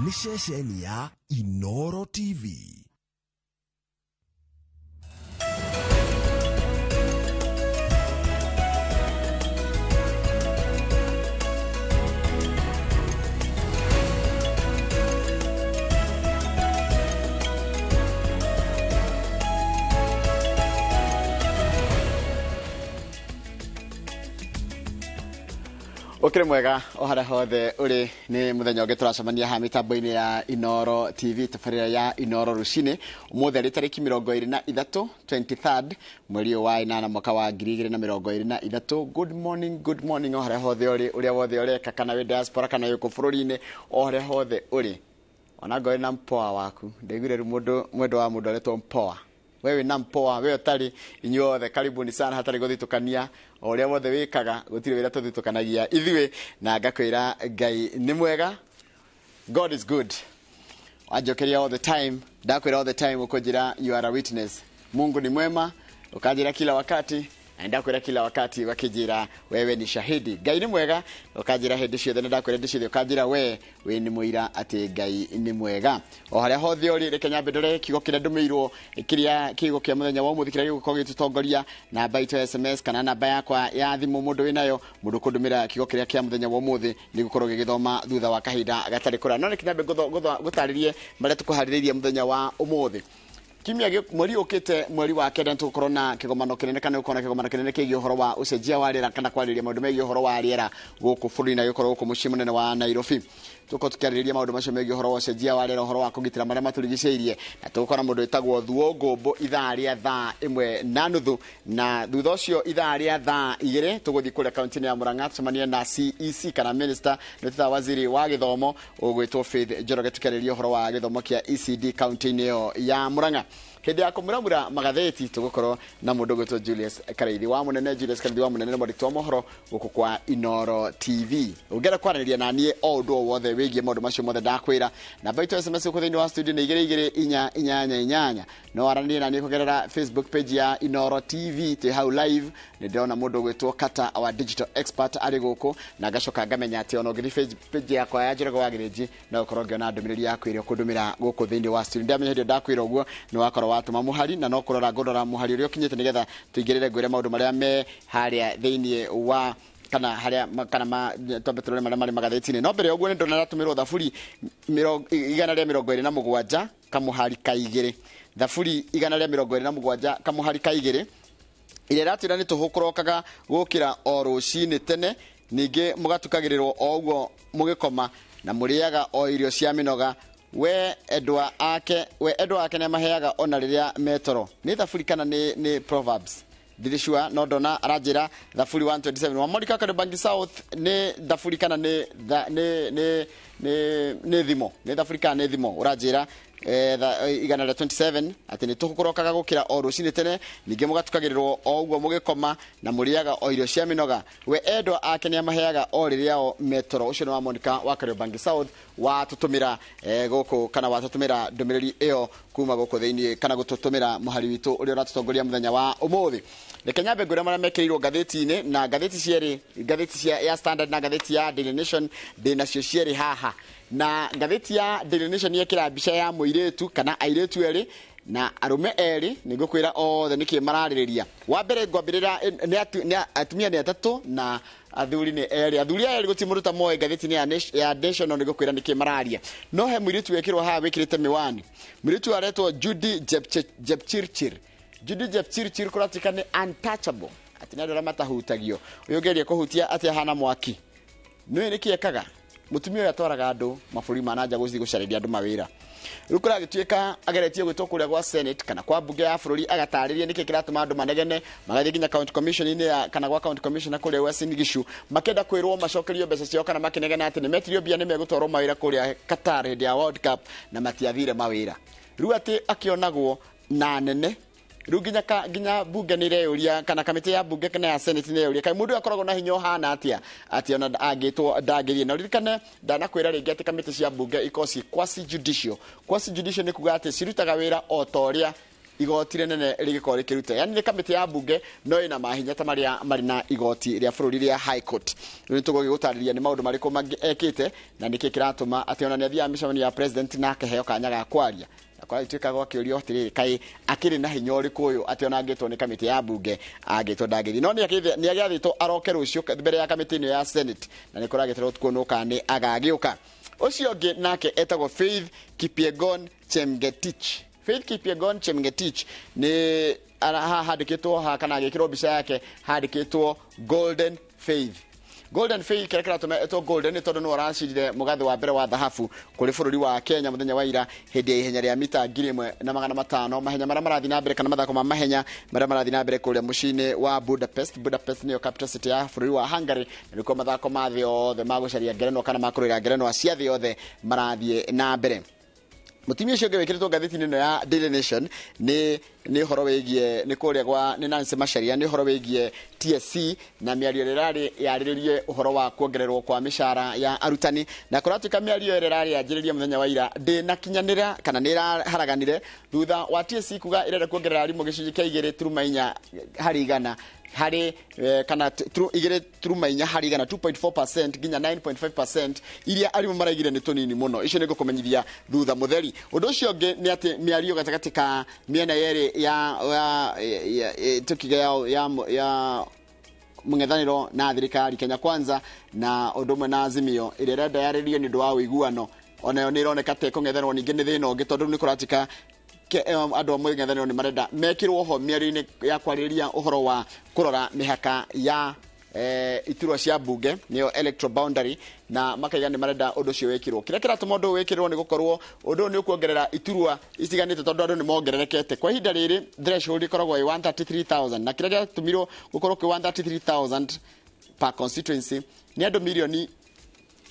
Nĩ ceceni ya Inoro TV. Ukiri mwega o haria hothe uri, ni muthenya ungi turacemania haha mitambo-ini ya Inoro TV, tabarĩra ya Inoro Rucini. Umuthi arĩ tarĩki 23, 23rd mweri ũyũ wa 8 mwaka wa 2023. Good morning, good morning o haria hothe uri, uria wothe ureka, kana wĩ diaspora kana wĩ kũ bũrũri-inĩ, o haria hothe uri. Ona ngorĩ na mpoa waku, ndaiguire rĩu mũndũ mwendwa wa mũndũ aretwo mpoa. Wewe na mpoa, we ũtarĩ, inyuothe karibuni sana, hatarĩ gũthitũkania. O ũrĩa wothe wĩkaga, gũtirĩ wĩra tũthitũkanagia ithuĩ, na ngakwĩra Ngai nĩ mwega. God is good. Wanjokeria all the time, ndakwĩra all the time, ũkũnjĩra you are a witness. Mungu ni mwema, ũkanjĩra kila wakati, na ndakwĩra kila wakati wakĩnjĩra wewe ni shahidi. Ngai nĩ mwega, ũkanjĩra hĩndĩ ciothe, na ndakwĩra hĩndĩ ciothe ũkanjĩra we wĩ nĩ mũira atĩ Ngai nĩ mwega. O harĩa hothe ũrĩ, reke nyambe ndore kiugo kĩrĩa ndũmĩirwo, kĩrĩa kiugo kĩa mũthenya wa ũmũthĩ kĩrĩa gĩgũkorwo gĩgĩtũtongoria. Namba itũ ya SMS kana namba yakwa ya thimũ, mũndũ wĩnayo, mũndũ kũndũmĩra kiugo kĩrĩa kĩa mũthenya wa ũmũthĩ nĩ gũkorwo gĩgĩthoma thutha wa kahinda gatarĩ kũraya. No reke nyambe ngũtarĩrie marĩa tũkũharĩrĩirie mũthenya wa ũmũthĩ. Kiumia mweri ũkĩte, mweri wa 9, tũgũkorwo na kĩgomano kĩnene, kana gũkorwo na kĩgomano kĩnene kĩgiĩ ũhoro wa ũcenjia wa rĩera, kana kwarĩrĩria maũndũ megiĩ ũhoro wa rĩera gũkũ bũrũri-inĩ, na gĩkorwo gũkũ mũciĩ mũnene wa Nairobi. Tũgũkorwo tũkĩarĩrĩria maũndũ macio megiĩ ũhoro wa ũcenjia wa rĩera, ũhoro wa kũgitĩra marĩa matũrigicĩirie, na tũgũkorwo na mũndũ wĩtagwo Thuo Ngũmbũ ithaa rĩa thaa 1:30, na thutha ũcio ithaa rĩa thaa 2 tũgũthiĩ kũrĩa kaunti-inĩ ya Murang'a tũcemanie na CEC kana minister, nĩ tũthaa waziri wa gĩthomo ũgwĩtwo Faith Njoroge, tũkĩarĩrĩria ũhoro wa gĩthomo kĩa ECD kaunti-inĩ ĩyo ya Murang'a. Hĩndĩ ya kũmuramura magathĩti tũgũkorwo na mũndũ ũgwĩtwo Julius Karaithi wa Mũnene. Julius Karaithi wa Mũnene nĩ mwandĩki wa mohoro gũkũ kwa Inoro TV. Ũngĩenda kwaranĩria na niĩ o ũndũ o wothe wĩgiĩ maũndũ macio mothe ndakwĩra, namba itũ SMS gũkũ thĩinĩ wa studio nĩ 22488. No waranĩrie na niĩ kũgerera Facebook page ya Inoro TV, twĩ hau live. Nĩ ndĩrona mũndũ ũgwĩtwo Kata, our digital expert, arĩ gũkũ, na ngacoka ngamenya atĩ ona ũngĩthiĩ page yakwa ya Njoroge wa Gĩrĩnji no ũkorwo ngĩona ndũmĩrĩri yaku ĩrĩa ũkũndũmĩra gũkũ thĩinĩ wa studio. Ndamenya hĩndĩ ĩyo ndakwĩra ũguo nĩ wakorwo watũma mũhari, na no kũrora ngũrora mũhari ũrĩa ũkinyĩte, nĩgetha tũingĩrĩre ngwĩre maũndũ marĩa me harĩa thĩinĩ wa kana harĩa kana ma twambe tũrore marĩa marĩ magathĩti-inĩ. No mbere ya ũguo nĩ ndona ratũmĩrwo thaburi 127 kamũhari ka 2, thaburi 127 kamũhari ka 2, ĩrĩa ĩratwĩra nĩ tũhũkũrokaga gũkĩra o rũcinĩ tene, ningĩ mũgatukagĩrĩrwo o ũguo mũgĩkoma, na mũrĩaga o irio cia mĩnoga. We endwa ake, we endwa ake nĩamaheaga ona rĩrĩa metoro. Nĩ thaburi kana nĩ Proverbs, ndirĩ sure, no ndona aranjĩra thaburi 127 wa Monica Kariobangi South. Nĩ thaburi kana nĩ nĩ nĩ nĩ nĩ thimo? Nĩ thaburi kana nĩ thimo ũranjĩra 127 atĩ nĩ tũkũrokaga gũkĩra o rũcinĩ tene, ningĩ mũgatukagĩrĩrwo o ũguo mũgĩkoma, na mũrĩaga o irio cia mĩnoga, we endwa ake nĩamaheaga o rĩrĩa o metoro? Ũcio nĩ wa Monica wa Kariobangi South watũtũmĩra gũkũ, kana watũtũmĩra ndũmĩrĩri ĩyo kuma gũkũ thĩinĩ, kana gũtũtũmĩra mũhari witũ ũrĩa ũratũtongoria mũthenya wa ũmũthĩ. Reke nyambe ngwĩre marĩa mekĩrĩirwo ngathĩti-inĩ, na ngathĩti cierĩ, ngathĩti cia ya Standard na ngathĩti ya Daily Nation, ndĩ nacio cierĩ haha. Na ngathĩti ya Daily Nation yekĩra mbica ya mũirĩtu kana airĩtu erĩ na arũme erĩ. Nĩ ngũkwĩra othe nĩkĩ mararĩrĩria. Wa mbere ngwambĩrĩra nĩ atumia nĩ atatũ na athuri nĩ erĩ. Athuri aya erĩ gũtirĩ mũndũ ta moĩ ngathĩti-inĩ ya Nation, no nĩ ngũkwĩra nĩkĩ mararia. No he mũirĩtu wekĩrwo haha wĩkĩrĩte mĩwani, mũirĩtu aretwo Judy Jepchirchir. Judy Jepchirchir kũratuĩka nĩ untouchable, atĩ nĩ andũ arĩa matahutagio. Ũyũ ũngeria kũhutia atĩ ahana mwaki. Nĩũĩ nĩkĩ ekaga mũtumia ũyũ? Atwaraga andũ mabũrũri ma nanja gũthiĩ gũcarĩria andũ mawĩra. Rĩu kũragĩtuĩka ageretie gwĩtwo kũrĩa gwa Senate kana kwa mbunge ya bũrũri, agatarĩria nĩkĩ kĩratũma andũ manegene, magathiĩ nginya county commission-inĩ ya kana gwa county commissioner kũrĩa Uasin Gishu, makĩenda kwĩrwo macokerio mbeca ciao, kana makĩnegena atĩ nĩ metirio mbia nĩ megũtwarwo mawĩra kũrĩa Qatar hĩndĩ ya World Cup na matiathire mawĩra. Rĩu atĩ akĩonagwo na nene, rĩu nginya bunge nĩ ireyũria, kana kamĩtĩ ya bunge kana ya Senate nĩ ireyũria, kaĩ mũndũ ũyũ akoragwo na hinya ũhana atĩa atĩ ona angĩtwo ndangĩthiĩ? Na ũririkane ndanakwĩra rĩngĩ atĩ kamĩtĩ cia bunge ikoragwo ci quasi judicial. Quasi judicial nĩ kuga atĩ cirutaga wĩra o ta ũrĩa Igoti rĩnene rĩgĩkorwo rĩkĩruta, yani nĩ kamĩtĩ ya mbunge no ĩna mahinya ta marĩa marĩ na igoti rĩa bũrũri rĩa High Court. Rĩu nĩtũgũgĩgũtarĩria nĩ maũndũ marĩkũ mangĩ ekĩte na nĩkĩ kĩratũma atĩ ona nĩ athiaga mĩcemanio ya president na akaheo kanya ga kwaria, na kwaratuĩka gwakĩũrio atĩrĩrĩ, kaĩ akĩrĩ na hinya ũrĩkũ ũyũ atĩ ona angĩtwo nĩ kamĩtĩ ya mbunge angĩtwo ndangĩthiĩ? No nĩ agĩathĩtwo aroke rũciũ mbere ya kamĩtĩ ĩno ya Senate, na nĩ kũragĩterwo kuonwo kana nĩ agagĩũka. Ũcio ũngĩ nake etagwo Faith Kipyegon Chemgetich. Faith Kipyegon Chemgetich nĩ haha handĩkĩtwo haha kana agĩkĩrwo mbica yake handĩkĩtwo Golden Faith. Golden Faith, kĩrĩa kĩratũma etwo Golden nĩ tondũ nĩwe ũracindire mũgathĩ wa mbere wa thahabu kũrĩ bũrũri wa Kenya mũthenya wa ira hĩndĩ ya ihenya rĩa mita 1500, mahenya marĩa marathiĩ na mbere kana mathako ma mahenya marĩa marathiĩ na mbere kũrĩa mũciĩ-inĩ wa Budapest. Budapest nĩyo capital city ya bũrũri wa Hungary, na nĩkuo mathako ma thĩ yothe ma gũcaria ngerenwa kana ma kũrũĩra ngerenwa cia thĩ yothe marathiĩ na mbere. Mũtumia ũcio ũngĩ wĩkĩrĩtwo ngathĩti-inĩ ĩno ya Daily Nation nĩ ũhoro wĩgiĩ nĩ kũrĩa gwa nĩ Nancy Macharia, nĩ ũhoro wĩgiĩ TSC na mĩario ĩrĩa ĩrarĩ yarĩrĩrie ũhoro wa kuongererwo kwa mĩcara ya arutani, na kũratuĩka mĩario ĩrĩa ĩrarĩ yanjĩrĩria mũthenya wa ira ndĩnakinyanĩra kana nĩ ĩraharaganire thutha wa TSC kuga ĩrenda kuongerera arimũ gĩcunjĩ kĩa 2.4 harĩ igana harĩ kana 2.4 harĩ igana, 2.4% nginya 9.5%, iria arimũ maraigire nĩ tũnini mũno. Icio nĩ ngũkũmenyithia thutha mũtheri. Ũndũ ũcio ũngĩ nĩ atĩ mĩario gatagatĩ ka mĩena yerĩ ya tukiga ya mũng'ethanĩro na thirikari, Kenya Kwanza na ũndũ ũmwe na Azimio, ĩrĩa ĩrenda yarĩrio nĩ ũndũ wa ũiguano, onayo nĩ ĩroneka ta ĩkũng'ethanĩrwo ningĩ nĩ thĩna ũngĩ, tondũ nĩ kũratuĩka andũ a mũng'ethanĩro nĩ marenda mekĩrwo ho mĩario-inĩ ya kwarĩrĩria ũhoro wa kũrora mĩhaka ya iturwa cia mbunge, nĩyo electoral boundary, na makaiga nĩ marenda ũndũ ũcio wĩkĩrwo. Kĩrĩa kĩratũma ũndũ ũyũ wĩkĩrwo nĩ gũkorwo ũndũ ũyũ nĩ ũkuongerera iturwa itiganĩte, tondũ andũ nĩ mongererekete. Kwa ihinda rĩrĩ threshold ĩkoragwo ĩ 133,000, na kĩrĩa gĩatũmirwo gũkorwo kwĩ 133,000 per constituency nĩ andũ mirioni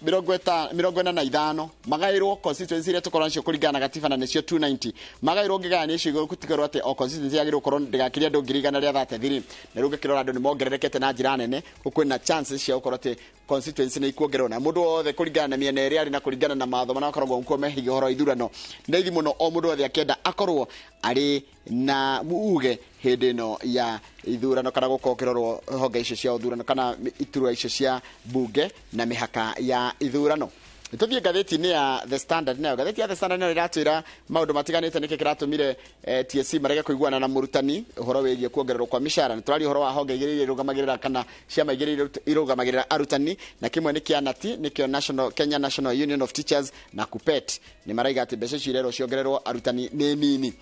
45 magaĩrwo constituency iria tũkorwo nacio kũringana na gatiba, na nĩcio 290 magaĩrwo. Ngĩgaya icio igũrũ gũtigĩrwo atĩ o constituency yagĩrĩirwo gũkorwo ndĩgakĩrie andũ 133,000, na rĩu ngĩkĩrora andũ nĩ mongererekete na njĩra nene, kwĩna chances cia gũkorwo atĩ constituency nĩ ikuongererwo, na mũndũ wothe kũringana na mĩena ĩrĩa arĩ na kũringana na matho marĩa makoragwo kuo mehigie ũhoro wa ithurano, nĩ raithi mũno o mũndũ wothe akĩenda akorwo arĩ na uge hĩndĩ ĩno ya ithurano kana gũkorwo kĩrorwo honge icio cia ũthurano kana iturwa icio cia bunge na mĩhaka ya ithurano. Tũthiĩ ngathĩti-inĩ ya The Standard. Nayo ngathĩti ya The Standard nayo ĩratwĩra maũndũ matiganĩte, nĩkĩ kĩratũmire TSC marege kũiguana na mũrutani ũhoro wĩgiĩ kuongererwo kwa mĩcara. Nĩ tũraria ũhoro wa honge igĩrĩ iria irũgamagĩrĩra kana ciama igĩrĩ irũgamagĩrĩra arutani, na kĩmwe nĩ kĩa NATI, nĩkĩo National Kenya National Union of Teachers, na KUPPET. Nĩ maraiga atĩ mbeca icio irerwo ciongererwo arutani nĩ nini.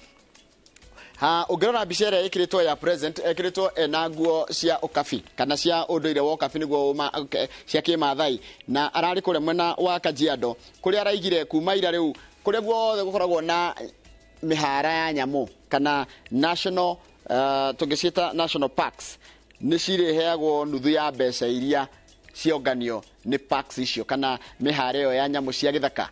Ha ũngĩrora mbica ĩrĩa ĩkĩrĩtwo ya present, ĩkĩrĩtwo ena nguo cia ũkabi kana cia ũndũire wa ũkabi, nĩguo cia kĩmathai, na ararĩ kũrĩa mwena wa Kajiado kũrĩa araigire kuma ira rĩu kũrĩa guothe gũkoragwo na mĩhara ya nyamũ kana national tũngĩciĩta national parks, nĩ cirĩheagwo nuthu ya mbeca iria cionganio nĩ parks icio kana mĩhara ĩyo ya nyamũ cia gĩthaka.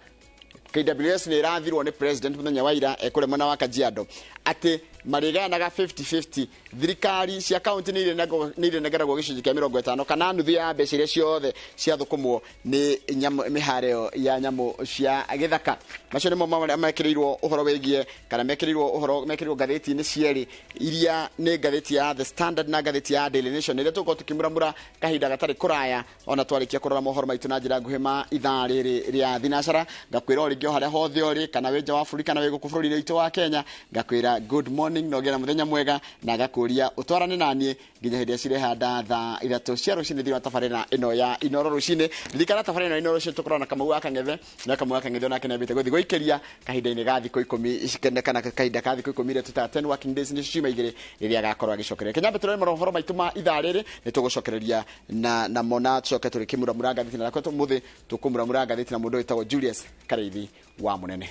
KWS nĩ ĩrathirwo nĩ president mũthenya wa ira kũrĩa mwena wa Kajiado atĩ marĩgayanaga 50-50. Thirikari cia kaunti nĩ irĩnengeragwo gĩcunjĩ kĩa 50 kana nuthu ya mbeca iria ciothe ciathũkũmwo nĩ mĩhara ĩyo ya nyamũ cia gĩthaka. Macio nĩmo marĩa mekĩrĩirwo ũhoro wĩgiĩ kana mekĩrĩirwo ũhoro mekĩrĩirwo ngathĩti-inĩ cierĩ iria nĩ ngathĩti ya The Standard na ngathĩti ya Daily Nation, ĩrĩa tũgũkorwo tũkĩmuramura kahinda gatarĩ kũraya ona twarĩkia kũrora mohoro maitũ na njĩra nguhĩ ma ithaa rĩrĩ rĩa thinacara. Ngakwĩra o rĩngĩ o harĩa hothe ũrĩ, kana wĩ nja wa bũrũri kana wĩ gũkũ bũrũri-inĩ witũ wa Kenya, ngakwĩra good morning na ũgĩe na mũthenya mwega, na ngakũria ũtwarane naniĩ nginya hĩndĩ ĩrĩa cirehanda thaa 3 cia rũcinĩ thĩinĩ wa tabarĩra ĩno ya Inoro Rũcinĩ. Ririkana tabarĩra ĩno ya Inoro Rũcinĩ tũkoragwo na Kamau wa Kang'ethe, na Kamau wa Kang'ethe onake nĩambĩte gũthiĩ gũikĩria kahinda-inĩ ga thikũ 10 kana kahinda ka thikũ 10 iria twĩtaga 10 working days, nĩcio ciuma 2 rĩrĩa agakorwo agĩcokereria. Kenya tũrore mohoro maitũ ma ithaa rĩrĩ, nĩ tũgũcokereria na namo na tũcoke tũrĩkĩmuramura ngathĩti, na ũmũthĩ tũkũmuramura ngathĩti na mũndũ wĩtagwo Julius Karĩithi wa Mũnene.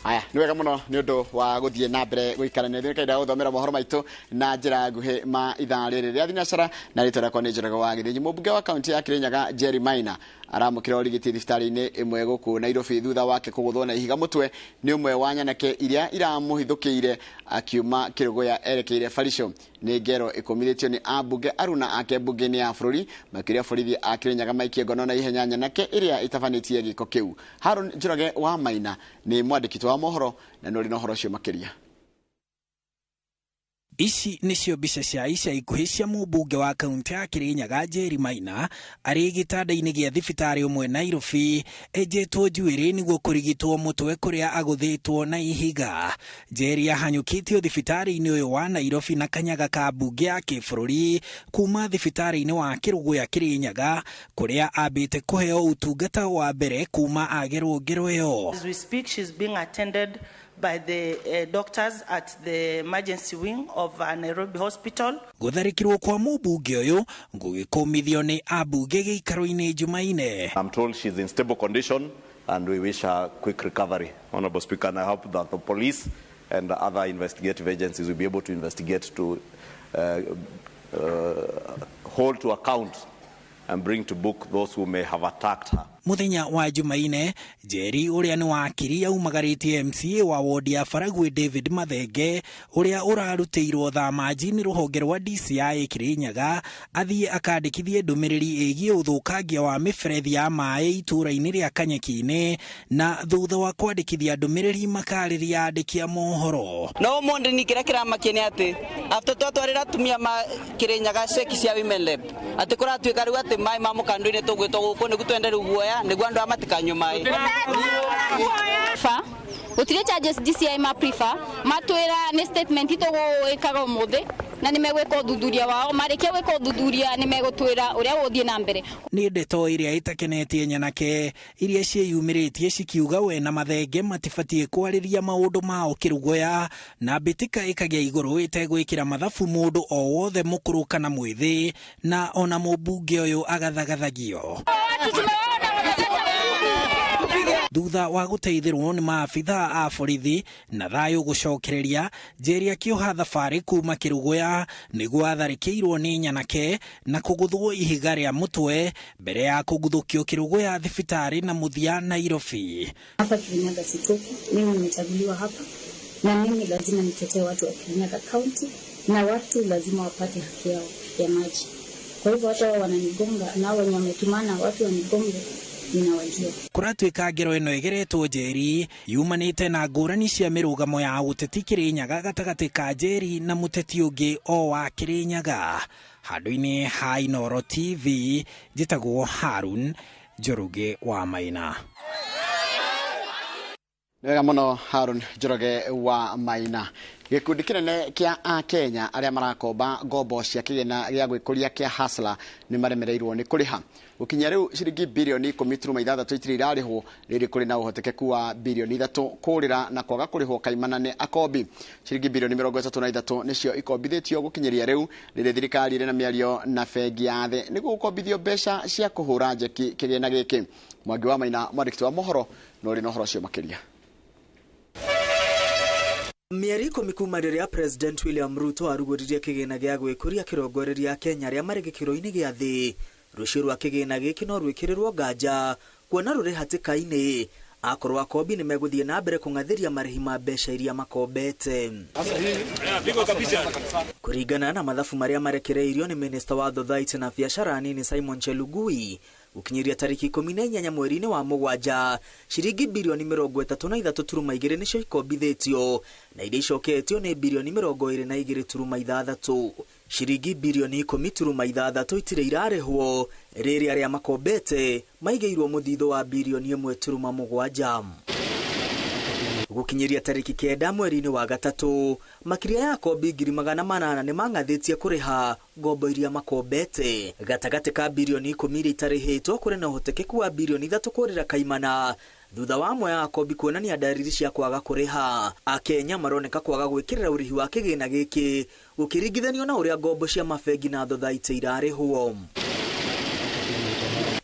Aya, nĩ wega mũno nĩ ũndũ wa gũthiĩ na mbere gũikarania ithuĩ kahinda ga gũthomera mohoro maitũ na njĩra nguhĩ ma ithaa rĩrĩ rĩa thinacara, na rĩtwa rĩakwa nĩ Njoroge wa Gĩthĩnji. Mũmbunge wa kaunti ya Kirinyaga Jerry Maina Aramũkĩra ũrigiti thibitarĩ-inĩ ĩmwe gũkũ Nairobi thutha wake kũgũthwo na ihiga mũtwe nĩ ũmwe wa nyanake iria iramũhithũkĩire akiuma Kĩrũgũya erekeire Barico. Nĩ ngero ĩkũmithĩtio nĩ ambunge aruna ake mbunge-inĩ ya bũrũri makĩria borithi a Kĩrĩnyaga maikie ngono na ihenya nyanake ĩrĩa ĩtabanĩtie gĩko kĩu. Haron Njoroge wa Maina nĩ mwandĩki wa mohoro na nĩ ũrĩ na ũhoro ũcio makĩria. Ici nĩcio mbica cia ica ikuhĩ cia mũmbunge wa kaunti ya Kĩrĩnyaga Njeri Maina arĩ gĩtanda-inĩ gĩa thibitarĩ ũmwe Nairobi enjetwo njuĩrĩ nĩguo kũrigitwo mũtwe kũrĩa agũthĩtwo na ihiga. Njeri ahanyũkĩtio thibitarĩ-inĩ ũyũ wa Nairobi na kanyaga ka mbunge ya kĩbũrũri kuma thibitarĩ-inĩ wa Kĩrũgũya Kĩrĩnyaga kũrĩa ambĩte kũheo ũtungata wa mbere kuma agerwo ngero ĩyo. As we speak, she's being attended by the doctors at the emergency wing of Nairobi Hospital. Gũtharĩkĩrwo kwa mũmbunge ũyũ gũgĩkũmithio nĩ ambunge gĩikaro-inĩ Jumaine. I'm told she's in stable condition and we wish her quick recovery. Honorable Speaker, and I hope that the police and other investigative agencies will be able to investigate to hold to account and bring to book those who may have attacked her. Muthenya wa Jumaine, Njeri ũrĩa nĩ wakiri aumagarĩtie MCA wa wodi ya Faragwe David Mathenge ũrĩa ũrarutĩirwo thama-nji nĩ rũhonge rwa DCI Kĩrĩnyaga athiĩ akandĩkithie ndũmĩrĩri ĩgiĩ ũthũkangia wa mĩberethi ya maĩ itũũra-inĩ rĩa Kanyeki-inĩ, na thutha wa kwandĩkithia ndũmĩrĩri makarĩria andĩki a mohoro. No ũmũthĩ ni kĩrĩa kĩramakia nĩ atĩ after twatwarĩra atumia ma Kĩrĩnyaga ceki cia Women Rep atĩ kũratuĩka rĩu atĩ maĩ ma mũkando-inĩ tũgwĩtwo gũkũ nĩguo twende rĩu guoya nĩguo andũ aya matikanyue maĩ. Gũtirĩ charges DCI ma prefer matwĩra nĩ statement tũgwĩkaga ũmũthĩ na nĩmegwĩka ũthuthuria wao, marĩkia gwĩka ũthuthuria nĩmegũtwĩra ũrĩa gũgũthiĩ na mbere. Nĩ ndeto ĩrĩa ĩtakenetie nyanake iria ciĩyumĩrĩtie cikiuga we na Mathenge matibatiĩ kwarĩria maũndũ mao Kĩrũgũya, na mbĩtĩka ĩkagĩa igũrũ ĩtegwĩkĩra mathabu mũndũ o wothe mũkũrũ kana mwĩthĩ, na ona mũmbunge ũyũ agathagathagio. Thutha wa gũteithĩrwo nĩ maabitha a borithi na thayũ gũcokereria, Njeri akĩoha thabarĩ kuma Kĩrũgũya nĩguo atharĩkĩirwo nĩ nyanake na kũgũthwo ihiga rĩa mũtwe mbere ya kũguthũkio Kĩrũgũya thibitarĩ na mũthia Nairobi. Hapa Kirinyaga sitoki, mimi nimechaguliwa hapa na mimi lazima nitetee watu wa Kirinyaga County na watu lazima wapate haki yao ya maji. Kwa hivyo hata wao wananigonga na wenye wametumana watu wanigonge ninawajua. Kũratuĩka ngero ĩno ĩgeretwo Njeri yumanĩte na ngũrani cia mĩrũgamo ya ũteti Kĩrĩnyaga gatagatĩ ka Njeri na mũteti ũngĩ o wa Kĩrĩnyaga. Handũ-inĩ ha Inooro TV njĩtagwo Harun Njoroge wa Maina. Nĩ wega mũno Harun Njoroge wa Maina. Gĩkundi kĩnene kĩa Akenya arĩa marakomba ngombo cia kĩgĩna gĩa gwĩkũria kĩa Hustler nĩ maremereirwo nĩ kũrĩha. Gũkinyia rĩu ciringi birioni 10.6 itirĩ irarĩhwo, rĩrĩ kũrĩ na ũhotekeku wa birioni 3 kũrĩra na kwaga kũrĩhwo kaimana nĩ akombi. Ciringi birioni 33 nĩcio ikombithĩtio gũkinyĩria rĩu, rĩrĩ thirikari ĩrĩ na mĩario na bengi ya thĩ nĩguo gũkombithio mbeca cia kũhũra njeki kĩgĩna gĩkĩ. Mwangi wa Maina, mwandĩki wa mohoro, na ũrĩ na ũhoro ũcio makĩria. Mĩeri 10 kuma rĩrĩa President William Ruto arugũririe kĩgĩna gĩa gwĩkũria kĩrongoreria Kenya arĩa marĩ gĩkĩro-inĩ gĩa thĩ, rũciũ rwa kĩgĩna gĩkĩ no rwĩkĩrĩrwo nganja kuona rũrĩ hatĩka-inĩ akorwo akombi nĩ megũthiĩ na mbere kũng'athĩria marĩhi ma mbeca iria makombete. Kũringana na mathabu marĩa marekereirio nĩ Minista wa Thothaitĩ na Biacara nini Simon Chelugui, gũkinyĩria tarĩki 18 mweri-inĩ wa mũgwanja, ciringi birioni 33.2 nĩcio ikombithĩtio na iria icoketio nĩ birioni 22.6. Ciringi birioni 10.6 itirĩ irarĩhwo, rĩrĩ arĩa makombete maigĩirwo mũthithũ wa birioni 1.7. Gũkinyĩria tarĩki 9 mweri-inĩ wa gatatũ, makĩria ya akombi 800,000 nĩ mang'athĩtie kũrĩha ngombo iria makombete. Gatagatĩ ka birioni 10 iria itarĩhĩtwo kũrĩ na ũhotekeku wa birioni 3 kũrĩra kaimana thutha wa amwe a akombi kuonania ndariri cia kwaga kũrĩha. Akenya maroneka kwaga gwĩkĩrĩra ũrĩhi wa kĩgĩna gĩkĩ gũkĩringithanio na ũrĩa ngombo cia mabengi na thothaitĩ irarĩhwo.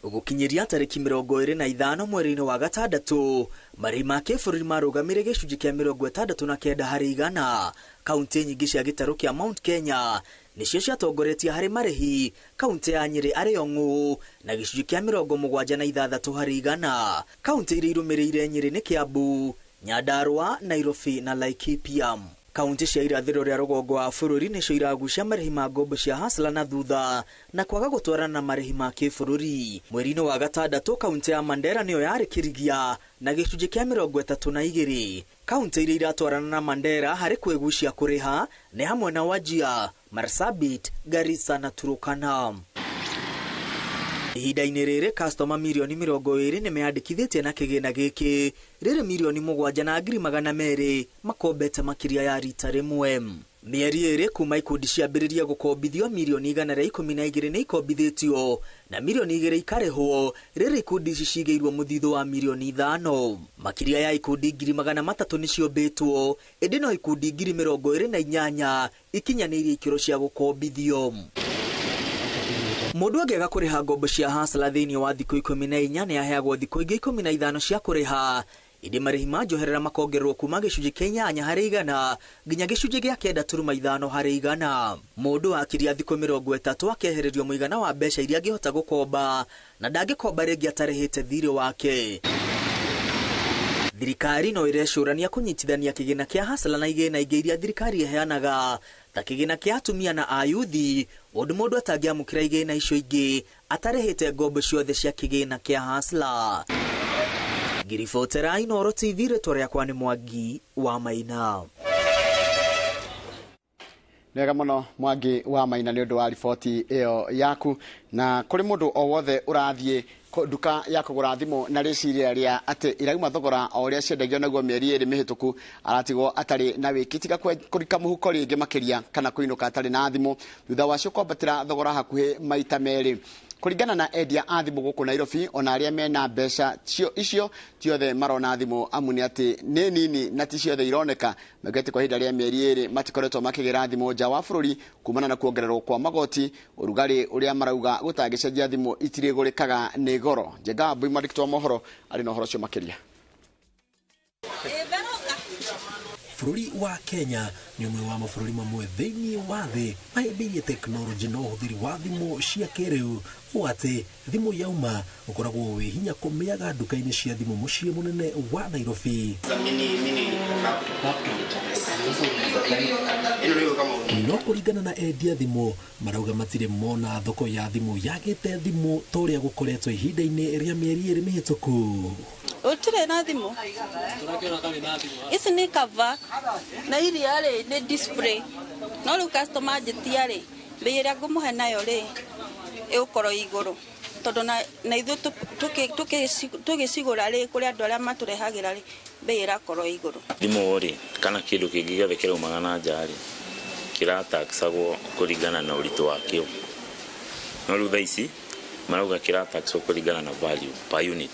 Gũkinyĩria tarĩki 25 mweri-inĩ wa gatandatũ, marĩhi ma kĩbũrũri marũgamĩire gĩcunjĩ kĩa 69 harĩ igana. Kaunti nyingĩ cia gĩtarũ kĩa Mount Kenya Nĩcio ciatongoretie harĩ marĩhi kaunti ya Nyĩrĩ arĩ yo ng'ũ na gĩcunjĩ kĩa 76 harĩ igana. Kaunti iria irũmĩrĩire Nyĩrĩ nĩ Kiambu, Nyandarua, Nairobi na Laikipia. Kaunti cia irathĩro rĩa rũgongo wa bũrũri nĩcio iragucia marĩhi ma ngombo cia Hustler na thutha na kwaga gũtwarana na marĩhi ma kĩbũrũri. Mweri-inĩ wa gatandatũ kaunti ya Mandera nĩyo yarĩ kĩrigia na gĩcunjĩ kĩa 32. Kaunti iria iratwarana na Mandera harĩ kwĩgucia kũrĩha nĩ hamwe na Wajir, Marsabit, Garissa na Turkana. Ihinda-inĩ rĩrĩ customer mirioni 20 nĩ meyandĩkithĩtie na kĩgĩna gĩkĩ, rĩrĩ mirioni 7,200,000 makombete makĩria ya rita rĩmwe. Mĩeri 2 kuma ikundi ciambĩrĩria gũkombithio mirioni 112 nĩ ikombithĩtio na mirioni 2 ikarĩhwo, rĩrĩ ikundi ici cigĩirwo mũthithũ wa mirioni 5. Makĩria ya ikundi 300,000 nĩ ciombĩtwo, ĩndĩ no ikundi 28,000 ikinyanĩirie ikĩro cia gũkombithio. Mũndũ angĩaga kũrĩha ngombo cia Hustler thĩinĩ wa thikũ 14 nĩ aheagwo thikũ ingĩ 15 cia kũrĩha, ĩndĩ marĩhi ma njoherera makongererwo kuma gĩcunjĩ kĩa 8 harĩ igana nginya gĩcunjĩ gĩa 9.5 harĩ igana. Mũndũ akiria thikũ 30 akehererio mũigana wa mbeca iria angĩhota gũkomba na ndangĩkomba rĩngĩ atarĩhĩte thirĩ wake. Thirikari no ĩrecũrania kũnyitithania kĩgĩna kĩa Hustler na igĩna ingĩ iria thirikari ĩheanaga ta kĩgĩna kĩa atumia na ayuthi, ũndũ mũndũ atangĩamũkĩra igĩna icio ingĩ atarĩhĩte ngombo ciothe cia kĩgĩna kĩa Hustler. Ngiribotera Inooro TV, rĩtwa rĩakwa nĩ Mwangi wa Maina. Nĩwega mũno Mwangi wa Maina nĩ ũndũ wa riboti ĩyo yaku. Na kũrĩ mũndũ o wothe ũrathiĩ nduka ya kũgũra thimũ na rĩciria rĩa atĩ irauma thogora o ũrĩa ciendagio naguo mĩeri 2 mĩhĩtũku, aratigwo atarĩ na wĩki tiga kũrika mũhuko rĩngĩ makĩria kana kũinũka atarĩ na thimũ thutha wacio kwambatĩra thogora hakuhĩ maita 2. Kũringana na endia a thimũ gũkũ Nairobi, ona arĩa mena mbeca icio ti othe marona thimũ amu nĩ atĩ nĩ nini na ti ciothe ironeka. Maugĩte kwa ihinda rĩa mĩeri 2 matikoretwo makĩgĩra thimũ nja wa bũrũri kumana na kuongererwo kwa magoti, ũrugarĩ ũrĩa marauga gũtangĩcenjia thimũ itirĩgũrĩkaga nĩ goro. Njenga Mbui mwandĩki wa mohoro arĩ na ũhoro ũcio makĩria. Bũrũri wa Kenya nĩ ũmwe wa mabũrũri mamwe thĩinĩ wa thĩ mahĩmbĩirie tekinoronjĩ na ũhũthĩri wa thimũ cia kĩrĩu, ũũ atĩ thimũ yauma ũkoragwo wĩ hinya kũmĩaga nduka-inĩ cia thimũ mũciĩ mũnene wa Nairobi. No kũringana na endia thimũ marauga matirĩ mona thoko ya thimũ yagĩte thimũ ta ũrĩa gũkoretwo ihinda-inĩ rĩa mĩeri 2 mĩhĩtũku. Ũtirĩ na thimũ ici nĩ cover na iria rĩ nĩ display, no rĩu customer anjĩtia rĩ mbei ĩrĩa ngũmũhe nayo rĩ ĩgũkorwo igũrũ, tondũ na ithuĩ tũgĩcigũra rĩ kũrĩ andũ arĩa matũrehagĩra rĩ mbei ĩrakorwo igũrũ. Thimũ rĩ kana kĩndũ kĩngĩ gĩothe kĩraumaga na nja rĩ kĩrataxagwo kũringana na ũritũ wakĩo, no rĩu thaa ici marauga kĩrataxwo kũringana na value per unit.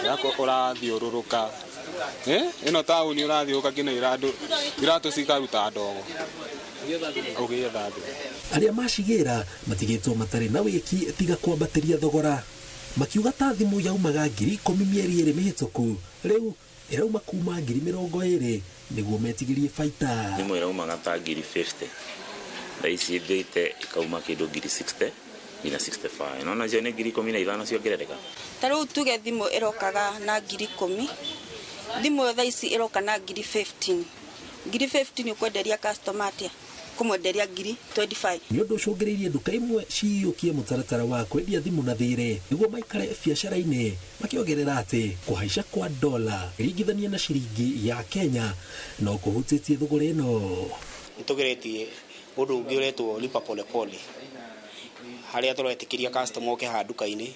Yako ũrathiũrũrũka ĩno taũni ũrathiũrũrũka nginya iratũ cikaruta ndogo ũgĩetha thimũ. Arĩa macigĩra matigĩtwo matarĩ na wĩki tiga kwambatĩria thogora, makiuga ta thimũ yaumaga 10,000 mĩeri 2 mĩhĩtũku rĩu ĩrauma kuma 20,000 nĩguo metigĩrie baita. Thimũ ĩraumaga ta 50,000 thaa ici ĩthĩte ĩkauma kĩndũ 60,000 nginya 65, no nacio nĩ 15,000 ciongerereka. Ta rĩu tuge thimũ ĩrokaga na 10,000, thimũ thaa ici ĩroka na 15,000. 15,000 ũkwenderia customer atĩa? Kũmwenderia 25,000. Nĩ ũndũ ũcũngĩrĩirie nduka imwe ciyũkie mũtaratara wa kwendia thimũ na thirĩ nĩguo maikare biacara-inĩ, makĩongerera atĩ kũhaica kwa dola ĩringithania na ciringi ya Kenya no kũhutĩtie thogora ĩno. Nĩtũgeretie ũndũ ũngĩ ũretwo lipa pole pole, harĩa tũretĩkĩria customer oke haha nduka-inĩ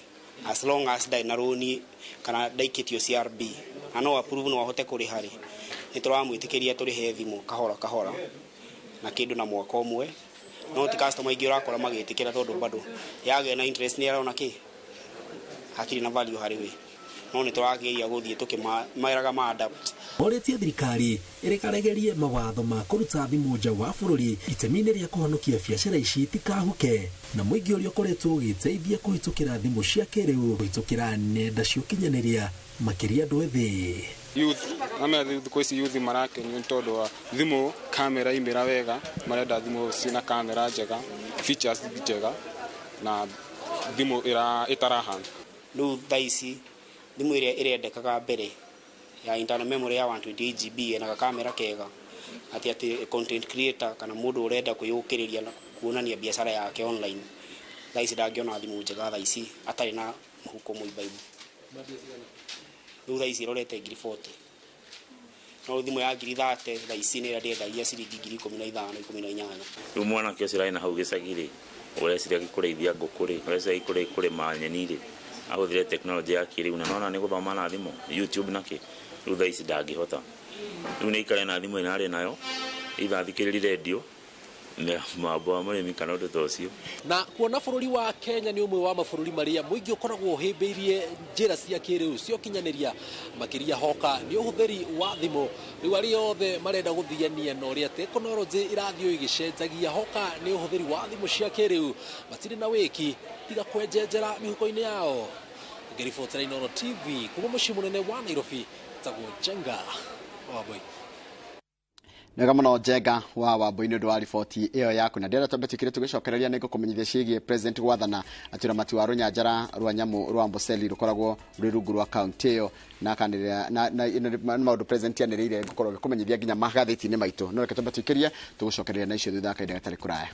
as long as ndarĩ na rũni kana ndaikĩtio CRB na no approve no ahote kũrĩha rĩ, nĩ tũramwĩtĩkĩria tũrĩhe thimũ kahora kahora na kĩndũ na mwaka ũmwe. No ti customer aingĩ ũrakora magĩtĩkĩra tondũ bado yagĩa na interest nĩ arona kĩ hatirĩ na value harĩ we, no nĩ tũrageria gũthiĩ tũkĩmeraga ma adapt. Orĩtie thirikari ĩrekaregerie mawatho ma kũruta thimũ nja wa bũrũri itemi-inĩ rĩa kũhonokia biacara ici itikahuke, na mũingĩ ũrĩa ũkoretwo ũgĩteithia kũhĩtũkĩra thimũ cia kĩrĩu kũhĩtũkĩra nenda cia ũkinyanĩria makĩria andũ ethĩ. Youth amenya thikũ ici youth marakenio nĩ tondũ wa thimũ kamera imĩra wega, marenda thimũ ciĩna kamera njega, features njega na thimũ ĩtarahana. Rĩu thaa ici thimũ ĩrĩa ĩrendekaga mbere ya internal memory ya 128 GB ĩna gakamera kega atĩ content creator kana mũndũ ũrenda kwĩyũkĩrĩria na kuonania biacara yake online thaa ici ndangĩona thimũ njega thaa ici atarĩ na mũhuko mũimbaibu. Rĩu thaa ici ĩrorete 40,000 no thimũ ya 30,000 thaa ici nĩ ĩrĩa ndĩendagia ciringi 15,000 18. Rĩu mwanake ũcio ũrarĩ na hau gĩcagi rĩ, ũreciria kũrĩithia ngũkũ rĩ, ũreciria kũrĩma nyeni rĩ, ahũthĩre tekinoronjĩ ya kĩrĩu na nona nĩ gũthoma na thimũ YouTube na kĩ, rĩu thaa ici ndangĩhota. Rĩu nĩ aikare na thimũ ĩno arĩ nayo, either athikĩrĩrie redio mambo wa mũrĩmi kana ũndũ ta ũcio. Na kuona bũrũri wa Kenya nĩ ũmwe wa mabũrũri marĩa mũingĩ ũkoragwo ũhĩmbĩirie njĩra cia kĩrĩu cia ũkinyanĩria makĩria hoka nĩ ũhũthĩri wa thimũ. Rĩu arĩa othe marenda gũthiania na ũrĩa tekinoronjĩ ĩrathiĩ ĩgĩcenjagia hoka nĩ ũhũthĩri wa thimũ cia kĩrĩu matirĩ na wĩki tiga kwenjenjera mĩhuko-inĩ yao. Ngĩribotera Inooro TV kuma mũciĩ mũnene wa Nairobi, tagwo Njenga Wambui. Nĩwega mũno Njenga wa Wambui nĩ ũndũ wa riboti ĩyo yaku na ndĩrenda twambe twĩkĩre tũgĩcokereria nĩ ngũkũmenyithia ciĩgiĩ president gwathana atĩ ũramati wa rũnyanjara rwa nyamũ rwa Amboseli rũkoragwo rwĩ rungu rwa kaunti ĩyo na akanĩrĩra na nĩ maũndũ president anĩrĩire ngũkorwo ngĩkũmenyithia nginya magathĩti-inĩ maitũ no reke twambe twĩkĩrie tũgũcokereria na icio thutha wa kahinda gatarĩ kũraya.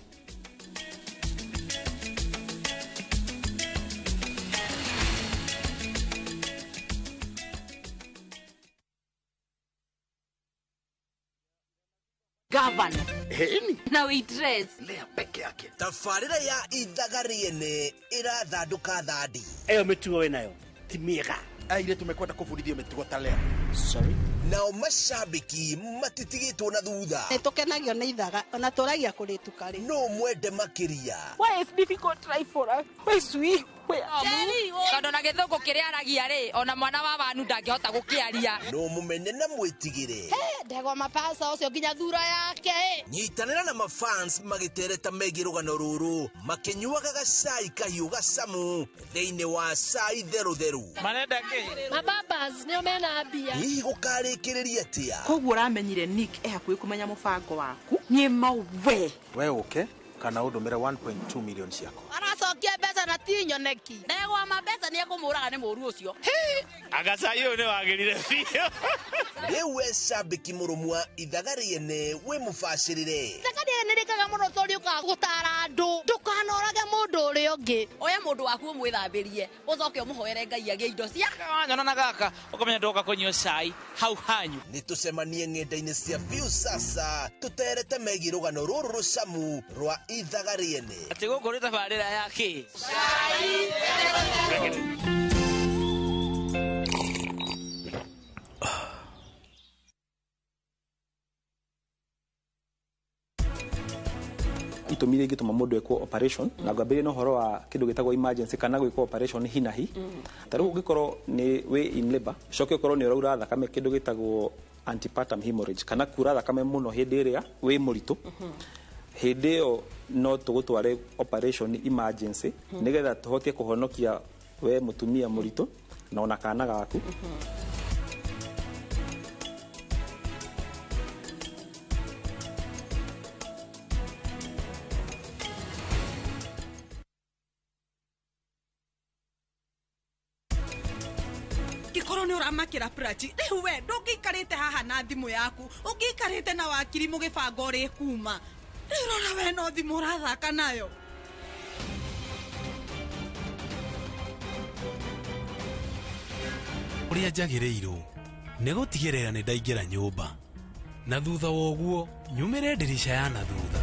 Governor. Heni. Na waitress. Lea peke yake. Tabarĩra ya ithaga rĩene ĩrathandũka thandi. Eyo mĩtugo wĩnayo ti mĩega. Airĩtu mekwenda kũbundithio mĩtugo ta Lea. Sorry. Nao mashabiki matitigĩtwo na thutha. Nĩtũkenagio nĩ ithaga ona tũragia kũrĩtuka rĩ. No mwende makĩria. Why is difficult life for us? Why sweet? Tondũ na gĩthũngũ kĩrĩa aragia rĩ ona mwana wa wanu ndangĩhota gũkĩaria. No mũmene na mwĩtigĩre. Ndegwa mapasa ũcio nginya thura yake. Nyitanĩra na mafans magĩtereta megiĩ rũgano rũrũ makĩnyuaga gacai kahiũ gacamu thĩinĩ wa cai therũtherũ. Marenda kĩ? Mababas nĩo mena mbia. Hihi gũkarĩkĩrĩria atĩa? Koguo ũramenyire Nick e hakuhĩ kũmenya mũbango waku. Niĩ mawe. We ũke kana ũndũmĩre 1.2 million ciakwa. Aracokia mbeca na ti nyoneki. Ndegwa ma mbeca nĩ ekũmũraga nĩ mũru ũcio. Agacai ũyũ nĩ wagĩrire biũ. Rĩu we cambĩki mũrũmu wa ithaga rĩene wĩ mũbacĩrĩre. Ithaga rĩene rĩkaga mũno tondũ rĩũkaga gũtara andũ. Ndũkanorage mũndũ ũrĩa ũngĩ. Oya mũndũ waku ũmwĩthambĩrie ũcoke ũmũhoere Ngai agĩe indo cia. Wanyona na gaka ũkamenya ndoka kũnyua cai hau hanyu. Nĩ tũcemanie ng'enda-inĩ cia Viusasa tũterete megiĩ rũgano rũrũ rũcamu rwa ithaga rĩene. Atĩ gũkũ nĩ tabarĩra ya kĩ? Cai. Itũmi iria ingĩtũma mũndũ ekwo operation na ngwambĩrĩrie na ũhoro wa kĩndũ gĩtagwo emergency kana gwĩkwo operation hi na hi. Ta rĩu ũngĩkorwo nĩ wĩ in labor ũcoke ũkorwo nĩ ũraura thakame kĩndũ gĩtagwo antepartum hemorrhage kana kura thakame mũno hĩndĩ ĩrĩa wĩ mũritũ, hĩndĩ ĩyo no tũgũtware operation emergency nĩgetha tũhote kũhonokia we mũtumia mũritũ na ona kana gaku. Ngĩkorwo nĩ ũramakĩra Prachi rĩu we ndũngĩikarĩte haha na thimũ yaku ũngĩikarĩte na wakiri mũgĩbanga ũrĩ kuma rĩu rora we no thimũ ũrathaka nayo. Ũrĩa njagĩrĩirwo nĩ gũtigĩrĩra nĩ ndaingĩra nyũmba na thutha wa ũguo nyumĩre ndirica ya na thutha.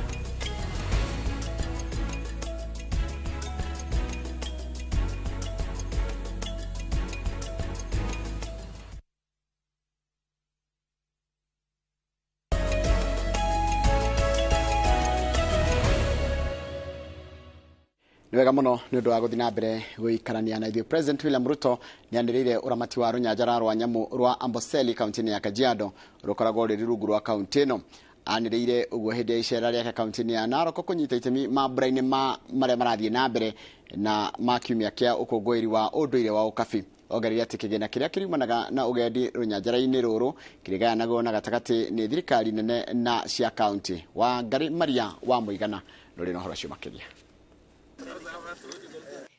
Wega muno ni undu wa guthi na mbere guikarania na ithuĩ. President William Ruto ni anĩrĩire ũramati wa rũnyanjara rwa nyamũ rwa Amboseli kaunti-inĩ ya Kajiado rũkoragwo rũrĩ rungu rwa kaunti ĩno. Anĩrĩire ũguo hĩndĩ ya icera rĩake kaunti-inĩ ya Narok kũnyita itemi mambura-inĩ ma marĩa marathiĩ na mbere na ma kiumia kĩa ũkũngũĩri wa ũndũire wa ũkabi. Ongereire atĩ kĩgĩna kĩrĩa kĩriumanaga na ũgendi rũnyanjara-inĩ rũrũ kĩrĩgayanagwo na gatagatĩ nĩ thirikari nene na cia kaunti. Wangari Maria wa Mũigana rũrĩ na ũhoro ũcio makĩria.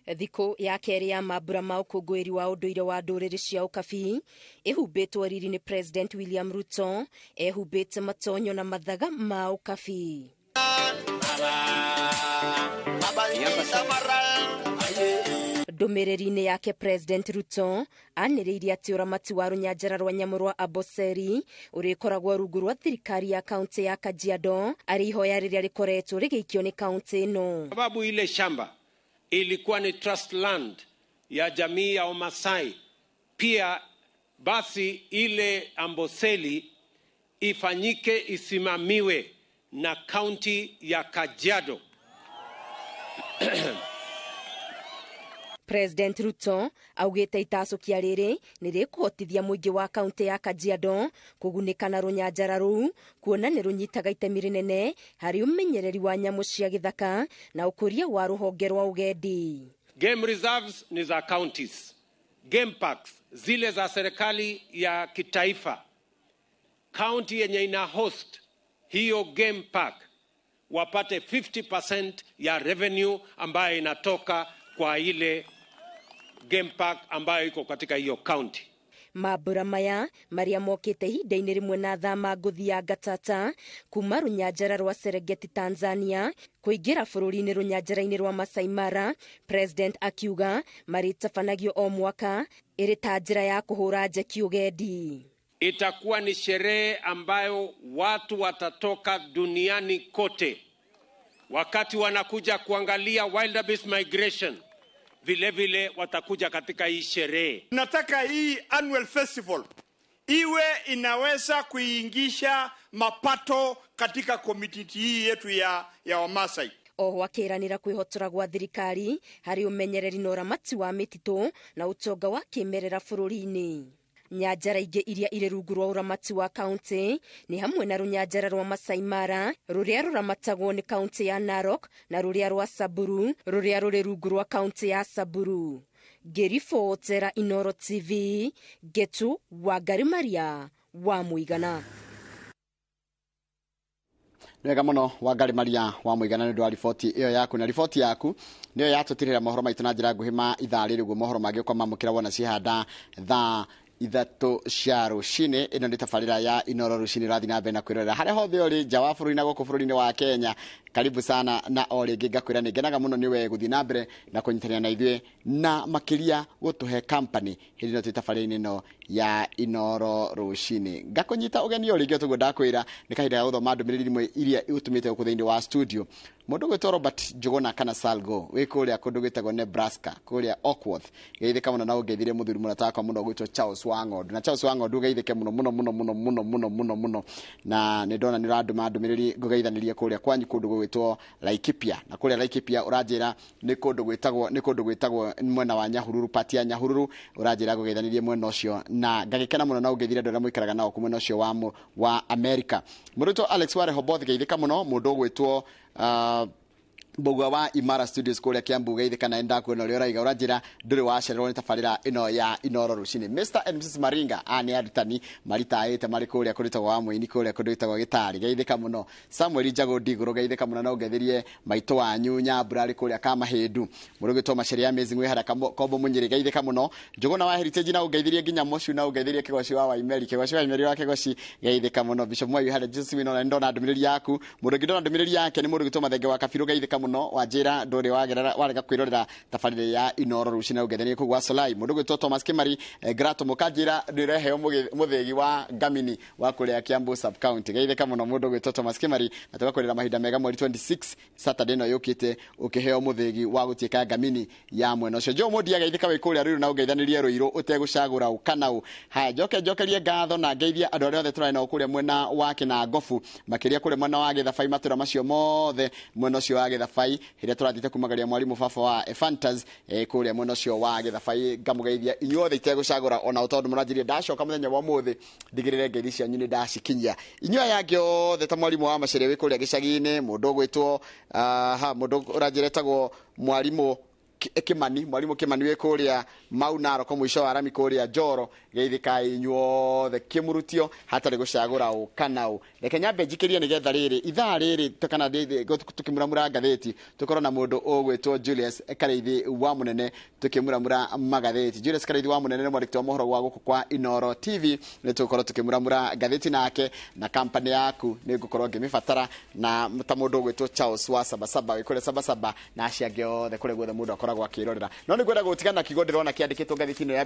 Thikũ ya kerĩ ya mambura ma ũkũngũĩri wa ũndũire wa ndũrĩrĩ cia ũkabi ĩhumbĩtwo riri nĩ President William Ruto ehumbĩte matonyo na mathaga ma ũkabi. Ndũmĩrĩri-inĩ yake President Ruto anĩrĩire atĩ ũramati wa rũnyanjara rwa nyamũ rwa Amboseli ũrĩkoragwo rungu rwa thirikari ya kaunti ya Kajiado arĩ ihoya rĩrĩa rĩkoretwo rĩgĩikio nĩ kaunti ĩno. Sababu ile shamba ilikuwa ni trust land ya jamii ya Wamasai, pia basi ile Amboseli ifanyike isimamiwe na kaunti ya Kajiado. President Ruto augĩte itacũkia rĩrĩ nĩ rĩkũhotithia mũingĩ wa kaunti ya Kajiado kũgunĩka na rũnyanjara rũu kuona nĩ rũnyitaga itemi rĩnene harĩ ũmenyereri wa nyamũ cia gĩthaka na ũkũria wa rũhonge rwa ũgendi. Game reserves ni za counties, game parks zile za serikali ya kitaifa. County yenye ina host hiyo game park wapate 50% ya revenue ambayo inatoka kwa ile game park ambayo iko katika hiyo county. Mambura maya marĩa mokĩte ihinda-inĩ rĩmwe na thama ngũthi ya Gatata kuma rũnyanjara rwa Serengeti Tanzania kũingĩra bũrũri-inĩ rũnyanjara-inĩ rwa Masai Mara, President akiuga marĩtabanagio o mwaka ĩrĩ ta njĩra ya kũhũra njeki ũgendi. Itakuwa ni sherehe ambayo watu watatoka duniani kote wakati wanakuja kuangalia wildebeest migration, vile vile watakuja katika hii sherehe. Nataka hii annual festival iwe inaweza kuingisha mapato katika community hii yetu ya Wamasai. Oho akĩranĩra kwĩhotora gwa thirikari harĩ ũmenyereri na ũramati wa mĩtitũ na ũtonga wa kĩmerera bũrũri-inĩ. Nyanjara ingĩ iria irĩ rungu rwa ũramati wa kaunti nĩ hamwe na rũnyanjara rwa Masai Mara rũrĩa rũramatagwo nĩ kaunti ya Narok na rũrĩa rwa Samburu rũrĩa rũrĩ rungu rwa kaunti ya Samburu. Ngĩribotera Inooro TV, Ngetu Wangari Maria wa Mũigana. Nĩ wega mũno Wangari Maria wa Mũigana nĩ ũndũ wa riboti ĩyo yaku, na riboti yaku nĩyo yatũtirĩra mohoro maitũ na njĩra nguhĩ ma ithaa rĩrĩ ũguo mohoro mangĩũka mamũkĩra wona cihanda thaa 3 cia rũcinĩ. Ĩno nĩ tabarĩra ya Inooro rũcinĩ ũrathiĩ na mbere na kwĩrorera harĩa hothe ũrĩ nja wa bũrũri na gũkũ bũrũri-inĩ wa Kenya. Karibu sana na o rĩngĩ ngakwĩra nĩ ngenaga mũno nĩwe gũthiĩ na mbere na kũnyitanĩra na ithuĩ na makĩria gũtũhe company hĩndĩ ĩno twĩ tabarĩra-inĩ ĩno ya Inooro rũcinĩ. Ngakũnyita ũgeni o rĩngĩ o toguo ndakwĩra nĩ kahinda ga gũthoma ndũmĩrĩri imwe iria ũtũmĩte gũkũ thĩinĩ wa studio. Mũndũ ũgwĩtwo Robert Njuguna kana Salgo wĩ kũrĩa kũndũ gwĩtagwo Nebraska kũrĩa Oakworth, geithĩka mũno na ũngeithire mũthuri mũrata wakwa mũno ũgwĩtwo Charles Wang'ondu. Na Charles Wang'ondu geithĩke mũno mũno mũno mũno mũno mũno mũno mũno, na nĩ ndona nĩ ũrandũma ndũmĩrĩri ngũgeithanĩrie kũrĩa kwanyu kũndũ gũgwĩtwo Laikipia. Na kũrĩa Laikipia ũranjĩra nĩ kũndũ gwĩtagwo mwena wa Nyahururu, pati ya Nyahururu, ũranjĩra ngũgeithanĩrie mwena ũcio na ngagĩkena mũno na ũngeithire andũ arĩa mũikaraga nao kũ mwena ũcio wa America. Mũndũ ũgwĩtwo Alex wa Rehoboth geithĩka mũno. Mũndũ ũgwĩtwo Mbugua wa Imara Studios kũrĩa Kiambu geithĩka na ndakuona ũrĩa ũraiga ũranjĩra ndũrĩ wacererwo nĩ tabarĩra ĩno ya Inooro rũcinĩ. Mr and Mrs Maringa a nĩ arutani maritaĩte marĩ kũrĩa kũndũ wa Mũini kũrĩa kũndũ gwĩtagwo Gĩtarĩ geithĩka mũno. Samuel Njagũ Ndigũrũ geithĩka mũno na ũngeithĩrie maitũ wanyu Nyambura arĩ kũrĩa Kamahĩndu. Mũndũ ũgwĩtwo Macharia Amazing wĩ harĩa Kombo Mũnyĩrĩ geithĩka mũno. Njũgũna wa Heritage na ũngeithĩrie nginya Mũciu na ũngeithĩrie Kĩgoci wa Waimeri, Kĩgoci wa Waimeri wa Kĩgoci geithĩka mũno. Bishop Mwai wĩ harĩa Jesus wĩna na ndona ndũmĩrĩri yaku. Mũndũ ũngĩ ndona ndũmĩrĩri yake nĩ mũndũ ũgwĩtwo Mathenge wa Kabirũ geithĩka mũno wanjĩra ndũrĩ wagerera warega kwĩrorera tabarĩra ya Inooro rũcinĩ ũngethanie kũu gwa Solai. Mũndũ ũgwĩtwo Thomas Kimari Grato mũkanjĩra ndĩreheo mũthĩgi wa Ngamini wa kũrĩa Kiambu sub county geithĩka mũno mũndũ ũgwĩtwo Thomas Kimari, na tũgakwĩrĩra mahinda mega mweri 26 Saturday ĩno yũkĩte ũkĩheo mũthĩgi wa gũtuĩka Ngamini ya mwena ũcio. Joe Mũndia geithĩka wĩ kũrĩa Ruiru na ũngeithanĩrie Ruiru ũtegũcagũra ũ kana ũ. Haya, njoke njokerie ngatho na ngeithie andũ arĩa othe tũrarĩ nao kũrĩa mwena wa Kĩnangobu, makĩria kũrĩa mwena wa Gĩthabai, matũra macio mothe mwena ũcio wa Gĩthabai hĩrĩa tũrathiĩte kumagaria mwarimũ baba wa Efantas kũrĩa mwena ũcio wa Gĩthabai. Ngamũgeithia inyuothe itegũcagũra ona tondũ mũranjĩrire ndacoka mũthenya wa ũmũthĩ ndigĩrĩre ngeithi cianyu nĩ ndacikinyia. Inyuĩ aya angĩ othe ta mwarimũ wa Macharia wĩ kũrĩa gĩcagi-inĩ, mũndũ ũgwĩtwo ha mũndũ ũranjĩra etagwo mwarimũ Kimani, mwalimu Kimani wĩ kũrĩa Mau Naroko mũico wa rami kũrĩa Njoro, geithĩkai inyuothe kĩmurutio hatarĩ gũcagũra ũ kana ũ. Reke nyambe njikĩrie nĩgetha rĩrĩ ithaa rĩrĩ kana tũkĩmuramura ngathĩti tũkorwo na mũndũ ũgwĩtwo Julius Karĩithi wa Mũnene tũkĩmuramura magathĩti. Julius Karĩithi wa Mũnene nĩ mwandĩki wa mohoro wa gũkũ kwa Inoro TV. Nĩ tũgũkorwo tũkĩmuramura ngathĩti nake, na kampani yaku nĩ ngũkorwo ngĩmĩbatara, na ta mũndũ ũgwĩtwo Charles wa Sabasaba wĩ kũrĩa Sabasaba na acio angĩ othe kũrĩa guothe mũndũ akoragwo akĩrorera. No nĩ ngwenda gũtigana kiugo ndĩrona kĩandĩkĩtwo ngathĩti-inĩ ya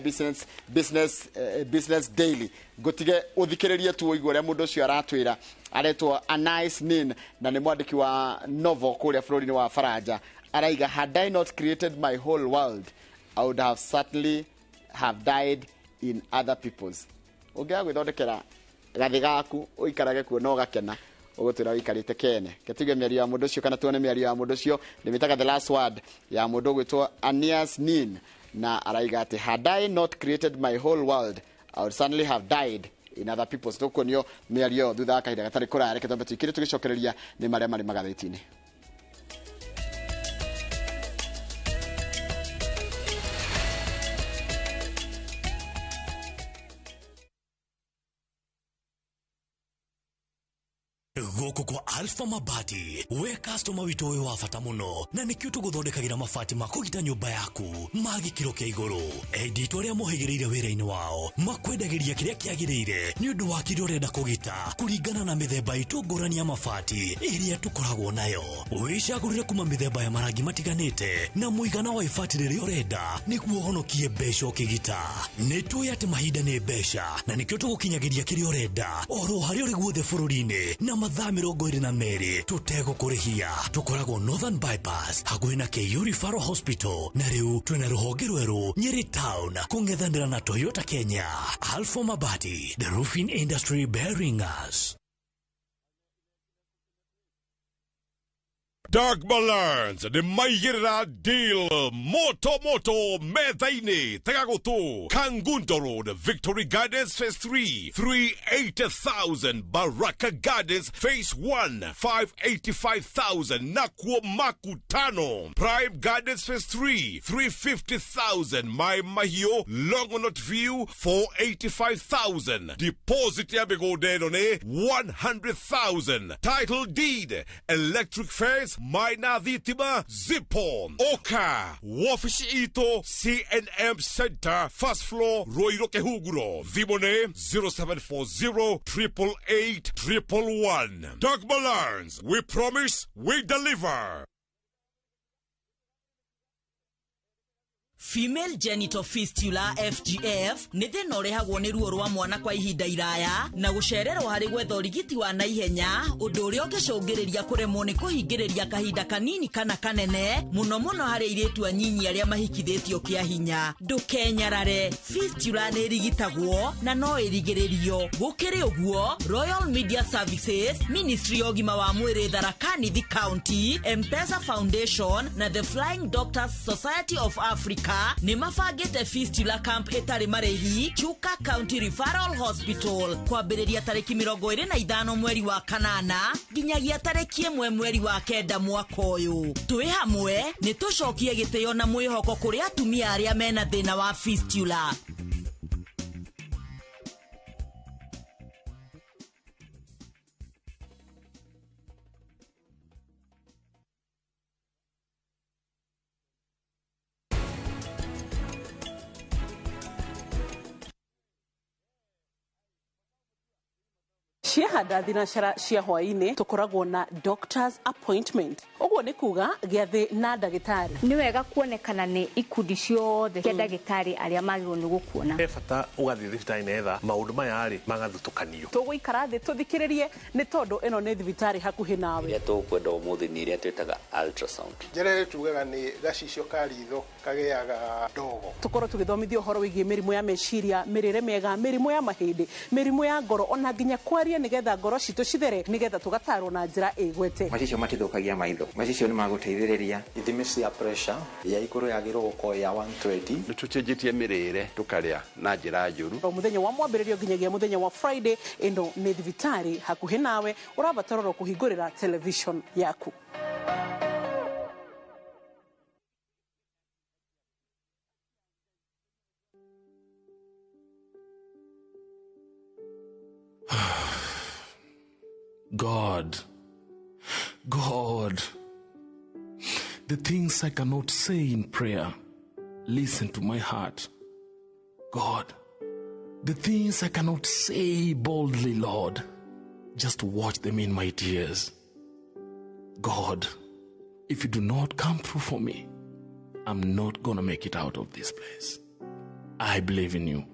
Business Daily. Ngũtige ũthikĩrĩrie tu ũigue ũrĩa mũndũ ũcio aratwĩra. Aretwo Anais Nin na nĩ mwandĩki wa novel kũrĩa bũrũri-inĩ wa Faranja. Araiga, had I not created my whole world, I would have certainly have died in other people's. Ũngĩaga gwĩthondekera gathĩ gaku ũikarage kuo na ũgakena, ũgũtwĩra ũikarĩte kene. Ketuge mĩario ya mũndũ ũcio kana tuone mĩario ya mũndũ ũcio. Ndĩmĩtaga the last word ya mũndũ ũgwĩtwo Anias Nin, na araiga atĩ had I not created my whole world, I would certainly have died in other people's. Tũkuonio mĩario thutha wa kahinda gatarĩ kũraya. Reke twambe tũikire tũgĩcokereria nĩ marĩa marĩ magathĩti-inĩ. Gũkũ kwa Alpha Mabati, we customer witũ wĩ wa bata mũno, na nĩkĩo tũgũthondekagĩra mabati ma kũgita nyũmba yaku ma gĩkĩro kĩa igũrũ. Endi itũ arĩa mohĩgĩrĩire wĩra-inĩ wao makwendagĩria kĩrĩa kĩagĩrĩire nĩ ũndũ wa kĩrĩa ũrenda kũgita kũringana na mĩthemba itũ ngũrani ya mabati ĩrĩa tũkoragwo nayo. Wĩcagũrĩre kuma mĩthemba ya marangi matiganĩte na mũigana wa ibati rĩrĩa ũrenda nĩguo ũhonokie mbeca ũkĩgita. Nĩ tũĩ atĩ mahinda nĩ mbeca, na nĩkĩo tũgũkinyagĩria kĩrĩa ũrenda oro harĩa ũrĩ guothe bũrũri-inĩ na mathaa 22 tũtegũkũrĩhia. Tũkoragwo Northern Bypass hakuhĩ na KU Referral Hospital, na rĩu twĩna rũhonge rwerũ Nyeri Town kũng'ethanĩra na Toyota Kenya. Alpha Mabati, the roofing industry bearing us. Dark Balance nĩ maigĩrĩra deal moto moto metha-inĩ. Tega gũtũ, Kangundo Road, Victory Gardens Phase 3, 380,000, Baraka Gardens Phase 1, 585,000, Nakuo Makutano, Prime Gardens Phase 3, 350,000, Mai Mahiu, Longonot View, 485,000. Deposit ya mĩgũnda ĩno nĩ 100,000. Title deed, electric fence, Maina thitima zipo. Oka wabici itũ CNM Center, first floor, Ruiru Kihunguro. Thimũ nĩ 0740 888 111. Dogma Learns, we promise, we deliver. Female genital fistula FGF nĩ thĩna ũrehagwo nĩ ruo rwa mwana kwa ihinda iraya na gũcererwo harĩ gwetha ũrigiti wa naihenya, ũndũ ũrĩa ũngĩcũngĩrĩria kũremwo nĩ kũhingĩrĩria kahinda kanini kana kanene, mũno mũno harĩ airĩtu anyinyi arĩa mahikithĩtio kĩa hinya. Ndũkenyarare, fistula nĩ ĩrigitagwo na no ĩrigĩrĩrio. Gũkĩrĩ ũguo, Royal Media Services, Ministry ya ũgima wa mwĩrĩ Tharaka Nithi County, M-Pesa Foundation na The Flying Doctors Society of Africa nĩ mabangĩte fistula camp ĩtarĩ marĩhi Chuka County Referral Hospital kwambĩrĩria tarĩki 25 mweri wa kanana nginyagia tarĩki 1 mweri wa 9 mwaka ũyũ. Twĩ hamwe nĩ tũcokie gĩtĩo na mwĩhoko kũrĩ atumia arĩa mena thĩna wa fistula. Ciahanda thinacara cia hwaĩ-inĩ tũkoragwo na doctor's appointment. Ũguo nĩ kuga gĩathĩ na ndagĩtarĩ. Nĩ wega kuonekana nĩ ikundi ciothe cia ndagĩtarĩ arĩa magĩrĩirwo nĩ gũkuona. He bata ũgathiĩ thibitarĩ nĩgetha maũndũ maya rĩ magathutũkanio. Tũgũikara thĩ tũthikĩrĩrie nĩ tondũ ĩno nĩ thibitarĩ hakuhĩ nawe. Ĩrĩa tũkwenda ũmũthĩ nĩ ĩrĩa twĩtaga ultrasound. Njĩra ĩrĩa tugaga nĩ gacicio ka ritho kagĩaga ndogo. Tũkorwo tũgĩthomithio ũhoro wĩgiĩ mĩrimũ ya meciria, mĩrĩre mĩega, mĩrimũ ya mahĩndĩ, mĩrimũ ya ngoro, ona nginya kwaria nĩgetha ngoro citũ cithere, nĩgetha tũgatarwo na njĩra ĩgwete. Macicio matithũkagia maitho, macicio nĩ magũteithĩrĩria. Ithimi cia pressure ya igũrũ yagĩrĩirwo gũkorwo ya 120. Nĩ tũcenjetie mĩrĩre tũkarĩa na njĩra njũru. O mũthenya wa mwambĩrĩrio nginyagia mũthenya wa Friday, ĩno nĩ thibitarĩ hakuhĩ nawe, ũrabatara oro kũhingũrĩra television yaku. God, God, the things I cannot say in prayer, listen to my heart. God, the things I cannot say boldly, Lord, just watch them in my tears. God, if you do not come through for me, I'm not gonna make it out of this place. I believe in you.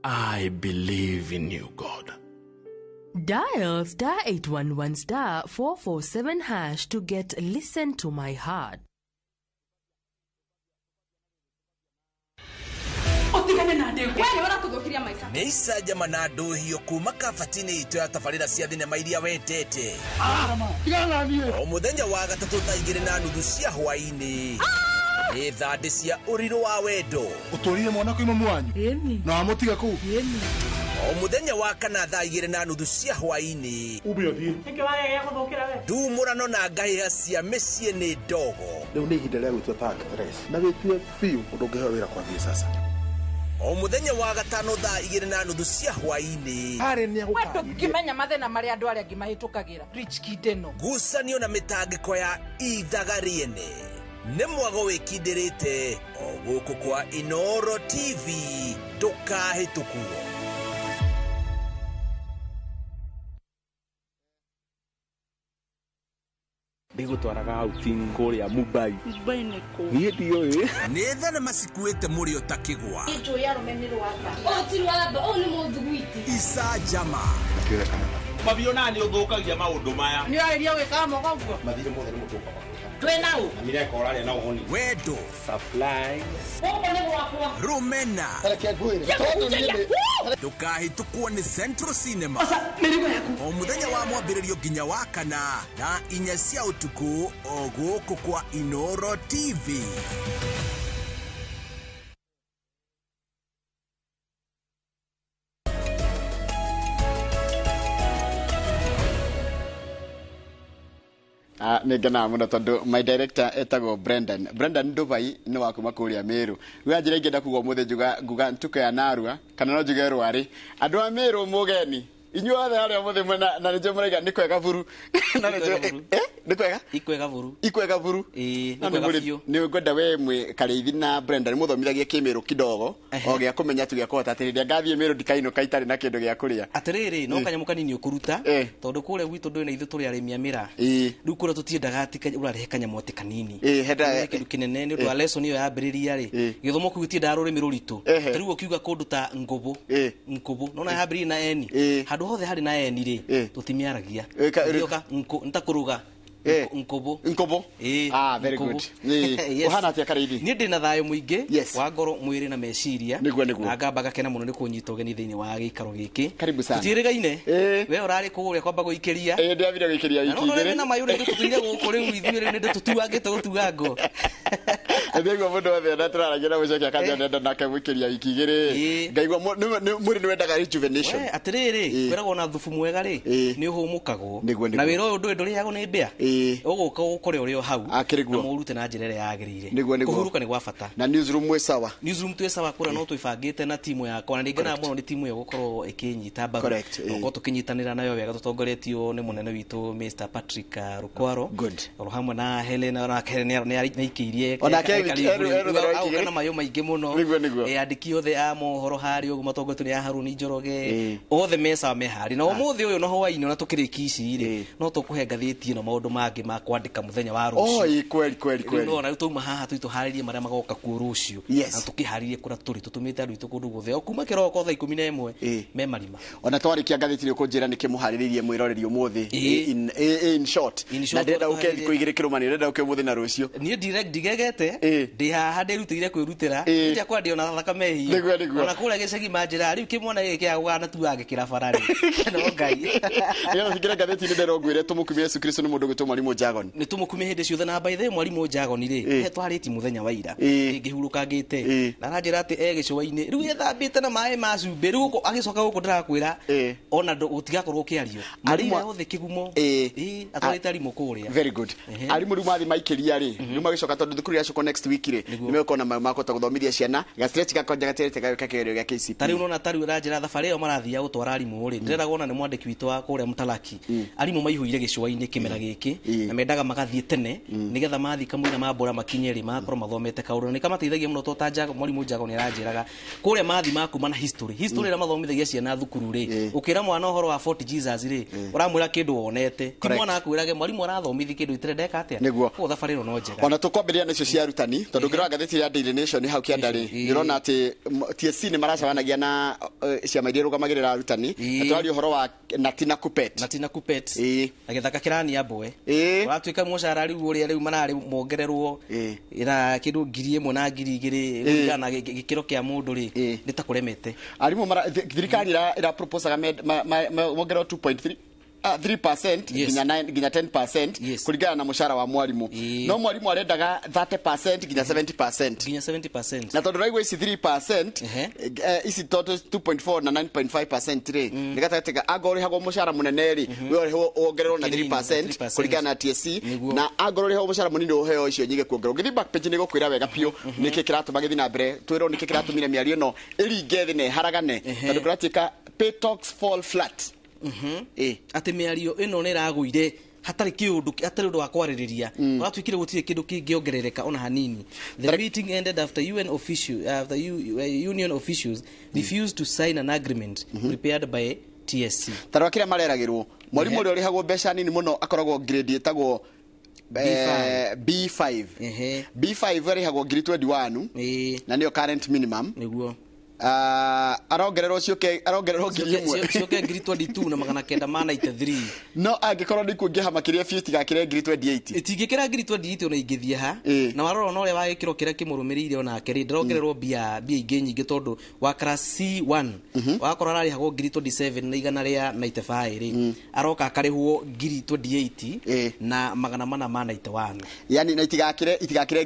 I believe in you, God. Dial star 811 star 447 hash to get Listen to My Heart. Ũtigane na ndegwa. We nĩ ũratũthũkiria maica. Nĩ icanjama na ndũhio kuma kabati-inĩ itũ ya tabarĩra cia thinema iria wendete. O mũthenya wa gatatũ thaa 2:30 cia hwaĩ-inĩ. Nĩ thandĩ cia ũrirũ wa wendo. Ũtũrire mwana kwĩ mamu wanyu? Na wamũtiga kũu? O mũthenya wa kana thaa 2:30 cia hwaĩ-inĩ. Ume ũthiĩ. Nĩkĩ wagĩa gũthũkĩra we? Ndumũrano na ngahĩha cia mĩciĩ nĩ ndogo. Rĩu nĩ ihinda rĩa gwĩtua ta actress. Na wĩtue biũ ũndũ ũngĩheo wĩra kwambia sasa. O mũthenya wa gatano thaa 2:30 cia hwaĩ-inĩ. We ndũngĩmenya mathĩna marĩa andũ arĩa angĩ mahĩtũkagĩra. Rich kid ĩno. Ngucanio na mĩtangĩko ya ithaga rĩene. Nĩ mwago wĩkindĩrĩte o gũkũ kwa Inooro TV ndũkahĩtũkwo. Ndigũtwaraga outing kũrĩa Mumbai. Mumbai nĩ kũ? Niĩ ndiũĩ. Nĩ thenema cikuĩte mũrĩo ta kĩgwa. Njũĩ arũme nĩ rwamba. Ũyũ ti rwamba, ũyũ nĩ mũthugwiti. Icanjama. Mabio na nĩ ũthũkagia maũndũ maya. Nĩ ũrarĩria gwĩkaga moga ũguo? Mathirĩ mothe nĩ mũtũkaga. Twĩ na ũ? Na mireka ũrarĩa na ũhũni. Wendo. Supplies. Gũkũ nĩ gwakwa. Rũmena. Reke ngwĩre. Tondũ niĩ nĩ Ndũkahĩtũkwo nĩ Central Cinema. Oca, mĩrigo yaku. O mũthenya wa mwambĩrĩrio nginya wa kana thaa 4 cia ũtukũ o gũkũ kwa Inooro TV. Nĩ ngenaga mũno tondũ my director etagwo Brendan. Brendan Dubai nĩ wa kuma kũrĩa Meru. Rĩu anjĩra ingĩenda kuga ũmũthĩ nguga ntuko ya Narua kana no njuge Rwari. Andũ a Meru mũgeni inyuothe arĩa ũmũthĩ mwena na nĩnjũĩ mũraiga nĩ kwega buru. Na nĩnjũĩ nĩ kwega? Ikwega buru. Ikwega buru. Ĩĩ, Na nĩ kwega nĩ biũ. nĩ ngwenda we mwĩ Karĩithi na Brendan mũthomithagie kĩmĩrũ kidogo o gĩa kũmenya tu gĩa kũhota atĩ rĩrĩa ngathiĩ Meru ndikainũka itarĩ na kĩndũ gĩa kũrĩa. Atĩrĩrĩ, no kanyamũ kanini ũkũruta tondũ kũrĩa gwitũ ndũĩ na ithuĩ tũrĩ arĩmi a mĩraa. Rĩu kũrĩa tũtiendaga atĩ ũrarehe kanyamũ atĩ kanini. Henda kĩndũ kĩnene nĩ ũndũ wa lesson ĩyo yambĩrĩria rĩ. Gĩthomo kĩu gĩtiendaga rũrĩmĩ rũritũ. Ta rĩu ũkiuga kũndũ ta ngũbũ. Ngũbũ. Nona yambĩrĩirie na eni. Handũ hothe harĩ na eni rĩ, tũtimiaragia. Ũgĩũka nkũ, nĩ ta kũruga. Nkobo. Nkobo. Ah, very good. Ũhana atĩa Karĩithi? Niĩ ndĩ na thayũ mũingĩ wa ngoro, mwĩrĩ na meciria. Nĩguo, nĩguo. Na ngamba gakena mũno nĩ kũnyita ũgeni thĩinĩ wa gĩikaro gĩkĩ. Karibu sana. Tũtiĩrĩgaine. We ũrarĩ kũrĩa kwamba gũikĩria. Ĩĩ, ndĩrambire gũikĩria Na wiki no igĩrĩ. na mayũ rĩu tũtũire gũkũ rĩu ithuĩ rĩu nĩ tũtuangĩte gũtuangwo. Ndĩraigua mũndũ wothe na tũraragia na mũcoki akanjĩra ndenda nake gũikĩria wiki igĩrĩ. Ngaigua mwĩrĩ nĩ wendaga rejuvenation. We atĩrĩrĩ, kwĩragwo na thubu mwega rĩ, nĩ ũhũmũkagwo. Nĩguo, nĩguo. Na wĩra ũyũ ndũĩ ndũrĩagwo nĩ mbĩa. Ũgũka ũkore ũrĩ o hau. Akĩrĩ guo. Na mũrute na njĩra ĩrĩa yagĩrĩire. Nĩguo, nĩguo. Kũhurũka nĩ gwa bata. Na newsroom mwĩ sawa. Newsroom twĩ sawa kũrĩa no twĩbangĩte na timu yakwa na nĩngenaga mũno nĩ timu ĩyo gũkorwo ĩkĩnyita mbaru. Correct, Na gũkorwo tũkĩnyitanĩra nayo wega tũtongoretio nĩ mũnene witũ Mr Patrick Rukwaro. Good. Oro hamwe na Helena onake Helena nĩ aikĩirie. Onake Aũka na mayũ maingĩ mũno. Nĩguo, nĩguo. Andĩki othe a mohoro harĩa ũguo matongoretio nĩ a Haruni Njoroge. Othe me sawa me harĩ. Na ũmũthĩ ũyũ na hwaĩ-inĩ ona tũkĩrĩkia ici rĩ, no tũkũhe ngathĩti ĩno maũndũ mangĩ ma kwandĩka mũthenya wa rũciũ. Oh, ĩ, kweli kweli kweli. Rĩu nona rĩu twauma haha tũharĩrie marĩa magoka kuo rũciũ. Yes. Na tũkĩharĩrie kũrĩa tũrĩ tũtũmĩte andũ aitũ kũndũ guothe o kuma kĩroko thaa 11 me marima. Ona twarĩkia ngathĩti nĩ ũkũnjĩra nĩkĩ mũharĩrĩirie mwĩroreri ũmũthĩ. In short. In short, Na ndĩrenda ũke tũharĩrĩrie. thikũ igĩrĩ kĩrũmanĩro, ndĩrenda ũke ũmũthĩ na rũciũ. Niĩ ndigegete ndĩ haha ndĩrutĩire kwĩrutĩra ndia kwandia ona thakame hiyo. Nĩguo, nĩguo. Ona kũrĩa gĩcagi manjĩra rĩu kĩmwana gĩkĩ kĩa gũgana tuangĩkĩra bara rĩ. No Ngai. Nĩgetha tũingĩre ngathĩti-inĩ ndĩrenda ũngwĩre tũmũkumie Yesu Kristo nĩ mũndũ ũgwĩtwo Mwalimu Jagon. Nĩ tũmũkumie hĩndĩ ciothe na by the way Mwalimu Jagon rĩ, he twarĩti mũthenya wa ira ngĩhurũkangĩte na aranjĩra atĩ e gĩcũa-inĩ rĩu ethambĩte na maĩ ma cumbĩ rĩu gũkũ agĩcoka gũkũ ndĩrakwĩra ona gũtigakorwo ũkĩario marĩa yothe kĩgumo atwarĩte arimũ kũrĩa. Very good. Arimũ rĩu mathiĩ maikĩria rĩ, rĩu magĩcoka tondũ thukuru iracoka next week rĩ, nĩ megũkorwo na makũhota gũthomithia ciana gastretch gakonja gaterete gagĩũka kĩgerio gĩa KCPE. Ta rĩu nona ta rĩu ũranjĩra thabarĩ ĩyo marathiĩ ya gũtwara arimũ rĩ, ndĩrenda wona nĩ mwandĩki witũ wa kũrĩa Mũtalaki, arimũ maihũire gĩcũa-inĩ kĩmera gĩkĩ na mendaga magathiĩ tene nĩgetha mathiĩ kamũira mambũra makinye rĩ magakorwo mathomete kaũndũ na nĩkamateithagia mũno to ta Mwalimu Jago nĩ aranjĩraga kũrĩa mathiĩ makuma na history ĩrĩa mathomithagia ciana thukuru rĩ, ũkĩra mwana ũhoro wa Fort Jesus rĩ, ũramwĩra kĩndũ wonete ti mwana akwĩrage mwalimu arathomithi kĩndũ itarĩ ndeka atĩa. Nĩguo. Koguo thabarĩ ĩno no njega. Ona tũkwambĩrĩria nacio cia arutani tondũ ngĩrora ngathĩti ya Daily Nation hau kĩanda rĩ, nĩũrona atĩ TSC nĩ maracemanagia na ciama iria irũgamagĩrĩra arutani na tũraria ũhoro wa Nati na Kupet. Nati na Kupet na gĩthaka kĩrania mboe ũratuĩka mũcara rĩu ũrĩa rĩu mararĩ mongererwo na kĩndũ 1,000 na 2,000 kũringana na gĩkĩro kĩa mũndũ rĩ, nĩ ta kũremete. Arimũ thirikari ĩra proposaga mongererwo 2.3 3% nginya 9 nginya 10% kulingana na mũcara wa mwalimu. No mwalimu arendaga 30% nginya 70%. Nginya 70%. Na tondũ raigua ici 3% ici total 2.4 na 9.5% rĩ, nĩ gatagatĩ ka angorwo ũrĩhagwo mũcara mũnene rĩ, we ũrĩhwo wongererwo na 3% kulingana na TSC, na angorwo ũrĩhagwo mũcara mũnini ũheo icio nyingĩ kuongererwo. Ũngĩthiĩ back page nĩ gũkwĩra wega biũ nĩkĩ kĩratũma gĩthiĩ na mbere, twĩrwo nĩkĩ kĩratũmire mĩario ĩno ĩringe thĩ na ĩharagane, tondũ kũratuĩka pay talks fall flat. Atĩ mĩario ĩno nĩ ĩragũire hatarĩ kĩũndũ hatarĩ ũndũ wa kwarĩrĩria ũratuĩkire gũtirĩ kĩndũ kĩngĩongerereka ona hanini. The meeting ended after UN official after union officials refused to sign an agreement prepared by TSC. Tarora kĩrĩa mareragĩrwo mwalimu ũrĩa ũrĩhagwo mbeca nini mũno akoragwo grade ĩtagwo B5. B5 arĩhagwo 21,000 na nĩyo current minimum. Nĩguo. Arongererwo ciũke arongererwo 1,000 ciũke 22,993 na no angĩkorwo nĩ kuingĩha makĩria biũ itigakĩre 28,000 itingĩkĩra 28,000 ona ingĩthiĩ ha na warora ona ũrĩa wa gĩkĩro kĩrĩa kĩmũrũmĩrĩire onake rĩ ndarongererwo mbia ingĩ nyingĩ tondũ wa class C1 wakorwo ararĩhagwo 27,195 na igana rĩa 95 rĩ aroka akarĩhwo 28,491 na magana mana ma 91 yani na itigakĩre 35 itigakĩre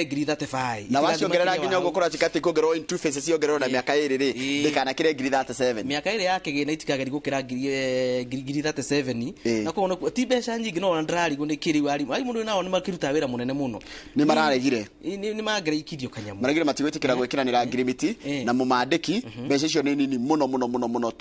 35 na waciongerera nginya ũguo kũratuĩka atĩ kuongererwo in two phases ciongererwo na mĩaka ĩrĩ rĩ ndĩkanakĩre 37 mĩaka ĩrĩ ya kĩgĩna itikageri gũkĩra 37 na koguo ti mbeca nyingĩ no ona ndĩrarigwo nĩ kĩrĩu arimũ arimũ nao nĩ makĩrutaga wĩra mũnene mũno nĩ mararegire nĩ mangereikirio kanyamũ maregire matigwĩtĩkĩra gwĩkĩranĩra ngirimiti na mũmandĩki mbeca icio nĩ nini mũno mũno mũno mũno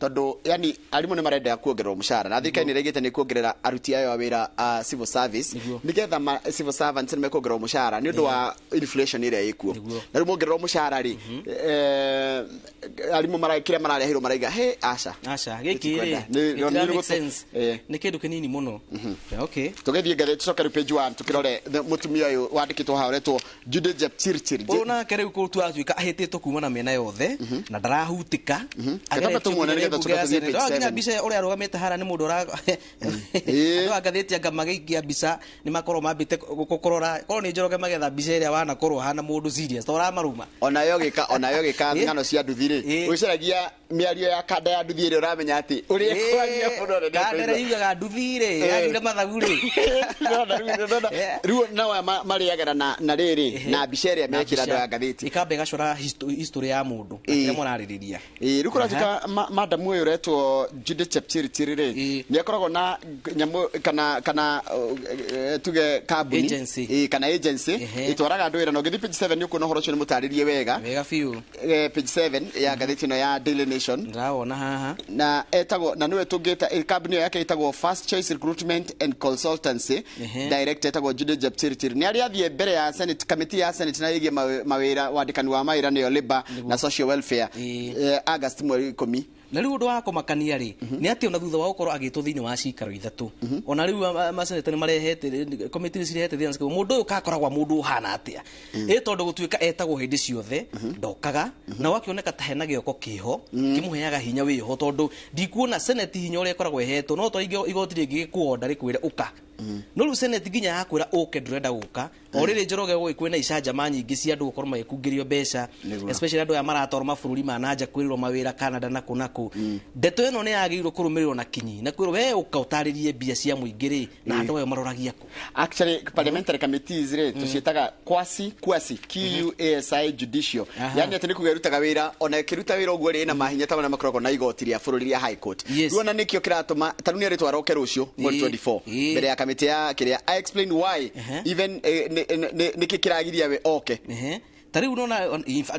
tondũ yani arimũ nĩ marenda kuongererwo mũcara na thirikari nĩ ĩregete nĩ kuongerera aruti ayo a wĩra a civil service nĩgetha civil servants nĩ mekuongererwo mũcara nĩ ũndũ wa inflation ĩrĩa ĩkuo na rĩu mongererwo mũcara rĩ arimũ kĩrĩa mararehirwo maraiga he aca aca gĩkĩ rĩ nĩ kĩndũ kĩnini mũno. Okay, tũgĩthiĩ ngathĩti tũcoke rĩu page 1 tũkĩrore mũtumia ũyũ wandĩkĩtwo haha ũretwo Judith Jepchirchir ũyũ nake rĩu kũu atuĩka ahĩtĩtwo kuma na mĩena yothe na ndarahutĩka nginya mbica ũrĩa arũgamĩte haha nĩ mũndũ andũ a ngathĩti anga magĩikia mbica nĩ makorwo mambĩte kũrora korwo nĩ Njoroge magetha mbica ĩrĩa wanakorwo hana mũndũ serious to ũramaruma onayo gĩka ng'ano cia nduthi rĩ ũcaragia mĩario ya kanda ya nduthi ĩrĩa ũramenya atĩ ũrĩa ĩkwaria mũno nĩ kanda ĩrĩa yugaga nduthi rĩ yagire mathagu rĩ rĩu nao aya marĩagara na rĩrĩ na mbica ĩrĩa mekĩra andũ ya ngathĩti ĩkamba ĩgacora history ya mũndũ kĩrĩa mũrarĩrĩria. Rĩu kũratuĩka madamu ũyũ ũretwo Judith Chepchirchir rĩ nĩ akoragwo na nyamũ kana tuge kambuni kana agency ĩtwaraga andũ wĩra na ũngĩthiĩ page 7 nĩ ũkuona ũhoro ũcio nĩ mũtarĩrie wega wega biũ. Page 7 ya ngathĩti ĩno ya Daily Nation ndĩrawona haha na etagwo na nĩwe tũngĩta kambuni ĩyo yake ĩtagwo First Choice Recruitment and Consultancy director etagwo Judith Jepchirchir nĩ arĩa athiĩ mbere ya Senate committee ya Senate na ĩgiĩ mawĩra wandĩkani wa mawĩra nĩyo labor na social welfare August mweri 10. Na rĩu ũndũ wa kũmakania rĩ nĩ atĩ ona thutha wa gũkorwo agĩtwo thĩinĩ wa cikaro ithatũ ona rĩu maseneta nĩ marehete committee nĩ cirehete thĩna mũndũ ũyũ kakoragwo mũndũ ũhana atĩa ĩ tondũ gũtuĩka etagwo hĩndĩ ciothe ndokaga na wakĩoneka ta hena gĩoko kĩho kĩmũheaga hinya wĩho tondũ ndikuona senate hinya ũrĩa ĩkoragwo ĩhetwo no to igoti rĩngĩ gĩkuonda rĩkwĩre ũka No rĩu senate nginya yakwĩra ũke ndũrenda gũka. O rĩrĩ Njoroge gũgĩ kwĩna icanjama nyingĩ cia andũ gũkorwo magĩkungĩrio mbeca, especially andũ aya maratwarwo mabũrũri ma na nja kwĩrĩrwo mawĩra Canada na kũ na kũ. Ndeto ĩno nĩ yagĩrĩirwo kũrũmĩrĩrwo na kinyi na kwĩrwo we ũka ũtarĩrie mbia cia mũingĩ rĩ na andũ ayo maroragia kũ. Actually parliamentary committees rĩ tũciĩtaga quasi QUASI judicial, yani atĩ nĩ kuga ĩrutaga wĩra ona ĩkĩruta wĩra ũguo rĩ na mahinya ta marĩa makoragwo na igoti rĩa bũrũri rĩa high court. Rĩu ona nĩkĩo kĩratũma ta rĩu nĩ arĩtwara oke rũciũ mweri 24 mbere ya kamĩtĩ ya kĩrĩa. I explain why even nĩkĩ kĩragiria we oke. Ta rĩu nona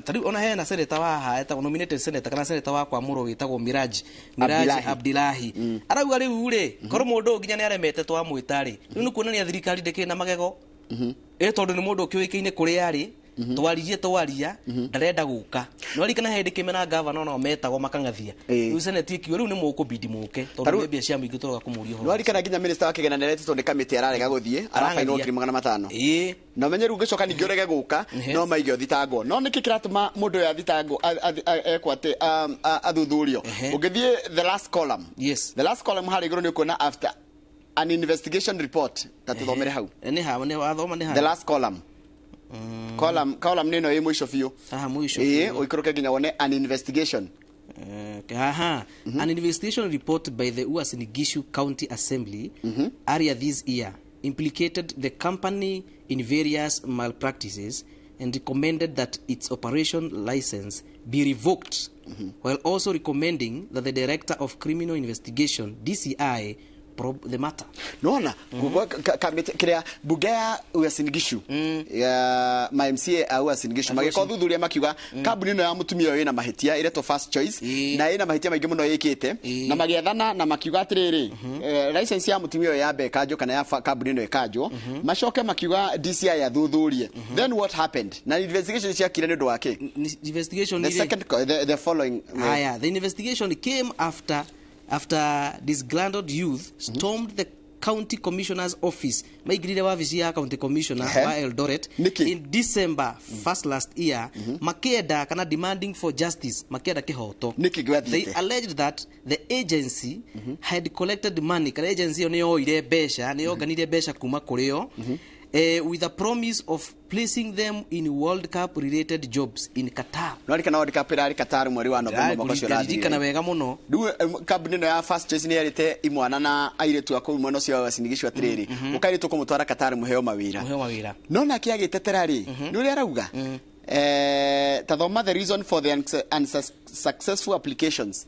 ta rĩu ona hena senator wa haha etagwo nominated senator kana senator wa Kwamũrwo wĩtagwo Miraji Abdillahi arauga rĩu rĩ korwo mũndũ nginya nĩ aremete twamwĩta rĩ rĩu nĩ kuonania thirikari ndĩkĩrĩ na magego tondũ nĩ mũndũ ũkĩũĩkaine kũrĩa arĩ twaririe twaria ndarenda gũka. No arikana hĩndĩ kĩmena gavana no metagwo makang'athia rĩu senate ikiuga rĩu nĩ mũkũbidi mũke tondũ nĩ mbia cia mũingĩ tũroga kũmũria ũhoro. No arikana nginya minister wa kĩgĩna nĩaretĩtwo nĩ kamĩtĩ ararega gũthiĩ arabainwo 500,000. Na ũmenye rĩu ũngĩcoka ningĩ ũrege gũka no maige ũthitangwo. No nĩkĩ kĩratũma mũndũ ũyũ athitangwo ekwo atĩ athuthurio? Ũngĩthiĩ the last column, the last column harĩa igũrũ nĩ ũkuona after an investigation report. Ta tũthomere hau. Nĩ ha nĩ wathoma nĩ ha the last column. Column nĩ ĩno ĩ mũico biũ. Haha mũico. Ũikũrũke nginya wone an investigation. Haha. An investigation report by the Uasin Gishu County Assembly earlier this year implicated the company in various malpractices and recommended that its operation license be revoked, while also recommending that the Director of Criminal Investigation DCI probe the matter. Nona kiria bunge ya Uasin Gishu ya ma MCA a Uasin Gishu magĩka ũthuthuria makiuga kambuni ĩno ya mũtumia ũyũ ĩna mahĩtia ĩretwo First Choice na ĩna mahĩtia maingĩ mũno ĩkĩte na magĩathana na makiuga atĩrĩrĩ license ya mũtumia ũyũ yambe ĩkanjwo kana ya kambuni ĩno ĩkanjwo macoke makiuga DCI athuthurie. Then what happened? Na investigation ciakire nĩ ũndũ wa kĩ? Investigation the second the following. Haya, the investigation came after disgruntled youth stormed the county commissioner's office maigirire wabici ya county commissioner wa Eldoret in December 1st last year makienda kana demanding for justice makienda kihoto. They alleged that the agency had collected money kana agency yo niyoire mbeca niyonganire mbeca kuma kurio with a promise of placing them in World Cup related jobs in Qatar. No arikana World Cup irari Qatar mweri wa November mwaka ũcio ũrathirire. Wega mũno. Rĩu kambuni ĩno ya First Choice nĩ yarĩte imwana na airĩtu a kũu mwena ũcio wa Uasin Gishu atĩrĩrĩ ũkairĩtu kũmũtwara Qatar mũheo mawĩra. Mũheo mawĩra. No nake agĩtetera rĩ nĩ ũrĩa arauga tathoma the reason for the unsuccessful applications.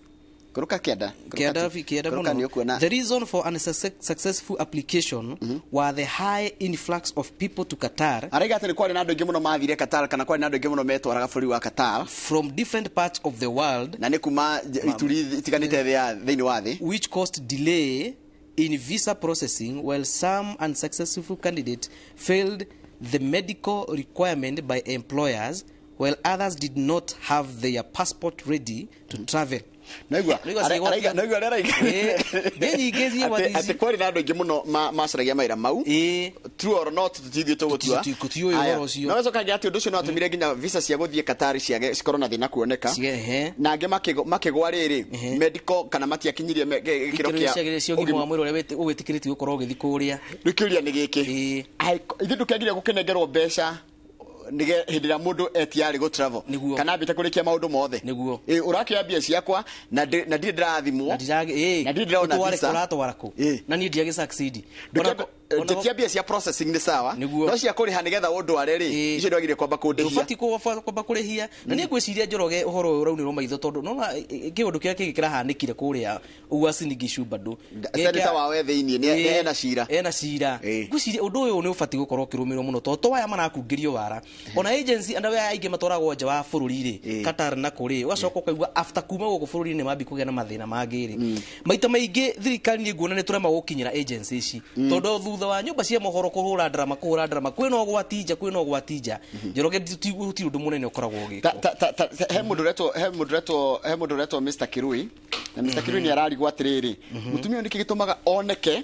Kuruka kianda. Kienda muno. The reason for unsuccessful application were the high influx of people to Qatar. Araiga atĩ nĩ kwarĩ na andũ aingĩ mũno mathire Qatar kana kwarĩ na andũ aingĩ mũno metwaraga bũrũri wa Qatar from different parts of the world. Na nĩ kuma ituri itiganĩte thĩinĩ wa thĩ. Which caused delay in visa processing while some unsuccessful candidates failed the medical requirement by employers while others did not have their passport ready to travel. Naigua araiga atĩ kwarĩ na andũ aingĩ mũno macaragia mawĩra mau. True or not tũtithiĩ tũgũtua. No gĩcoka atĩ ũndũ ũcio no watũmire nginya visa cia gũthiĩ Qatar cikorwo na thĩna kuoneka na angĩ makĩgwa rĩrĩ medical kana matiakinyirie gĩkĩro kĩa ũgima wa mwĩrĩ ũrĩa ũgwĩtĩkĩrĩtio gũkorwo ũgĩthiĩ kũrĩa. Rĩu kĩũria nĩ gĩkĩ, ithuĩ ndũkĩagire gũkĩnengerwo mbeca nige hĩndĩ ĩrĩa mũndũ etiarĩ gũ travel kana ambĩte kũrĩkia maũndũ mothe ũrakĩoya mbia ciakwa na ndirĩ ndĩrathimwo na ndirĩ ndĩrona visa ũratwara kũ na niĩ ndiagĩ succeed ndetia mbia cia processing nĩ sawa no cia kũrĩha nĩgetha ũndware rĩ icio ndwagĩrĩire kwamba kũndĩhia ũbatiĩ kwamba kũrĩhia na niĩ ngwĩciria Njoroge ũhoro ũyũ ũraunĩrwo maitho tondũ nona kĩũndũ kĩrĩa kĩngĩ kĩrahanĩkire kũrĩa Uasin Gishu bado senator wao e thĩinĩ nĩ ena cira ngwĩciria ũndũ ũyũ nĩ ũbatiĩ gũkorwo ũkĩrũmĩrĩrwo mũno tondũ to aya marakungĩrio wara ona agency andũ aya aingĩ matwaragwo nja wa bũrũri rĩ Qatar na kũrĩ ũgacoka ũkaigua after kuma gũkũ bũrũri-inĩ mambi kũgĩa na mathĩna mangĩ rĩ maita maingĩ thirikari nĩ nguona nĩ tũrema gũkinyĩra agency ici tondũ thutha wa nyũmba cia mohoro kũhũra drama kwĩna ũgwati nja Njoroge gũtirĩ ũndũ mũnene ũkoragwo ũgĩkwo. He mũndũ ũretwo Mr. Kirui na Mr. Kirui nĩ ararigwo atĩrĩrĩ mũtumia ũyũ nĩkĩ gĩtũmaga oneke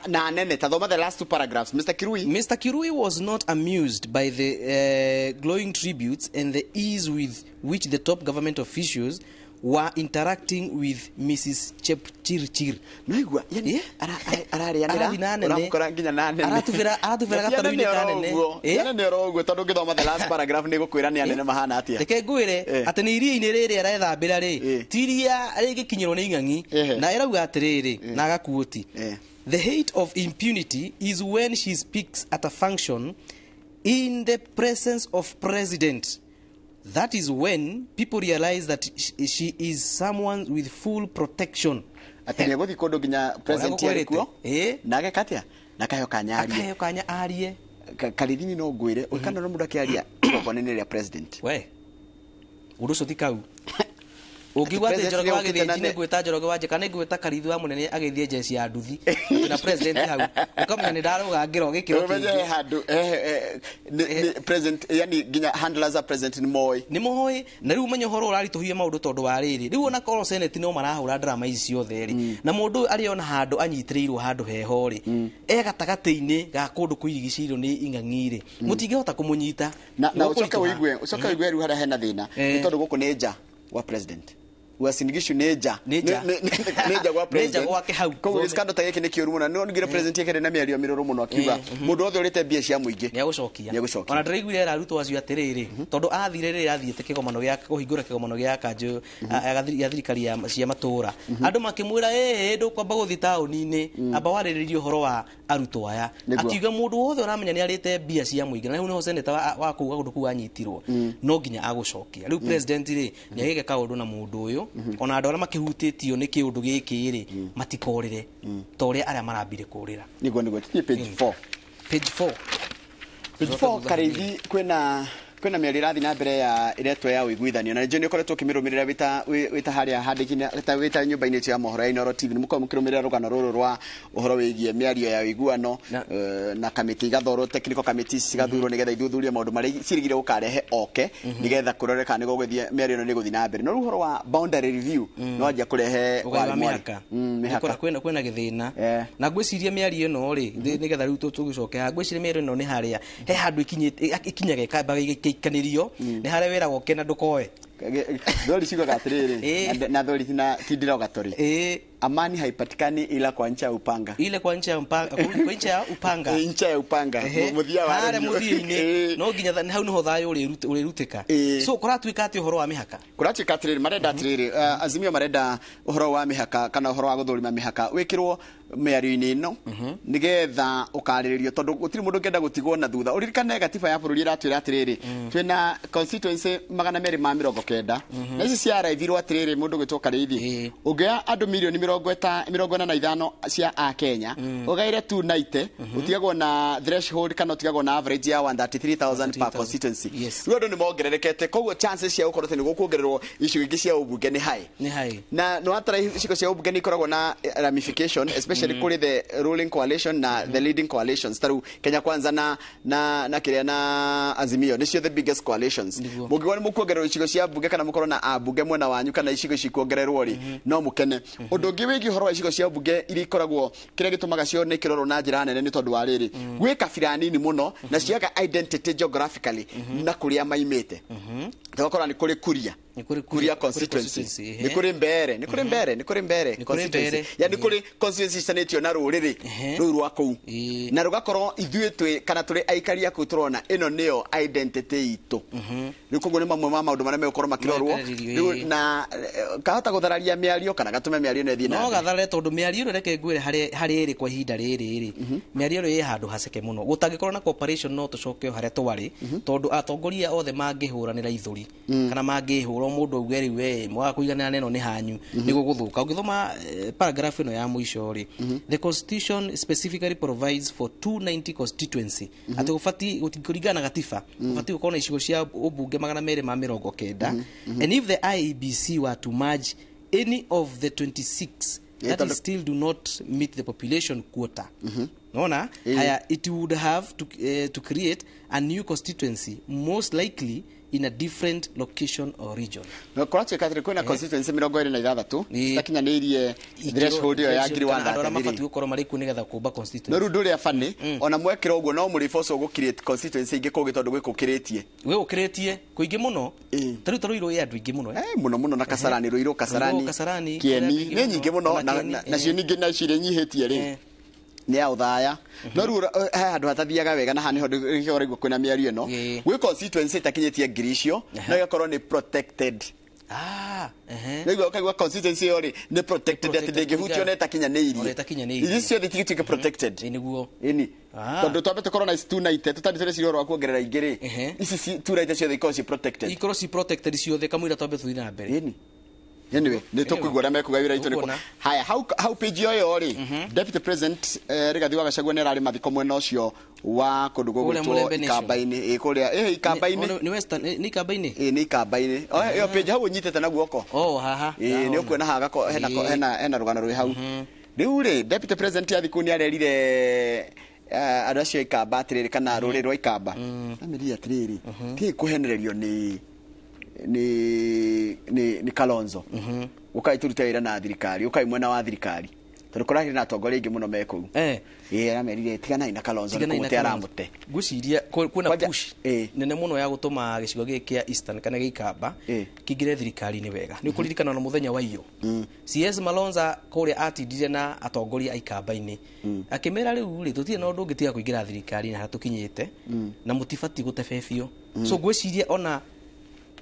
na nene tathoma the last two paragraphs. Mr. Kirui. Mr. Kirui was not amused by the glowing tributes and the ease with which the top government officials were interacting with Mrs. Chepchirchir. Naigua yani ararĩanĩra ũramũkora nginya na nene aratubĩra gatarũ-inĩ ka nene. Nene oro ũguo tondũ ũngĩthoma the last paragraph nĩ gũkwĩra nĩ anene mahana atĩa. Reke ngwĩre atĩ nĩ iria-inĩ rĩrĩ arethambĩra rĩ ti iria rĩngĩkinyĩrwo nĩ ing'ang'i na ĩrauga atĩrĩrĩ na agakuũti the height of impunity is when she speaks at a function in the presence of president. That is when people realize that she is someone with full protection. Atĩ nĩ egũthiĩ kũndũ nginya president arĩ kuo na ageka atĩa na akaheo kanya arie. Akaheo kanya arie. Karithini no ngwĩre ũkana no mũndũ akĩaria igongona-inĩ rĩa president. We ũndũ ũcio ti kau. Ũngiuga atĩ Njoroge wa Gĩthĩnji nĩ ngwĩta Njoroge wa Njeka nĩ ngwĩta Karithi wa Mũnene agĩthiĩ njeci ya nduthi na president hau ũkamenya nĩ ndarũga ngĩro gĩkĩro kĩngĩ. Handũ president yani nginya handlers a president nĩ moĩ nĩ moĩ na rĩu ũmenye ũhoro ũraritũhia maũndũ tondũ wa rĩrĩ rĩu ona korwo senate no marahũra drama ici ciothe rĩ na mũndũ arĩ ona handũ anyitĩrĩirwo handũ heho rĩ e gatagatĩ-inĩ ga kũndũ kũirigicĩirio nĩ ing'ang'i rĩ mũtingĩhota kũmũnyita. Na ũcoke ũigue rĩu harĩa hena thĩna nĩ tondũ gũkũ nĩ nja wa president. Uasin Gishu nĩ nja gwa president gwake hau. Koguo scandal ta gĩkĩ nĩ kĩũru mũno. Nĩ ngire president yekere na mĩario mĩrũrũ mũno akiuga mũndũ wothe ũrĩte mbia cia mũingĩ nĩ agũcokia. Ona ndĩraiguire era arutwo acio atĩrĩrĩ tondũ athire rĩrĩa athiĩte kĩgomano gĩa kũhingũra kĩgomano gĩa kanjũ ya thirikari cia matũũra andũ makĩmwĩra ĩĩ ndũkwamba gũthiĩ taũni-inĩ amba warĩrĩrie ũhoro wa arutwo aya akiuga mũndũ wothe ũramenya nĩ arĩte mbia cia mũingĩ na rĩu nĩho seneta wa kũu kũndũ kũu anyitirwo no nginya agũcokia. Rĩu president rĩ nĩ agĩke kaũndũ na mũndũ ũyũ ona andũ arĩa makĩhutĩtio nĩ kĩũndũ gĩkĩ rĩ matikorĩre ta ũrĩa arĩa marambire kũrĩra. Nĩguo tũthiĩ page 4. Page 4. Page 4 Karithi kwĩna mĩario ĩrathiĩ na mbere ya ĩretwo ya ũiguithanio na nĩ njũĩ nĩ ũkoretwo ũkĩmĩrũmĩrĩra wĩta harĩa handĩki wĩta nyũmba-inĩ ĩyo ya mohoro ya Inooro TV nĩ mũkoragwo mũkĩrũmĩrĩra rũgano rũrũ rwa ũhoro wĩgiĩ mĩario ya ũiguano na kamĩtĩ igathorwo technical committees cigathurwo nĩgetha ithuthurie maũndũ marĩa ciĩrĩgĩrĩire gũkarehe oke nĩgetha kũrore kana nĩgũgũthiĩ mĩario ĩno nĩgũthiĩ na mbere. No rĩu ũhoro wa boundary review no wanjia kũrehe mĩhaka kwĩna gĩthĩna na ngwĩciria mĩario ĩno rĩ nĩgetha rĩu tũgĩcoke haha ngwĩciria mĩario ĩno nĩ harĩa he handũ ikinyaga ĩkamba gĩikanĩrio nĩ harĩa wĩragwo ũke na ndũkoe. Thori ciugaga atĩrĩrĩ na thori ti derogatory. Amani haipatikani ila kwa ncha ya upanga. Ile kwa ncha ya upanga, kwa ncha ya upanga. Ncha ya upanga. Muthia wa harĩa mũthia-inĩ no nginya hau niho thayũ ũrĩrutĩka. So kũratuĩka atĩ ũhoro wa mĩhaka. Kũratuĩka atĩrĩrĩ marenda atĩrĩrĩ Azimio marenda ũhoro wa mĩhaka kana ũhoro wa gũthũrima mĩhaka wĩkĩrwo mĩario-inĩ ĩno nĩgetha ũkarĩrĩrio tondũ gũtirĩ mũndũ ũngĩenda gũtigwo na thutha. Ũririkane gatiba ya bũrũri ĩratwĩra atĩrĩrĩ twĩna constituency 290 na ici ciaraivirwo atĩrĩrĩ mũndũ gwĩtwo Karĩithi ũngĩoya andũ mirioni 45 cia a Kenya ũgaire 290 ũtigagwo na threshold kana ũtigagwo na average ya 133,000 per constituency. Rĩu andũ nĩ mongererekete koguo chances cia gũkorwo atĩ nĩ gũkuongererwo icigo ingĩ cia ũmbunge nĩ high. Na nĩ watara icigo cia ũmbunge nĩ ikoragwo na ramification especially kũrĩ the ruling coalition na the leading coalitions ta rĩu Kenya Kwanza na kĩrĩa na Azimio nĩcio the biggest coalitions. Mũngĩkorwo nĩ mũkuongererwo icigo cia mbunge kana mũkorwo na ambunge mwena wanyu kana icigo ici kuongererwo rĩ no mũkene. Ũndũ ũngĩ wĩgiĩ ũhoro wa icigo cia mbunge iria ikoragwo kĩrĩa gĩtũmaga cione ikĩrorwo na njĩra nene nĩ tondũ wa rĩrĩ gwĩ kabira nini mũno na ciaga identity geographically na kũrĩa maimĩte. Tũgakora nĩ kũrĩ Kuria Kuria constituency nĩ kũrĩ Mbeere nĩ kũrĩ Mbeere nĩ kũrĩ Mbeere constituency yani kũrĩ constituency citanĩtio na rũrĩrĩ rũu rwa kũu na rũgakorwo ithuĩ twĩ kana tũrĩ aikari a kũu tũrona ĩno nĩyo identity itũ. Rĩu koguo nĩ mamwe ma maũndũ marĩa megũkorwo makĩrorwo rĩu na kahota gũthararia mĩario kana gatũme mĩario ĩno ĩthiĩ na no gathare tondũ mĩario ĩno reke ngwĩre harĩa ĩrĩ kwa ihinda rĩrĩ rĩ mĩario ĩno ĩ handũ haceke mũno gũtangĩkorwo na cooperation no tũcoke o harĩa twarĩ tondũ atongoria othe mangĩhũranĩra ithũri kana mangĩhũra mũndũ auge rĩu we mwaga kũiganĩra na ĩno nĩ hanyu nĩ gũgũthũka. Ũngĩthoma paragraph ĩno ya mũico rĩ the constitution specifically provides for 290 constituency atĩ gũbatiĩ kũringana na gatiba gũbatiĩ gũkorwo na icigo cia ũmbunge 290 and if the IEBC were to merge any of the 26 that is still do not meet the population quota Nona haya it would have to create a new constituency most likely in a different location or region. No kũratuĩka atĩrĩ, kwĩna constituency 26 citakinyanĩirie threshold ĩyo ya ngiri Andũ arĩa 133. mabatiĩ gũkorwo marĩ kuo nĩgetha kũmba No constituency. rĩu ndũrĩa bani ona mwekĩra ũguo no mũrĩboco gũ create constituency ingĩ kũngĩ tondũ gwĩ kũkĩrĩtie. Gwĩ gũkĩrĩtie kũingĩ mũno. Ta rĩu ta Ruiru ĩ andũ aingĩ mũno. Mũno mũno na Kasarani, Ruiru, Kasarani, Ruiru, Kasarani, Kieni kũrĩ andũ nĩ aingĩ nyingĩ mũno. mũno. Ona Kieni, Nacio ningĩ nacio iria nyihĩtie rĩ nĩ ya ũthaya, no rĩu he handũ hatathiaga wega na haha nĩho nĩkĩo ũraigua kwĩna mĩario ĩno. Gwĩ constituency ĩtakinyĩtie ngiri icio no ĩgakorwo nĩ protected. Nĩguo ũkaigua constituency ĩyo rĩ nĩ protected, atĩ ndĩngĩhutio na ĩtakinyanĩirie. Ona ĩtakinyanĩirie. Ici ciothe tigituĩke protected. Nĩguo. Ĩni tondũ twambe tũkorwo na ici 290 tũtari tũreciria ũhoro wa kuongerera ingĩ rĩ, ici 290 ciothe ikorwo ci protected. Ikorwo ci protected ciothe kamũira twambe tũthiĩ na mbere. Ĩni. Anyway, nĩ tũkũigua ũrĩa mekuga wĩra itũ nĩ Tũkuona. Haya, hau page ĩyo rĩ, Deputy President Rigathi wa Gachagua nĩ ararĩ mathiko mwena ũcio wa kũndũ Kũrĩa gũgwĩtwo Mulembe Nation. Ikamba-inĩ. Ĩ, kũrĩa Ikamba-inĩ. Nĩ Western, nĩ Ikamba-inĩ? Ĩ, nĩ Ikamba-inĩ. O, ĩyo page hau ũnyitĩte na guoko. Oh, haha. Ĩ, nĩ ũkuona haha hena rũgano rwĩ hau. Rĩu rĩ, Deputy President athiĩ kũu nĩ arerire andũ acio a Ikamba atĩrĩrĩ, kana rũrĩrĩ rwa Ikamba, amerire atĩrĩrĩ, tigai kũhenererio nĩ Kalonzo, ũkai tũrute wĩra na thirikari, ũkai mwena wa thirikari, tondũ kũrakĩrĩ na atongoria aingĩ mũno me kũu. Ĩ, aramerire tiganai na Kalonzo, nĩ Tiganai na kũmũte Kalonzo. aramũte. Ngwĩciria kwĩna push nene mũno ya gũtũma gĩcigo gĩkĩ kĩa Eastern kana gĩa Ikamba kĩingĩre thirikari-inĩ wega. Nĩ ũkũririkana na mũthenya wa iyo CS Malonza kũrĩa atindire na atongoria a Ikamba-inĩ akĩmera rĩu rĩ tũtirĩ na ũndũ ũngĩ tiga kũingĩra thirikari-inĩ harĩa tũkinyĩte na mũtibatiĩ gũtebebio. So ngwĩciria ona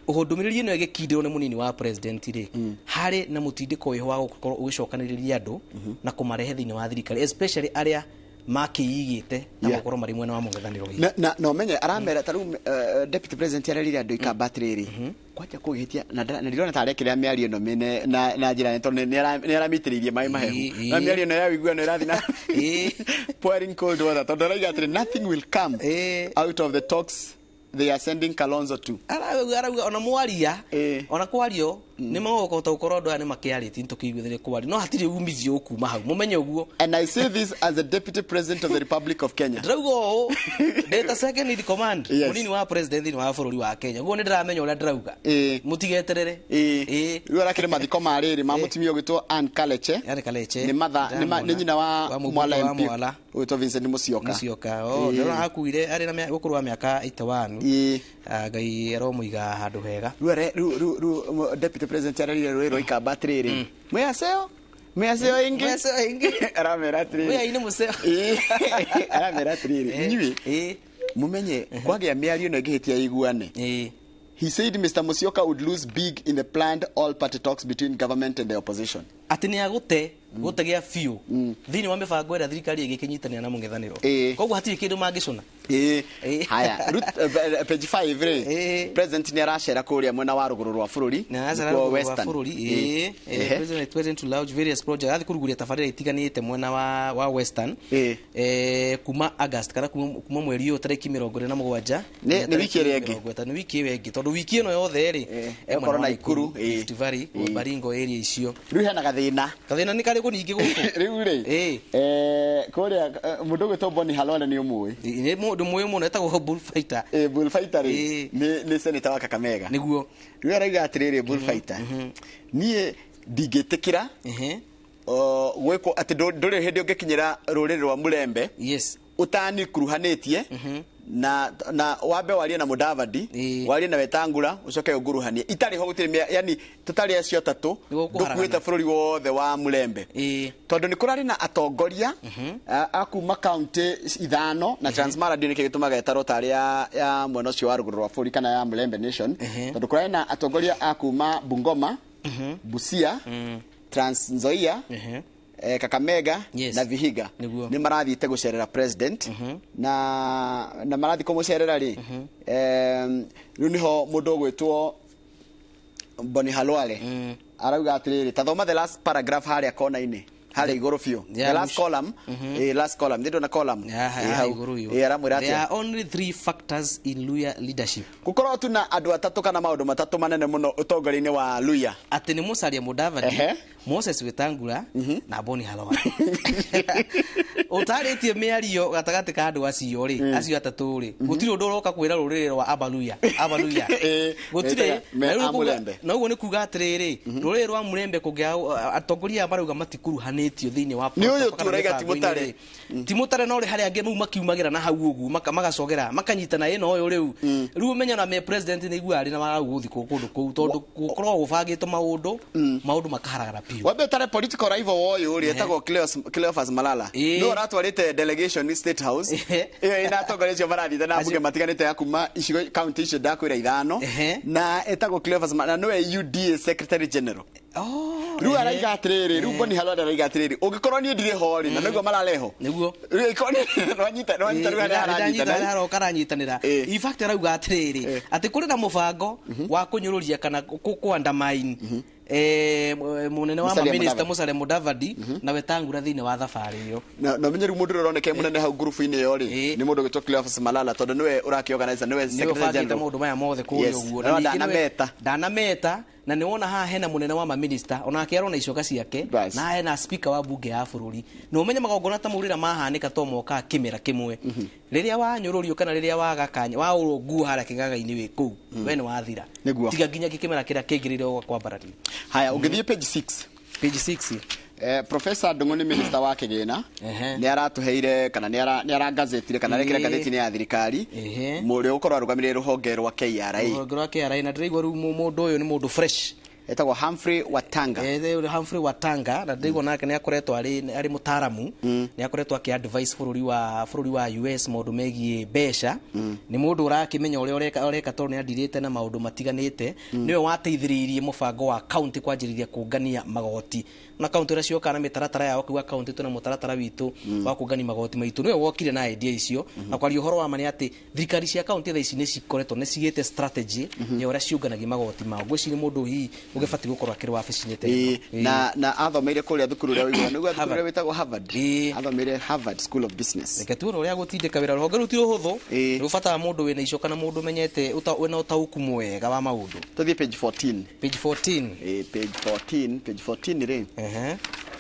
ndũmĩrĩri ĩno ĩgĩkindĩrwo nĩ mũnini wa president rĩ, harĩ na mũtindĩko wĩho wa gũkorwo ũgĩcokanĩrĩria andũ na kũmarehe thĩinĩ wa thirikari, especially arĩa makĩigĩte na gũkorwo marĩ mwena wa mũng'ethanĩro witũ. Na ũmenye aramera ta rĩu Deputy President arerire andũ Ikamba atĩrĩrĩ, kwanja kũgĩtia na ndirona ta arekĩrĩra mĩario ĩno mĩne na njĩra nene tondũ nĩ aramĩitĩrĩirie maĩ mahehu, na mĩario ĩno ya ũiguano ĩrathiĩ na pouring cold water, tondũ arauga atĩrĩ, nothing will come out of the talks they are sending Kalonzo to. Arauga ona mwaria ona kwario nĩ magũkũhota gũkorwo andũ aya nĩ makĩarĩtie nĩtũkĩiguithĩrie kwario no hatirĩ umithio ũkuma hau, mũmenye ũguo. And I say this as a Deputy President of the Republic of Kenya. Ndĩrauga ũũ ndĩ ta second in command, mũnini wa president thĩinĩ wa bũrũri wa Kenya, guo nĩ ndĩramenya ũrĩa ndĩrauga, mũtigeterere. Rĩu arakĩrĩ mathiko ma rĩrĩ ma mũtumia ũgwĩtwo Ann Kaleche. Ann Kaleche. Nĩ matha nĩ nyina wa Wa mũmbunge Mwala wa MP Mwala. ũgwĩtwo Vincent Musyoka. Musyoka, oh, ndĩrona akuire arĩ na ũkũrũ wa mĩaka 81. Ngai aromũiga handũ hega. Rĩu rĩu Deputy President arerire rũrĩrĩ rwa Ikamba atĩrĩrĩ, mwĩaceo mwĩaceo ĩngĩ. Mwĩaceo ĩngĩ. Aramera atĩrĩrĩ, Mwĩai nĩ mũceo. Aramera atĩrĩrĩ, inyuĩ mumenye kwagĩa mĩario ĩno ĩngĩhĩtia iguane. He said Mr. Musyoka would lose big in the planned all-party talks between government and the opposition. Atĩ nĩ agũte gũte gĩa biũ thĩinĩ wa mĩbango ĩrĩa thirikari ĩgĩkĩnyitanĩra na mũng'ethanĩro, koguo hatirĩ kĩndũ mangĩcũna. Haya, page 5 rĩ, President nĩ aracera kũrĩa mwena wa rũgũrũ rwa bũrũri. Nĩaracera nĩkuo rũgũrũ rwa Western. bũrũri. President to launch various projects, athiĩ kũrugũria tabarĩra itiganĩte mwena wa Western kuma August kana kuma mweri ũyũ tarĩki 27. Nĩ wiki ĩrĩa ĩngĩ. 50, wiki ĩyo ĩngĩ, tondũ wiki ĩno yothe rĩ ĩgũkorwo Naikuru, Rift Valley, Baringo area icio. Rĩu hena gathĩna. Gathĩna nĩ karĩkũ ningĩ gũkũ? Rĩu rĩ, kũrĩa mũndũ ũgwĩtwo Boni Halwale nĩ ũmũĩ? Nĩ mũndũ mũĩ mũno, etagwo Bullfighter. Bullfighter rĩ nĩ senator wa Kakamega. Nĩguo. Rĩu arauga atĩrĩrĩ, Bullfighter, niĩ ndingĩtĩkĩra gwĩkwo atĩ ndũrĩ hĩndĩ ũngĩkinyĩra rũrĩrĩ rwa Mulembe ũtanikuruhanĩtie na wambe warie na Mudavadi, warie na Wetangula, ucoke unguruhanie itarĩ ho gũtirĩ yani tũtarĩ acio atatũ ndũkuĩte bũrũri wothe wa Mulembe, tondũ nĩ kũrarĩ na atongoria a kuma kaunti 5 na Transmara ndio nĩkĩo gĩtũmaga ĩtarwo tarĩ ya mwena ũcio wa rũgũrũ rwa bũrũri kana ya Mulembe Nation, tondũ kũrarĩ na atongoria a kuma Bungoma, Busia, Trans Nzoia, Kakamega na Vihiga nĩ marathiĩte gũcerera president na marathiĩ kũmũcerera rĩ, rĩu nĩho mũndũ ũgwĩtwo Boni Halwale arauga atĩrĩrĩ, ta thoma the last paragraph harĩa kona-inĩ harĩa igũrũ biũ, the last column, last column ndĩndona column hau aramwĩra There are only 3 factors in Luya leadership. Gũkorwo tu na andũ atatũ kana maũndũ matatũ manene mũno ũtongoria-inĩ wa Luya, atĩ nĩ Musalia Mudavadi, Moses Wetangula na Boni Halwa utarĩtie mĩario gatagatĩ ka andũ acio rĩ, acio atatũ rĩ, gũtirĩ ũndũ ũroka kwĩra rũrĩrĩ rwa Abaluya Abaluya, gũtirĩ. Na ũguo nĩ kuga atĩrĩrĩ, rũrĩrĩ rwa Mulembe kũngĩa atongoria aya marauga matikuruhanĩtio thĩinĩ wa nĩ ũyũ tu ũraiga ti mũtare, ti mũtare, no rĩ harĩa angĩ mau makiumagĩra na hau ũguo magacogera makanyitana ĩno ũyũ rĩu rĩu ũmenye na me president nĩ iguaga arĩ na wagagu gũthiĩ kũndũ kũu tondũ gũkoragwo gũbangĩtwo maũndũ maũndũ makaharagara biũ. Wambe ũtare political rival wa ũyũ rĩ, etagwo Cleophas Malala, nĩwe ũratwarĩte delegation State House ĩyo ĩna atongoria acio marathiĩte na mbunge matiganĩte ya kuma icigo kaunti icio ndakwĩra 5, na etagwo Cleophas Malala nĩwe UDA Secretary General. Rĩu araiga atĩrĩrĩ, rĩu Boni Halwa araiga atĩrĩrĩ, ũngĩkorwo niĩ ndirĩ ho rĩ, na nĩguo marareho nĩguo rwanyita rwanyita rĩu harĩa haranyitanĩra haroka aranyitanĩra. In fact arauga atĩrĩrĩ atĩ kũrĩ na mũbango wa kũnyũrũria kana kũ-undermine munene wa minister Musalia Mudavadi na Wetangula thĩinĩ wa thabarĩ ĩyo. Na menye rĩu mũndũ ũrĩa ũroneka mũnene hau ngurubu-inĩ ĩyo rĩ, nĩ mũndũ ũgwĩtwo Cleophas Malala tondũ nĩwe ũrakĩorganize, nĩwe secretary general maũndũ maya mothe kũrĩa ũguo, na ndanameta ndanameta na nĩ wona haha hena mũnene wa maminista onake arona icoka ciake, na haha hena speaker wa bunge ya bũrũri. Na ũmenye magongona ta mau rĩrĩa mahanĩka to mokaga kĩmera kĩmwe, rĩrĩa wanyũrũrio kana rĩrĩa waga kanya waũrwo nguo harĩa kĩgagainĩ wĩ kũu, we nĩ wathira, tiga nginya kĩmera kĩrĩa kĩngĩrĩire kwambarario. Haya, ũngĩthiĩ page 6, page 6 Professor Ndung'u nĩ minister wa kĩgĩna, nĩ aratuheire kana nĩ aragazetire kana arekire ngathĩti-inĩ ya thirikari mũrĩa ũkorwo arũgamĩrĩire rũhonge rwa KRA, rũhonge rwa KRA. Na ndĩraigua rĩu mũndũ ũyũ nĩ mũndũ fresh, etagwo Humphrey Watanga. Humphrey Watanga, na ndĩraigua nake nĩ akoretwo arĩ mũtaaramu, nĩ akoretwo akĩ advice bũrũri wa US maũndũ megiĩ mbeca. Nĩ mũndũ ũrakĩmenya ũrĩa ũreka tondũ nĩ andirĩte na maũndũ matiganĩte. Nĩwe wateithĩrĩirie mũbango wa county kwanjĩrĩria kũngania magoti, na county ũrĩa cioka na mĩtaratara yao kuga county tuna mũtaratara witũ wa kũngania magoti maitũ, nĩwe wokire na idea icio. Na kwaria ũhoro wa ma nĩ atĩ thirikari cia county thaa ici nĩ cikoretwo nĩ cigĩte strategy ya ũrĩa ciũnganagia magoti mao. Ngwĩciria mũndũ hihi ũgĩbatiĩ gũkorwo akĩrĩ wabici-inĩ ta ĩno. Na athomeire kũrĩa thukuru ũrĩa ũiguaga nĩguo thukuru ũrĩa wĩtagwo Harvard, athomeire Harvard School of Business. Reke tuone ũrĩa gũtindĩka wĩra rũhonge rũu ti rũhũthũ, rũbataraga mũndũ wĩna icoka na mũndũ ũmenyete wĩna ũtaũku mwega wa maũndũ. Tũthiĩ page 14. Page 14. Page 14, page 14 rĩ,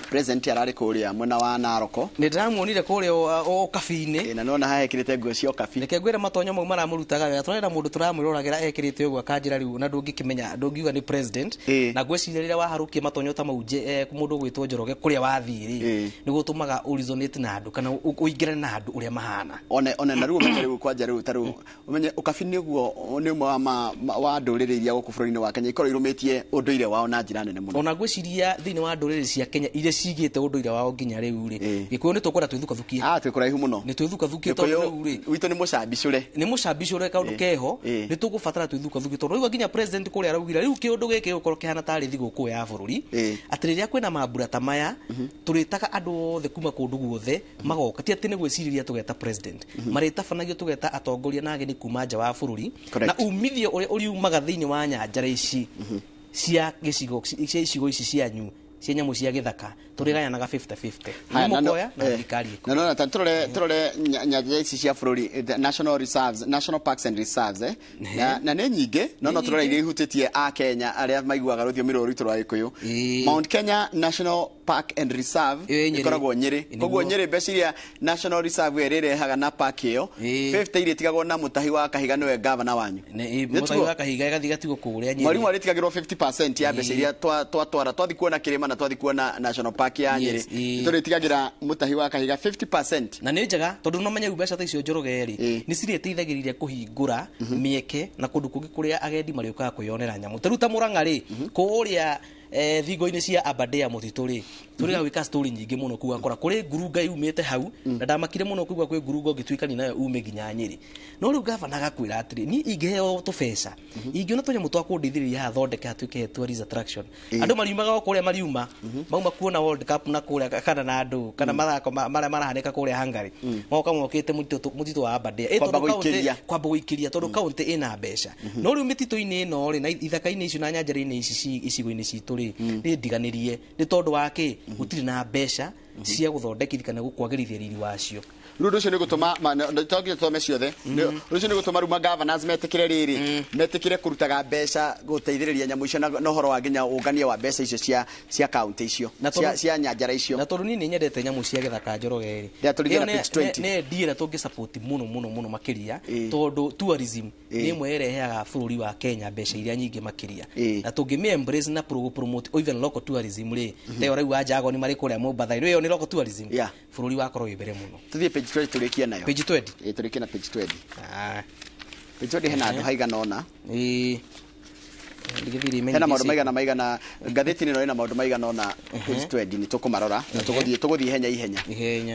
president ararĩ kũrĩa mwena wa Naroko, nĩ ndĩramuonire kũrĩa ũkabi-inĩ, na nona haha ekĩrĩte nguo cia ũkabi. Reke ngwĩre matonyo mau maramũrutaga wega, tũrarĩ na mũndũ tũramwĩroragĩra ekĩrĩte ũguo akanjĩra rĩu, na ndũngĩkĩmenya ndũngiuga nĩ president. Na ngwĩciria rĩrĩa waharũkia matonyo ta mau mũndũ ũgwĩtwo Njoroge kũrĩa wathiĩ rĩ, nĩ gũtũmaga ũresonate na andũ kana ũingĩrane na andũ ũrĩa mahana. One na rĩu ũmenye rĩu kwanja rĩu ta rĩu ũmenye ũkabi nĩguo nĩ ũmwe wa ndũrĩrĩ iria gũkũ bũrũri-inĩ wa Kenya ikorwo irũmĩtie ũndũire wao na njĩra nene mũno. Ona ngwĩciria thĩinĩ wa ndũrĩrĩ cia Kenya iria cigĩte ũndũire wao nginya rĩu rĩ, Gĩkũyũ nĩ tũkwenda twĩthukathukie. Twĩ kũraihu mũno, nĩ twĩthukathukie tondũ rĩu rĩ witũ nĩ mũcambicũre, nĩ mũcambicũre kaũndũ keho, nĩ tũgũbatara twĩthukathukie tondũ rĩu nginya president kũrĩa araugire rĩu kĩũndũ gĩkĩ gĩgũkorwo kĩhana tarĩ thigũkũ ya bũrũri, atĩ rĩrĩa kwĩna mambura ta maya tũrĩtaga andũ othe kuma kũndũ guothe magoka, ti atĩ nĩ gwĩcirĩria tũgeta president, marĩtabanagio tũgeta atongoria na ageni kuma nja wa bũrũri, na umithio ũrĩa ũriumaga thĩinĩ wa nyanjara ici cia gĩcigo cia icigo ici cianyu cia nyamũ cia gĩthaka tũrĩgayanaga 50-50 mũkoya na thirikari. Na no tũrore nyanja ici cia bũrũri, national reserves, national parks and reserves, na nĩ nyingĩ, no tũrore iria ihutĩtie a Kenya arĩa maiguaga rũthiomi rũrũ rwitũ rwa Gĩkũyũ. Mount Kenya National Park and Reserve ĩkoragwo Nyĩrĩ, koguo Nyĩrĩ mbeca iria National Reserve ĩrĩa ĩrehaga na park ĩyo 50 iria itigagwo na Mũtahi wa Kahiga nĩwe gavana wanyu. Mũtahi wa Kahiga ĩgathiĩ ĩgatigwo kũrĩa Nyĩrĩ. Mwarimũ arĩtigagĩrwo 50% ya mbeca iria twatwara twathiĩ kuona kĩrĩma na twathiĩ kuona National Park ya Nyĩrĩ, tũrĩtigagĩra Mũtahi wa Kahiga 50%. Na nĩ njega tondũ no menye rĩu mbeca ta icio Njoroge rĩ nĩ cirĩteithagĩrĩria kũhingũra mĩeke na kũndũ kũngĩ kũrĩa agendi marĩũkaga kwĩyonera nyamũ. Ta rĩu ta Mũrang'a rĩ, kũrĩa thingo-inĩ cia Aberdare mũtitũ rĩ, tũrĩga gwĩka story nyingĩ mũno kuga kora kũrĩ ngurunga yumĩte hau, na ndamakire mũno kuga kwĩ ngurunga ũngĩtuĩkania nayo ume nginya Nyĩrĩ. No rĩu gavana agakwĩra atĩrĩ, niĩ ingĩheo tũbeca, ingĩona tũnyamũ twa kũndeithĩrĩria haha thondeke hatuĩke tourist attraction, andũ mariumaga o kũrĩa mariuma, mauma kuona World Cup na kũrĩa kana na andũ kana mathako marĩa marahanĩka kũrĩa Hungary, magoka mokĩte mũtitũ wa Aberdare kwamba gũikĩria tondũ county ĩna mbeca. No rĩu mĩtitũ-inĩ ĩno rĩ na ithaka-inĩ icio na nyanjara-inĩ ici icigo-inĩ citũ rĩ, nĩ ndiganĩrie nĩ tondũ wa kĩ, gũtirĩ na mbeca Cia gũthondekithia kana gũkwagĩrithia riri wacio. Rĩu ũndũ ũcio nĩ gũtũma to nginya tũthome ciothe. Ũndũ ũcio nĩ gũtũma rĩu ma-governors metĩkĩre rĩrĩ, metĩkĩre kũrutaga mbeca gũteithĩrĩria nyamũ icio, na ũhoro wa nginya ũngania wa mbeca icio cia county icio, cia nyanjara icio. Na tondũ niĩ nĩ nyendete nyamũ cia gĩthaka, Njoroge rĩ, Rĩa tũrigĩra page 20. Nĩ ndira tũngĩ support mũno mũno mũno makĩria, tondũ tourism nĩ ĩmwe ĩreheaga bũrũri wa Kenya mbeca iria nyingĩ makĩria, na tũngĩmĩ embrace na promote even local tourism rĩ, ta ĩyo rĩu Anjago nĩ marĩ kũrĩa Mombatha, ĩyo nĩ local tourism, bũrũri wakorwo wĩ mbere mũno. Tũthiĩ page 20 tũrĩkie nayo. Page 20. Ĩĩ, tũrĩkie na page 20. Page 20 hena handũ haigana ũna. Hena maũndũ maigana ngathĩti-inĩ ĩno, ĩna maũndũ maigana ũna page 20, nĩ tũkũmarora na tũgũthiĩ ihenya ihenya.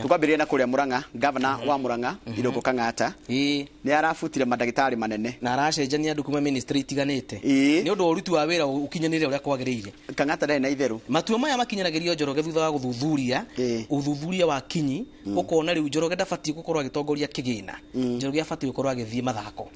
Tũkwambĩrĩria na kũrĩa Murang'a. Governor wa Murang'a, Irũngũ Kang'ata, nĩ arabutire mandagĩtarĩ manene na aracenjania andũ kuma ministry itiganĩte nĩ ũndũ wa ũruti wa wĩra ũkinyanĩire ũrĩa kwagĩrĩire. Kang'ata ndarĩ na itherũ. Matua maya makinyanagĩrio, Njoroge, thutha wa gũthuthuria ũthuthuria wa kinyi, ũkona rĩu Njoroge ndabatiĩ gũkorwo agĩtongoria kĩgĩna, Njoroge abatiĩ gũkorwo agĩthiĩ mathako.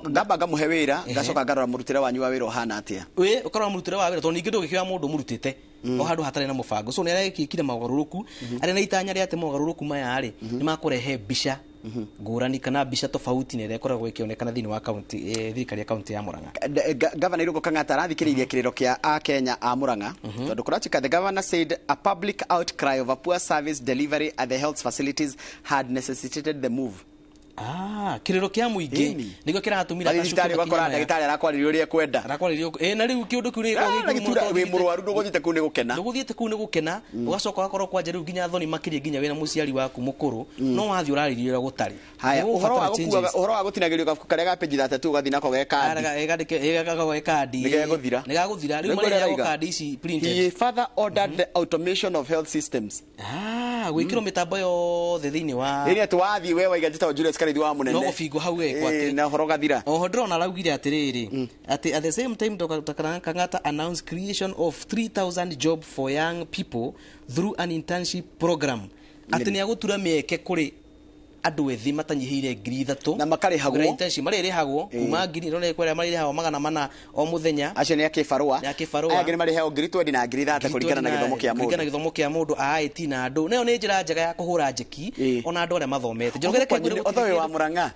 Ngamba ngamũhe wĩra, ngacoka ngarora mũrutĩre wanyu wa wĩra ũhana atĩa. Ĩ, ũkarora mũrutĩre wa wĩra, tondũ ningĩ ndũngĩkĩoya mũndũ mũrutĩte o handũ hatarĩ na mũbango. So nĩ arekĩkire mogarũrũku arĩ na itanya rĩa atĩ mogarũrũku maya rĩ, nĩ makũrehe mbica ngũrani kana mbica tofauti na ĩrĩa ĩkoragwo ĩkĩonekana thĩinĩ wa kaunti, thirikari ya kaunti ya Murang'a. Governor Irũngũ Kang'ata arathikĩrĩirie kĩrĩro kĩa Akenya a Murang'a, tondũ kũratuĩka the governor said a public outcry over poor service delivery at the health facilities had necessitated the move. Ah, kĩrĩro kĩa mũingĩ nĩkĩo kĩratũmire Wathiĩ thibitarĩ ũgakora ndagĩtarĩ arakwarĩria ũrĩa ekwenda. Arakwarĩria, ĩ, na rĩu kĩũndũ kĩu rĩ Wĩ mũrwaru, ndũgũthiĩte kũu nĩ gũkena. Ndũgũthiĩte kũu nĩ gũkena, ũgacoka ũgakorwo kwanja rĩu nginya thoni makĩria, nginya wĩna mũciari waku mũkũrũ, no wathiĩ ũrarĩria ũrĩa gũtarĩ. Haya, ũhoro wa gũtinagĩrio gabuku karĩa ga page 32 ũgathiĩ nako ge kandi. Gako ge kandi. Nĩ gegũthira. Nĩ gagũthira. Rĩu marĩheagwo kandi ici printed. He further ordered the automation of health systems. Ah, gwĩkĩrwo mĩtambo yothe thĩinĩ wa Ĩni atĩ wathiĩ we waiga njĩtagwo Julius Karithi wa mũnene. No gũbingwo hau gekwo atĩ. Na ũhoro ũgathira. Oho ndĩrona araugire atĩrĩrĩ, atĩ at the same time Dr. Kang'ata announced creation of 3000 job for young people through an internship program, atĩ nĩ agũtura mĩeke kũrĩ andũ ethĩ matanyihĩire 3,000 na makarĩhagwo internship, marĩrĩhagwo kuma ngiri ĩno kwĩrĩa marĩrĩhagwo 400 o mũthenya. Acio nĩ a kĩbarũa. Nĩ a kĩbarũa. Aya angĩ nĩ marĩheagwo 20,000 na 30,000 kũringana na gĩthomo kĩa mũndũ. Kũringana na gĩthomo kĩa mũndũ, a IT na andũ. Nayo nĩ njĩra njega ya kũhũra njeki ona andũ arĩa mathomete. Njoroge, reke ngwĩre, othe wĩ wa Murang'a.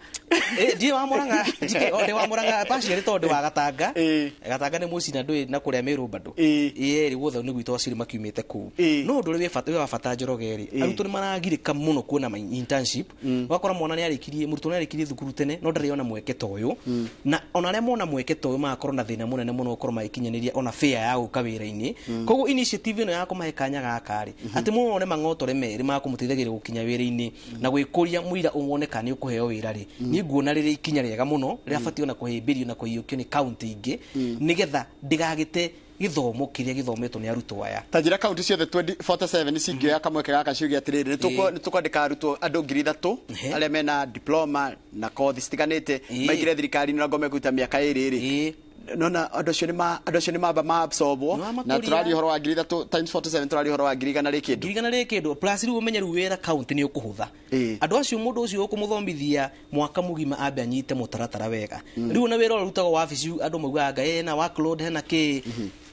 Ndiĩ wa Murang'a, ndĩ wa Murang'a partially tondũ ndĩ wa Gatanga. Gatanga nĩ mũciĩ na ndũĩ na kũrĩa Meru bado. Ĩ guothe nĩ gwitũ, aciari makiumĩte kũu. No ũndũ ũrĩa wĩ wa bata, Njoroge rĩ, arutwo nĩ maragirĩka mũno kuona internship. Ũgakora mwana nĩ arĩkirie, mũrutwo nĩ arĩkirie thukuru tene, no ndarĩ ona mweke ta ũyũ, na ona arĩa mona mweke ta ũyũ magakorwo na thĩna mũnene mũno gũkorwo magĩkinyanĩria ona fare ya gũka wĩra-inĩ. Koguo initiative ĩno ya kũmahe kanya gaka rĩ, atĩ mũno mang'otore merĩ makũmũteithagĩrĩria gũkinya wĩra-inĩ na gwĩkũria mũira ũmwone kana nĩ ũkũheo wĩra rĩ, niĩ nguona rĩrĩ ikinya rĩega mũno rĩrabatiĩ ona kũhĩmbĩrio na kũiyũkio nĩ kaunti ingĩ, nĩgetha ndĩgagĩte gĩthomo kĩrĩa gĩthometwo nĩ arutwo aya. Ta njĩra kaunti ciothe 47 cingĩoya kamweke gaka ciuge atĩrĩrĩ, nĩ tũkwandĩka arutwo andũ 3,000 arĩa mena diploma na kothi citiganĩte maingĩre thirikari-inĩ na ngome kũruta mĩaka 2 rĩ, nona andũ acio nĩ mamba maabsorbwo, na tũraria ũhoro wa 3,000 times 47, tũraria ũhoro wa 100,000 rĩ kĩndũ. 100,000 rĩ kĩndũ, plus rĩu ũmenye rĩu wĩra kaunti nĩ ũkũhũtha. Andũ acio, mũndũ ũcio ũkũmũthomithia mwaka mũgima ambe anyite mũtaratara wega, rĩu ona wĩra ũrĩa ũrutagwo wabici andũ maugaga anga ena workload hena kĩ,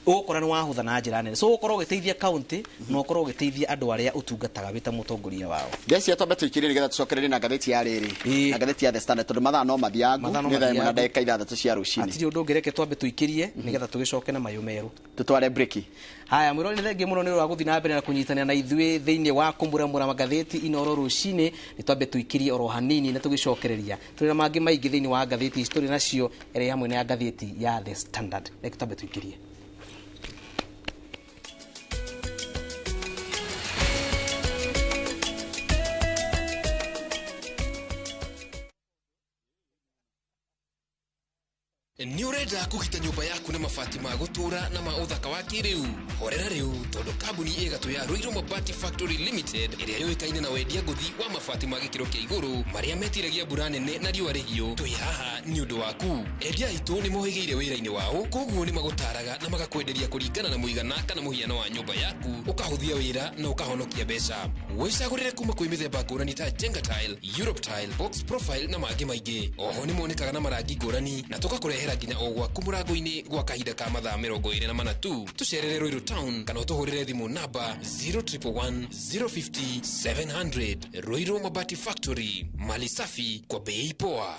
ũgũkora nĩ wahũtha na njĩra nene. So ũgũkorwo ũgĩteithia kaunti na ũkorwo ũgĩteithia andũ arĩa ũtungataga wĩ ta mũtongoria wao. Ndeci twambe tũikĩrie nĩgetha tũcokererie na ngathĩti ya rĩrĩ, na ngathĩti ya The Standard, tondũ mathaa no mathiangu, nĩ thaa 1 na ndagĩka 6 cia rũcinĩ. Hatirĩ ũndũ ũngĩ, reke twambe tũikĩrie nĩgetha tũgĩcoke na mayũ merũ. Tũtware breki. Haya, mwĩrori, nĩ thengiũ mũno nĩ ũndũ wa gũthiĩ na mbere na kũnyitanĩra na ithuĩ thĩinĩ wa kũmuramura magathĩti Inooro rũcinĩ. Nĩ twambe tũikĩrie oro hanini na tũgĩcokereria tũrĩ na mangĩ maingĩ thĩinĩ wa ngathĩti ici tũrĩ nacio, ĩrĩa hamwe na ya ngathĩti ya The Standard. Reke twambe tũikĩrie. Nĩ ũrenda kũgita nyũmba yaku na mabati ma gũtũũra na ma ũthaka wa kĩrĩu? Horera rĩu, tondũ kambuni ĩgatũ ya Ruiru Mabati Factory Limited, ĩrĩa yũĩkaine na wendia ngũthi wa mabati ma gĩkĩro kĩa igũrũ marĩa metiragia mbura nene na riũa rĩhiũ, twĩ haha nĩ ũndũ waku. Endia aitũ nĩ mohĩgĩire wĩra-inĩ wao, koguo nĩ magũtaraga na magakwenderia kũringana na mũigana kana mũhiano wa nyũmba yaku, ũkahũthia wĩra na ũkahonokia mbeca. Wĩcagũrĩre kuma kwĩ mĩthemba ngũrani ta Jenga Tile, Europe Tile, Box Profile na mangĩ maingĩ. Oho nĩ monekaga na marangi ngũrani na tũgakũrehera nginya o gwaku mũrango-inĩ gwa kahinda ka mathaa 24 tu. Tũcerere Ruiru Town kana ũtũhũrĩre thimũ namba 0111 050 700. Ruiru Mabati Factory, mali safi kwa bei poa.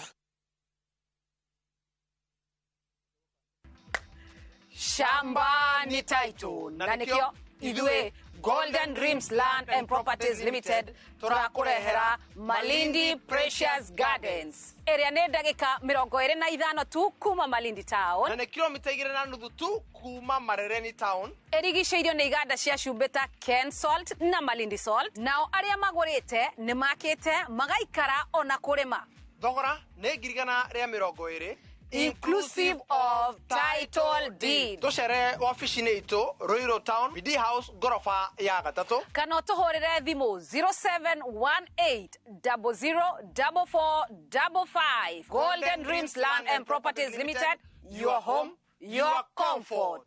Shamba ni title na nikio ithuĩ Golden Dreams Land and Properties Limited tũrakũrehera Malindi Precious Gardens ĩrĩa nĩ ndagĩka 25 tu kuma Malindi Town na nĩ kilomita 2.5 tu kuma Marereni Town. Ĩrigicĩirio nĩ iganda cia cumbĩ ta Ken Salt na Malindi Salt. Nao arĩa magũrĩte nĩ makĩte magaikara ona kũrĩma. Thogora nĩ 120,000 inclusive of title deed. Tucere wabici-inĩ itũ Ruiru Town, BD House, ngoroba ya 3, kana ũtũhũrĩre thimũ 0718 004455. Golden Dreams Land and Properties Limited, your home, your comfort.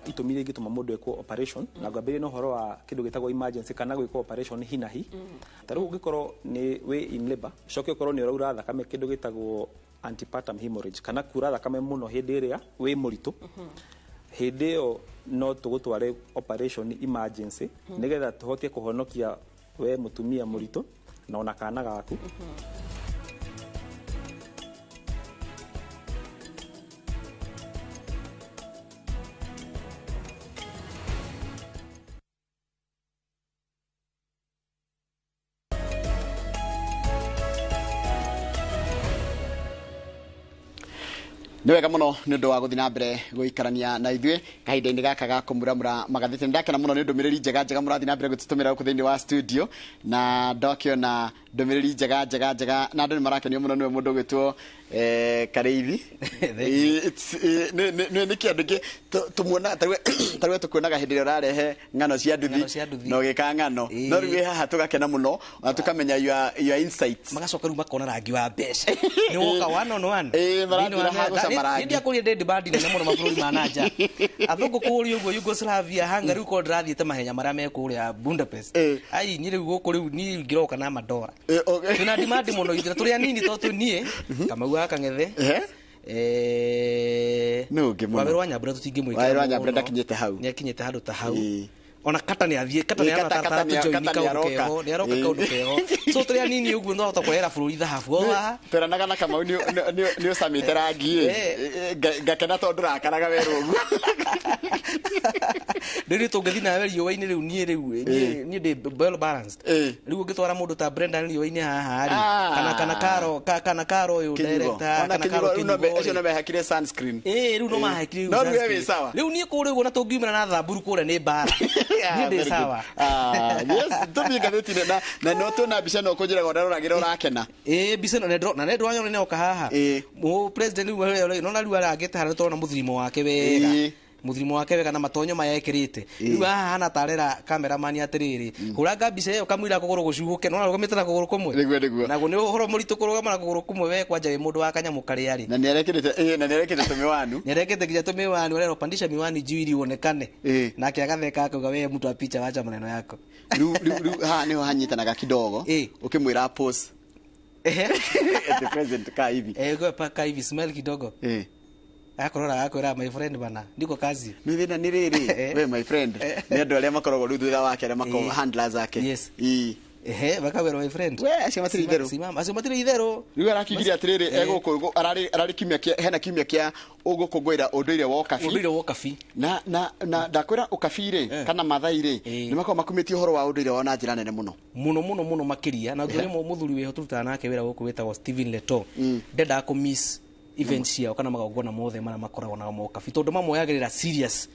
Itũmi iria ingĩtũma mũndũ ekwo operation na ngwambĩrĩrie na ũhoro wa kĩndũ gĩtagwo emergency kana gwĩkwo operation hi na hi. Ta rĩu ũngĩkorwo nĩ wĩ in labor, ũcoke ũkorwo nĩ ũraura thakame kĩndũ gĩtagwo antepartum hemorrhage kana kura thakame mũno hĩndĩ ĩrĩa wĩ mũritũ, hĩndĩ ĩyo no tũgũtware operation emergency nĩgetha tũhote kũhonokia we mũtumia mũritũ na ona kana gaku. Nĩ wega mũno nĩ ũndũ wa gũthiĩ na mbere gũikarania na ithuĩ kahinda-inĩ gaka ga kũmuramura magathĩti. Nĩ ndakena mũno nĩ ndũmĩrĩri njega njega mũrathiĩ na mbere gũtũtũmĩra gũkũ thĩinĩ wa studio, na ndakĩona ndũmĩrĩri njega njega njega na andũ nĩ marakenio mũno nĩwe mũndũ ũgwĩtwo Karĩithi. Nĩ kĩndũ kĩ tũmuonaga tarĩu tũkuonaga hĩndĩ ĩrĩa ũrarehe ng'ano cia nduthi na ũgĩka ng'ano, no rĩu wĩ haha tũgakena mũno na tũkamenya your insights. Magacoka rĩu makona rangi wa mbeca nĩ woka one on one. Marathiĩ ha gũcama rangi. Nĩ ndiakũrire demand nene mũno mabũrũri ma nanja. Athũngũ kũrĩa ũguo Yugoslavia, Hungary ũkorwo ndĩrathiĩte mahenya marĩa me kũrĩa Budapest. Ai niĩ rĩu gũkũ rĩu niĩ ngĩroka na mandora. Twĩna demand mũno ithuĩ tũrĩ anini tondũ niĩ Kamau wa Kang'ethe nĩ ũngĩ mũno. Wawerũ wa Nyambura tũtingĩmwĩkĩra. Wawerũ wa Nyambura ndakinyĩte hau. Nĩakinyĩte handũ ta hau. Ona kata nĩ athiĩ, kata nĩ arata tũjoini kaũndũ keho, nĩ aroka kaũndũ keho. So tũrĩ anini ũguo no hota kũrehera bũrũri thahabu o haha. Tweranaga na Kamau nĩ ũcamĩte rangi ĩ, ngakena tondũ ndũrakaraga werũ ũguo. Rĩu tũngĩthiĩ nawe riũa-inĩ rĩu niĩ rĩu niĩ ndĩ well balanced. Rĩu ũngĩtwara mũndũ ta Brendan riũa-inĩ haha rĩ, kana Karo ũyũ director, kana Karo Kĩnyugo acio no mehakire sunscreen. Rĩu no mahakire no rĩu wĩ sawa. Rĩu niĩ kũrĩa ũguo na tũngiumĩra na thamburu kũrĩa nĩ mbara. Niĩ ndĩ sawa. Yes, tũthiĩ ngathĩti-inĩ na no tuona mbica ĩno ũkũnjĩraga ũraroragĩra ũrakena. Mbica ĩno na nĩ ndĩrona oka haha. President rĩu nona rĩu arangĩte harĩa tũrona mũthirimo wake wega. Mũthirimo wake wega na matonyo maya ekĩrĩte. Rĩu haha hana tarera cameraman atĩrĩrĩ, hũranga mbica ĩyo kamũira kũgũrũ gũcuhũke, no arũgamĩte na kũgũrũ kũmwe. Nĩguo. Naguo nĩ ũhoro mũritũ kũrũgama na kũgũrũ kũmwe we kwanja wĩ mũndũ wa kanyamũ karĩa rĩ. Na nĩarekĩrĩte na nĩarekĩrĩte tũmĩwanu. Nĩarekĩrĩte nginya tũmĩwanu, arerwo pandisha miwani juu ili uonekane. Nake agatheka akauga we mtu wa picha wacha maneno yako. Rĩu haha nĩho hanyitanaga kidogo ũkĩmwĩra pose. The president kaa hivi. Kaa hivi smile kidogo. Akorora akwira my friend bana ndiko kazi. Nĩ thĩna nĩ rĩrĩ we my friend nĩ andũ arĩa makoragwo rĩu thutha wake arĩa makoragwo handlers ake. Yes. Bakawĩra my friend. We acio matirĩ itherũ. Simama acio matirĩ itherũ. Rĩu arakiugire atĩrĩrĩ egũkũ ararĩ kiumia kĩa hena kiumia kĩa ũgũkũngũĩra ũndũire wa ũkabi. Ũndũire wa ũkabi. Na ndakwĩra ũkabi rĩ kana Mathai rĩ nĩ makoragwo makumĩtie ũhoro wa ũndũire wao na njĩra nene mũno. Mũno mũno mũno makĩria na ngũrĩ mũthuri wĩho tũrutaga nake wĩra gũkũ wĩtagwo Steven Leto. Ndendaga kũ miss events ciao kana magongona mothe marĩa makoragwo nao ma ũkabi tondũ mamoyagĩrĩra serious.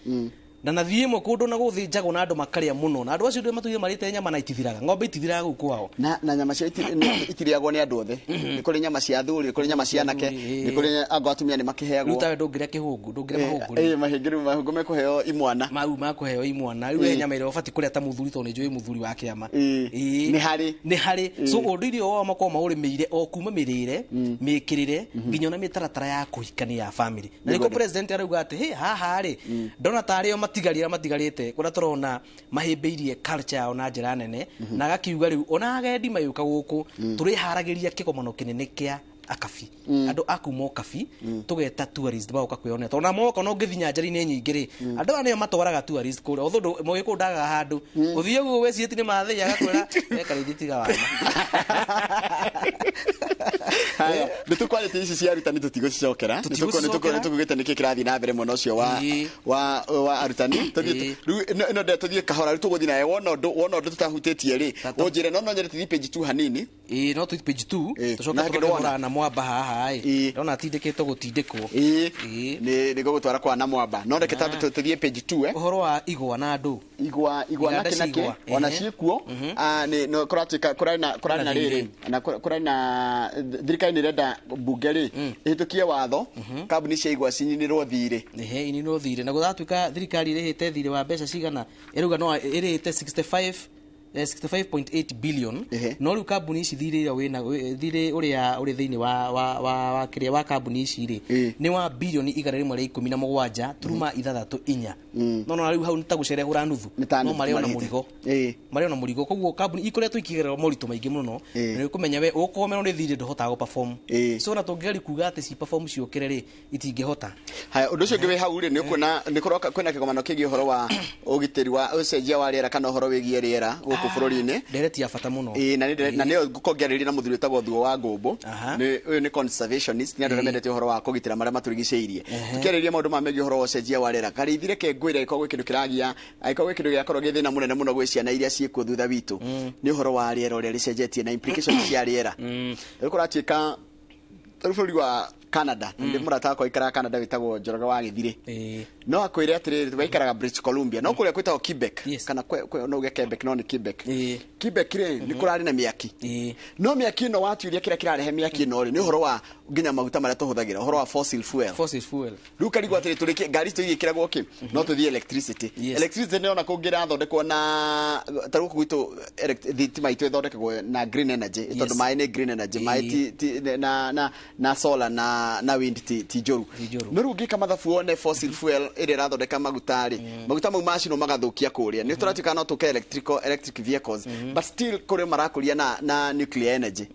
Na nathiĩ ĩmwe kũndũ na gũthĩnjagwo na andũ makarĩa mũno na andũ acio matũire marĩte nyama na itithiraga ng'ombe itithiraga gũkũ kwao. Na nyama cio itirĩagwo nĩ andũ othe. Nĩ kũrĩ nyama cia athuri, nĩ kũrĩ nyama cia anake, nĩ kũrĩ ango atumia nĩ makĩheagwo. Rĩu tawe ndũngĩrĩa kĩhũngũ, ndũngĩrĩa mahũngũ. Mahĩngĩ mahũngũ mekũheo imwana. Mau makũheo imwana. Rĩu he nyama ĩrĩa ũbatiĩ kũrĩa ta mũthuri tondũ nĩ njũĩ mũthuri wa kĩama. Nĩ harĩ. Nĩ harĩ. So ũndũire wao makoragwo maũrĩmĩire o kuma mĩrĩre, mĩkĩrĩre nginya ona mĩtaratara ya kũhikania ya family. Na nĩkĩo president arauga atĩ haha rĩ ndona tarĩ o atigari arĩa matigarĩte kũrĩa tũrona mahĩmbĩirie culture yao na njĩra nene na agakiuga rĩu ona agendi mayũka gũkũ tũrĩharagĩria kĩgomano kĩnene kĩa akabi andũ a kuma ũkabi tũgeta tourist magoka kwĩyonera tondũ ona moka no ũngĩthiĩ nyanjara-inĩ nyingĩ rĩ andũ aya nĩo matwaraga tourist kũrĩa although mũgĩkũyũ ndagaga handũ ũthiĩ ũguo wĩciĩtie nĩ Maathai agakwĩra ekarĩthi tiga wana. Haya, nĩ tũkwarĩtie ici cia arutani tũtigũcicokera. Tũtigũcicokera. Nĩ tũkugĩte nĩkĩ kĩrathiĩ na mbere mwena ũcio wa arutani. Tũthiĩ rĩu ĩno ndĩ tũthiĩ kahora rĩu tũgũthiĩ nayo wona ũndũ tũtahutĩtie rĩ ũnjĩre no nyende tũthiĩ page 2 hanini. Ĩĩ no tũthiĩ page 2 tũcoke na kĩndũ tũrore wona. na Mwamba haha ĩ ndona atindĩkĩtwo gũtindĩkwo. Ĩĩ nĩ ngũgũtwara kwa na Mwamba no reke tambe tũthiĩ page 2 ũhoro wa igwa na andũ igwa Iganda nake cia nake igwa. ona ciĩkuo. Nĩ no kũratuĩka kũrarĩ na rĩrĩ na kũrarĩ na thirikari nĩ ĩrenda mbunge rĩ ĩhĩtũkie watho kambuni cia igwa cininĩrwo thirĩ. Ehe, ininwo thirĩ na gũgatuĩka thirikari ĩrĩhĩte thirĩ wa mbeca cigana ĩrauga no ĩrĩhĩte 65.8 billion no rĩu kambuni ici thirĩ ĩrĩa wĩna thirĩ ũrĩa ũrĩ thĩinĩ wa kĩrĩa wa kambuni ici rĩ nĩ wa bilioni 117.64 no no rĩu hau nĩ ta gũcerehũra nuthu no marĩ ona mũrigo marĩ ona mũrigo koguo kambuni ikoretwo ikĩgerera moritũ maingĩ mũno na nĩ ũkũmenya we ũkũgomerwo nĩ thirĩ ndũhotaga gũ perform so ona tũngĩgeria kuga atĩ ci perform ciũkĩre rĩ itingĩhota. Haya, ũndũ ũcio ũngĩ wĩ hau rĩ nĩ ũkuona nĩ kũroka kwĩna kĩgomano kĩgiĩ ũhoro wa ũgitĩri wa ũcenjia wa rĩera kana ũhoro wĩgiĩ rĩera gũkũ bũrũri-inĩ. Ndereti ya bata mũno. Ĩĩ na nĩyo ngũkorwo ngĩarĩrĩria na mũthuri wĩtagwo Thuo wa Ngũmbũ. Nĩ ũyũ nĩ conservationist nĩ andũ arĩa mendete ũhoro wa kũgitĩra marĩa matũrigicĩirie. Tũkĩarĩrĩria maũndũ maya megiĩ ũhoro wa ũcenjia wa rĩera karĩithire ke ngwĩre angĩkorwo gwĩ kĩndũ kĩragia angĩkorwo gwĩ kĩndũ gĩakorwo gĩ thĩna mũnene mũno gwĩ ciana iria ciĩkuo thutha witũ nĩ ũhoro wa rĩera ũrĩa rĩcenjetie na implications cia rĩera. Rĩu kũratuĩka rĩu bũrũri wa Canada ndĩ mũrata wakwa aikaraga Canada wĩtagwo Njoroge wa Gĩthirĩ no akwĩre atĩrĩrĩ waikaraga British Columbia no kũrĩa kwĩtagwo Quebec kana no uge Quebec no nĩ Quebec. Quebec rĩ nĩ kũrarĩ na mĩaki no mĩaki ĩno watuĩria kĩrĩa kĩrarehe mĩaki ĩno rĩ nĩ ũhoro wa nginya maguta marĩa tũhũthagĩra ũhoro wa fossil fuel. Fossil fuel. Rĩu karigwo atĩrĩ tũrĩkie ngari citũ igĩkĩragwo kĩ no tũthiĩ electricity. Electricity nĩ ona kũngĩrathondekwo na ta gũkũ gwitũ thitima itũ ĩthondekagwo na green energy tondũ maĩ nĩ green energy maĩ ti na solar na wind ti njũru no rĩu ũngĩka mathabu wone fossil fuel ĩrĩa ĩrathondeka maguta rĩ maguta mau macinwo magathũkia kũrĩa nĩ tũratuĩka no tũke electric vehicles but still kũrĩ marakũria na nuclear energy.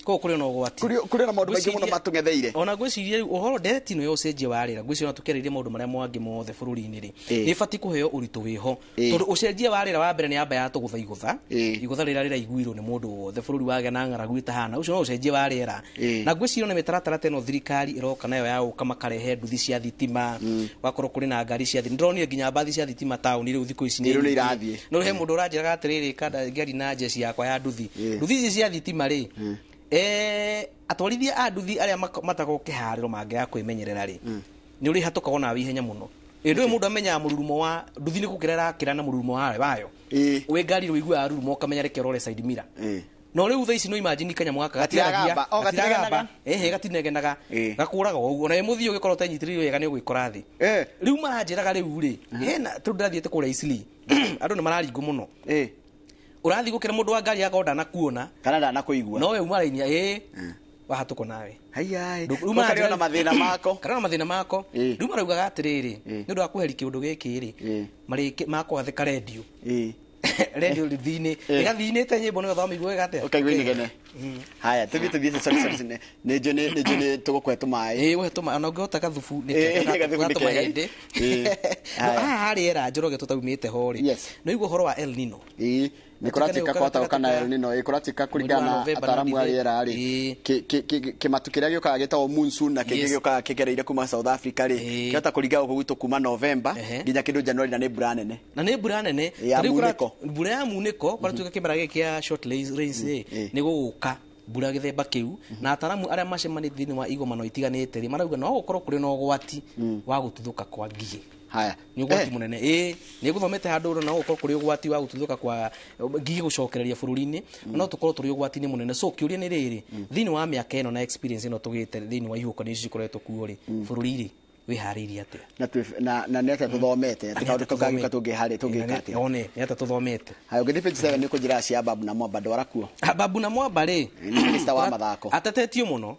Koguo kũrĩ na ũgwati kũrĩ na maũndũ maingĩ mũno matũng'etheire. Ona ngwĩciria rĩu ũhoro ndereti ĩno ya ũcenjia wa rĩera ngwĩciria ona tũkĩarĩrĩria maũndũ marĩa mangĩ mothe bũrũri-inĩ rĩ nĩ ĩbatiĩ kũheo ũritũ wĩho tondũ ũcenjia wa rĩera wa mbere nĩ yamba yatũgũtha igũtha igũtha rĩrĩa rĩraiguirwo nĩ mũndũ wothe bũrũri wagĩa na ng'aragu ĩtahana ũcio no ũcenjia wa rĩera na ngwĩciria ona mĩtaratara ta ĩno thirikari ĩroka nayo ya gũka makarehe nduthi cia thitima gwakorwo kũrĩ na ngari cia thitima ndĩronire nginya mbathi cia thitima taũni rĩu thikũ ici Rĩu nĩ irathiĩ. no he mũndũ ũranjĩraga atĩrĩrĩ kanda ngari na njeci yakwa ya nduthi nduthi ici cia thitima rĩ atwarithia a nduthi arĩa matagwo kĩharĩro mangĩaga kwĩmenyerera rĩ nĩ ũrĩ hatũkaga onawe ihenya mũno ĩ ndũĩ mũndũ amenyaga mũrurumo wa nduthi nĩ gũkĩra ĩrakĩra na mũrurumo wayo wĩ ngari rĩ ũiguaga rurumo ũkamenya reke ũrore side mirror no rĩu thaa ici no imagine kanyamũ gaka Gatiragamba, o gatiragamba gatinegenaga. ehe gatinegenaga gakũraga o ũguo na wĩ mũthii ũgĩkorwo ũtenyitĩrĩire wega nĩ ũgwĩkora thĩ rĩu maranjĩraga rĩu rĩ hena tondũ ndĩrathiĩte kũrĩa Eastleigh andũ nĩ mararingwo mũno ũrathiĩ gũkĩra mũndũ wa ngari akorwo ndanakuona kana ndanakuigua no we uma raini ĩ wahatũkwo nawe haiya Rĩu karĩ ona mathĩna mako karĩ ona mathĩna mako rĩu maraugaga atĩrĩrĩ nĩ ũndũ wa kweheria kĩũndũ gĩkĩ rĩ marĩke makwathĩka rendio rendio rĩthi-inĩ ĩgathiinĩte nyĩmbo nĩgetha ũmĩigue atĩa ũkaigua inegene haya tũthiĩ sorry sorry nĩ njũ nĩ tũgũkũhe tũmaĩ ĩĩ ũhe tũmaĩ ona ũngĩhota gathubu nĩ kega gathubu nĩ kega. gatũmahĩndĩ no haha harĩ era Njoroge tũtaumĩte ho rĩ nĩ ũigua ũhoro wa El Nino ĩĩ nĩ kũratuĩka kwataũka na El Nino ĩ kũratuĩka kũringana na ataaramu a rĩera rĩ kĩmatu kĩrĩa gĩũkaga gĩtagwo monsoon na kĩngĩ gĩũkaga kĩgereire kuma South Africa rĩ kĩhota kũringa gũkũ gwitũ kuma November nginya kĩndũ January na nĩ mbura nene na nĩ mbura nene ya Ta rĩu munĩko. mbura ya munĩko kũratuĩka kĩmera gĩkĩ kĩa short rains rĩ nĩ gũgũka mbura gĩthemba kĩu na ataaramu arĩa macemanĩtie thĩinĩ wa igomano itiganĩte rĩ marauga no gũkorwo kũrĩ na ũgwati wa gũtuthũka kwa ngigĩ haya nĩ ũgwati mũnene ĩĩ nĩ ngũthomete handũ ũrona no gũkorwo kũrĩ ũgwati wa gũtuthũka kwa ngigĩ gũcokereria bũrũri-inĩ no tũkorwo tũrĩ ũgwati-inĩ mũnene so kĩũria nĩ rĩrĩ thĩinĩ wa mĩaka ĩno na experience ĩno tũgĩte thĩinĩ wa ihuhũkanio ici cikoretwo kuo rĩ bũrũri rĩ wĩharĩirie atĩa na nĩ atĩa tũthomete atĩ kaũndũ kau kangĩũka tũngĩharĩ tũngĩka atĩa one nĩ atĩa tũthomete haya ũngĩthiĩ page 7 nĩ ũkũnjĩra cia Babu na Mwamba ndwara kuo Babu na Mwamba rĩ nĩ minister wa mathako atetetio mũno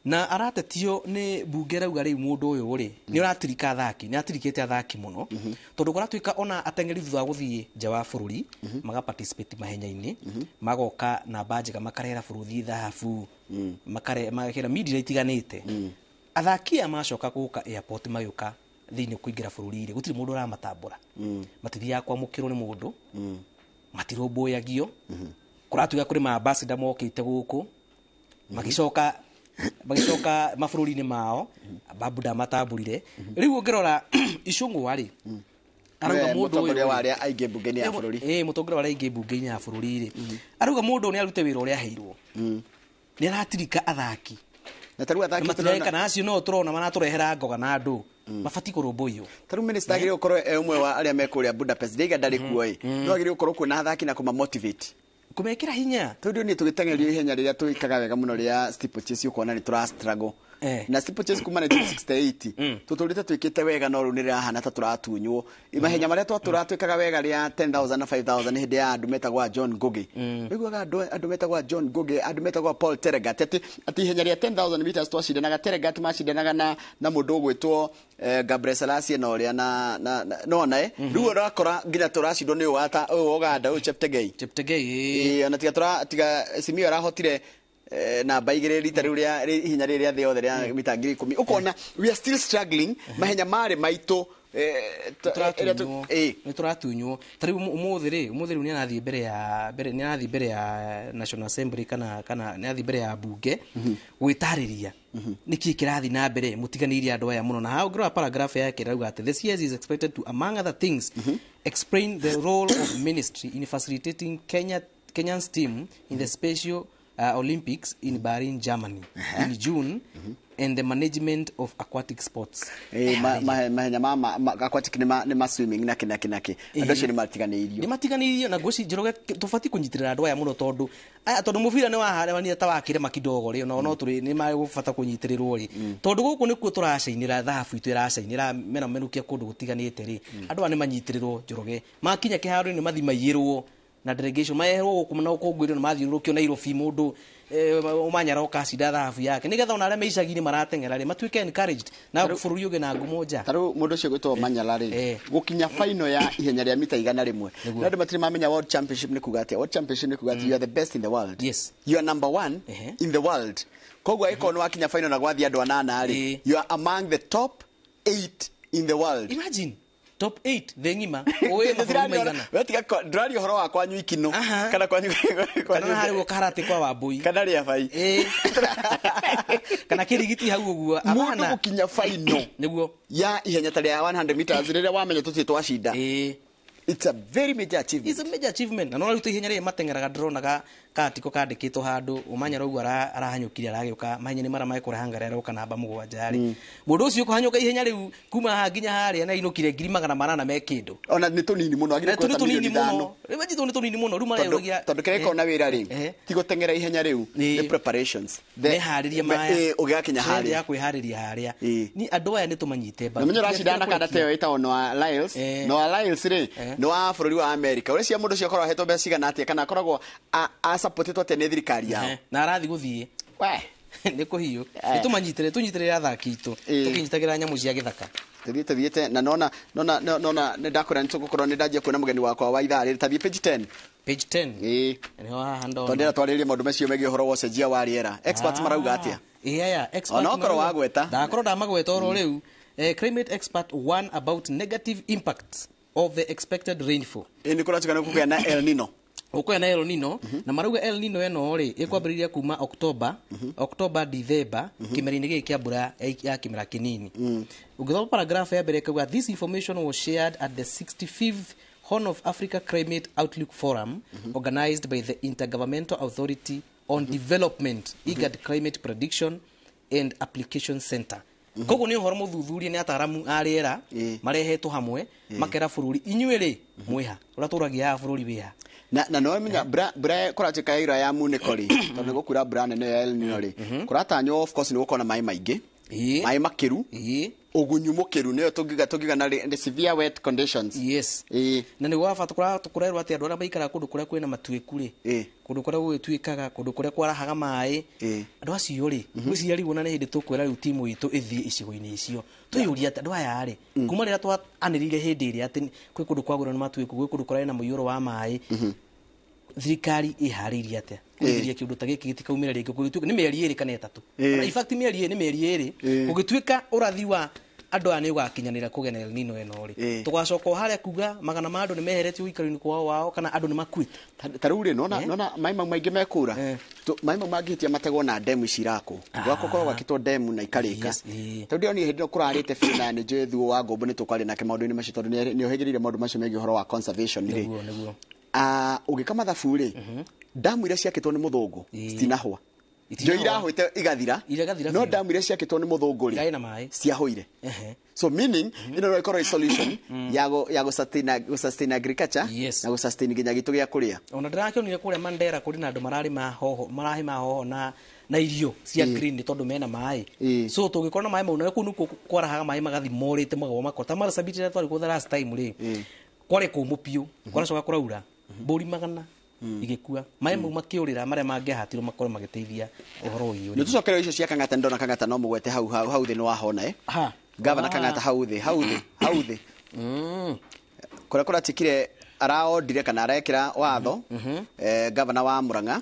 Na aratetio nĩ mbunge rauga rĩu mũndũ ũyũ rĩ nĩ ũratirika athaki, nĩ atirikĩte athaki mũno, tondũ kũratuĩka ona ateng'eri thutha wa gũthiĩ nja wa bũrũri maga participate mahenya-inĩ, magoka namba njega, makarehera bũrũri thahabu, makahera media itiganĩte. Athaki aya macoka gũka airport, magĩũka thĩinĩ kũingĩra bũrũri-rĩ, gũtirĩ mũndũ ũramatambũra, matithiaga kwamũkĩrwo nĩ mũndũ, matirũmbũyagio. Kũratuĩka kũrĩ ma ambassador mokĩte gũkũ, magĩcoka mabũrũri-inĩ mao, babu ndamatambũrire. Rĩu ũngĩrora Icũng'wa rĩ, arauga mũndũ ũyũ mũtongoria wa arĩa aingĩ mbunge-inĩ ya bũrũri. Mũtongoria wa arĩa aingĩ mbunge-inĩ ya bũrũri rĩ, arauga mũndũ ũyũ nĩ arute wĩra ũrĩa aheirwo, nĩ aratirika athaki na tarĩu athaki matireka, na acio no tũrona maratũrehera ngoga na andũ mabatiĩ kũrũmbũiyo. Tarĩu minister agĩrĩirwo gũkorwo e ũmwe wa arĩa me kũrĩa Budapest, ndaiga ndarĩ kuo ĩ, no agĩrĩirwo gũkorwo kuo na athaki na kũma motivate, kũmekĩra hinya. Tondũ niĩ tũgĩteng'erio ihenya rĩrĩa tũĩkaga wega mũno rĩa steeplechase, ũkona nĩ tũra struggle na steeplechase kuma 1968 tũtũrĩte twĩkĩte wega, no rĩu nĩ rĩrahana ta tũratunywo mahenya marĩa twatũra twĩkaga wega rĩa 10,000 na 5,000 hĩndĩ ya andũ metagwo a John Ngugi. Wĩiguaga andũ metagwo a John Ngugi, andũ metagwo a Paul Tergat, atĩ ihenya rĩa 10,000 meters twacindanaga, Tergat macindanaga na mũndũ ũgwĩtwo Gabriel Selassie na ũrĩa na nona rĩu ũrakora nginya tũracindwo nĩ ũyũ Uganda, ũyũ Cheptegei. Cheptegei. Ona tiga tũra tiga Simiyu arahotire namba 2 rita rĩu rĩa ihenya rĩrĩ rĩa thĩ yothe rĩa mita 10,000. Ũkona we are still struggling mahenya marĩ maitũ. Nĩ tũratunywo. Ta rĩu ũmũthĩ rĩ, ũmũthĩ rĩu nĩ arathiĩ mbere ya mbere nĩ arathiĩ mbere ya National Assembly kana nĩ arathiĩ mbere ya bunge gwĩtarĩria nĩkĩ kĩrathiĩ na mbere, mũtiganĩirie andũ aya mũno. Na hau ũngĩrora paragraph yake ĩrauga atĩ the CS is expected to, among other things, explain the role of ministry in facilitating Kenyan's team in the Special Olympics in Berlin, Germany in June, and the management of aquatic sports. Mahenya ma aquatic nĩ ma swimming na kĩ na kĩ na kĩ, andũ acio nĩ matiganĩirio. Nĩ matiganĩirio. Na ngwĩci Njoroge, tũbatiĩ kũnyitĩrĩra andũ aya mũno, tondũ aya, tondũ mũbira nĩ waharania ta wa kĩrĩma kidogo rĩ, no tũrĩ nĩ magũbata kũnyitĩrĩrwo rĩ, tondũ gũkũ nĩkuo tũracainĩra thahabu itũ ĩracainĩra mena menũkia kũndũ gũtiganĩte rĩ. Andũ aya nĩ manyitĩrĩrwo, Njoroge, makinya kĩharo-inĩ mathi maiyĩrwo na delegation, mareherwo gũkũ na ũkũngũĩrwo na mathiũrũrũkio Nairobi, mũndũ Omanyala oka acinda thahabu yake, nĩgetha ona arĩa me icagi-inĩ marateng'era rĩ matuĩke encouraged na bũrũri ũgĩe na ngumo nja. Tarĩu mũndũ ũcio gwĩtwo Manyala rĩ, gũkinya final ya ihenya rĩa mita 100, na andũ matirĩ mamenya World Championship nĩ kuga atĩa. World Championship nĩ kuga atĩ you are the best in the world. Yes. You are number one in the world. Koguo angĩkorwo nĩ wakinya final na gwathiĩ andũ anana rĩ, you are among the top 8 in the world. Imagine top 8 thĩ ng'ima, ũĩ mabũrũri maigana. We tiga ndĩraria ũhoro wa kwanyu ikino kana kwanyu kana harĩ guo karate kwa Wambui kana rĩa bai kana kĩrigiti hau ũguo. Mũndũ gũkinya final nĩguo ya ihenya ta rĩa 100 meters rĩrĩa wamenya tũtirĩ twacinda, it's a very major achievement. It's a major achievement. Na no rĩu ihenya rĩrĩ mateng'eraga, ndĩronaga katiko kandĩkĩtwo handũ Omanyala ũguo arahanyũkire aragĩũka mahenya-inĩ marĩa magĩkũra Hungary aroka namba 7 rĩ, mũndũ ũcio ũkũhanyũka ihenya rĩu kuma haha nginya harĩa na ainũkire 800,000 me kĩndũ. Ona nĩ tũnini mũno, agĩrĩirwo tũ nĩ kũhota tũnini milioni mũno. 5. Rĩu njĩtwo nĩ tũnini mũno rĩu mareyũragia tondũ kĩrĩa gĩkoragwo na wĩra rĩ ti gũteng'era ihenya rĩu, nĩ preparations. Meharĩria maya ũgĩgakinya harĩa ya kwĩharĩria harĩa ni andũ aya nĩ tũmanyite mbaru. Na menye ũracindana na kanda ta ĩyo ĩtagwo Noah Lyles. Noah Lyles rĩ nĩ wa bũrũri wa America. Ũreciria mũndũ ũcio akoragwo ahetwo mbeca cigana atĩa, kana akoragwo asupportĩtwo atĩa nĩ thirikari yao? Na arathiĩ gũthiĩ we nĩ kũhiũ. Nĩ tũmanyitĩre, tũnyitĩrĩre athaki itũ tũkĩnyitagĩra nyamũ cia gĩthaka. Tũthiĩte na nona nĩ ndakwĩra nĩ tũgũkorwo nĩ ndanjia kuona mũgeni wakwa wa ithaa rĩrĩ. Tathiĩ page 10. Page 10. Nĩho haha ndona. Tondũ ndĩra twarĩrĩrie maũndũ macio megiĩ ũhoro wa ũcenjia wa rĩera. Experts marauga atĩa? Aya experts Ona okorwo wagweta. Ndakorwo ndamagweta oro rĩu. Climate expert warn about negative impacts of the expected rainfall. Nĩ kũratuĩka nĩ kũgĩa na El Nino. Ũkũgĩa na El Nino, na marauga El Nino ĩno rĩ ĩkwambĩrĩria kuma October, December, kĩmera-inĩ gĩkĩ kĩa mbura ya kĩmera kĩnini. Ũngĩthoma paragraph ya mbere ĩkauga this information was shared at the 65th Horn of Africa Climate Outlook Forum organized by the Intergovernmental Authority on Development, IGAD Climate Prediction and Application Center. Koguo nĩ ũhoro mũthuthurie nĩ ataramu a rĩera marehetwo hamwe makera bũrũri inyuĩ rĩ mwĩha ũrĩa tũragia haha bũrũri wĩha. Na no menya mbura kũratuĩka yaura ya munĩko rĩ, tondũ nĩ gũkura mbura nene ya El Nino rĩ, kũratanywo of course nĩ gũkorwo na maĩ maingĩ. Maĩ makiru, ugunyu mukiru niyo tungiga na the severe wet conditions. Yes. Na nĩ gwa bata tũkũrerwo atĩ andũ arĩa maikaraga kũndũ kũrĩa kwĩna matuĩku rĩ, kũndũ kũrĩa gũgĩtuĩkaga, kũndũ kũrĩa kwarahaga maĩ, andũ acio rĩ, ngwĩciria rĩu ona nĩ hĩndĩ tũkwĩra rĩu timu itũ ĩthiĩ icigo-inĩ icio. Twĩyũria atĩ andũ aya rĩ, kuma rĩrĩa twanĩrĩire hĩndĩ ĩrĩa atĩ kwĩ kũndũ kwagũrwo nĩ matuĩku, gwĩ kũndũ kũrarĩ na mũiyũro wa maĩ, thirikari ĩharĩirie atĩa kũrigĩrĩria kĩũndũ ta gĩkĩ gĩtikaumĩre rĩngĩ? Kũgĩtuĩka nĩ mĩeri 2 kana 3, in fact mĩeri 2 nĩ mĩeri 2, kũgĩtuĩka ũrathi wa andũ aya nĩ ũgakinyanĩra kũgĩa na El Nino ĩno rĩ, tũgacoka o harĩa kuga magana ma andũ nĩ meheretio ũikaro-inĩ kwao wao kana andũ nĩ makuĩte. Ta rĩu rĩ, nona maĩ mau maingĩ mekũra, maĩ mau mangĩhĩtia mategwo na ndemu ici irakwo, gwakorwo gwakĩtwo ndemu na ikarĩka. Tondũ ndĩronire hĩndĩ ĩno kũrarĩte biũ, na nĩ njũĩ Thuo wa Ngũmbũ nĩ tũkwaria nake maũndũ-inĩ macio, tondũ nĩ ohĩgĩrĩire maũndũ macio megiĩ ũhoro wa conservation rĩ. Nĩguo. Ũgĩka mathabu rĩ, ndamu iria ciakĩtwo nĩ mũthũngũ citinahwa, njo irahwĩte igathira, no ndamu iria ciakĩtwo nĩ mũthũngũ rĩ ciahũire. So meaning ĩno no ĩkorwo ĩ solution ya gũ sustain agriculture na gũ sustain nginya gĩtũ gĩa kũrĩa. Ona ndĩrakĩonire kũrĩa Mandera kũrĩ na andũ mararĩma hoho, marahĩma hoho na irio cia green nĩ tondũ mena maĩ. So tũngĩkorwo na maĩ mau, na kũu nĩkuo kwarahaga maĩ magathi morĩte magagwa makoro. Ta Marsabit rĩrĩa twarĩ kuo the last time rĩ, kwarĩ kũmũ biũ, kwaracoka kũraura, mbũri 100 igĩkua, maĩ mau makĩũrĩra marĩa mangĩahatirwo makorwo magĩteithia ũhoro ũyũ. Nĩ tũcokere icio cia Kang'ata, ndona Kang'ata no mũgwete hau hau thĩ nĩ wahona gavana Kang'ata hau thĩ hau thĩ hau thĩ kũrĩa kũratikire araondire kana arekĩra watho, gavana wa Murang'a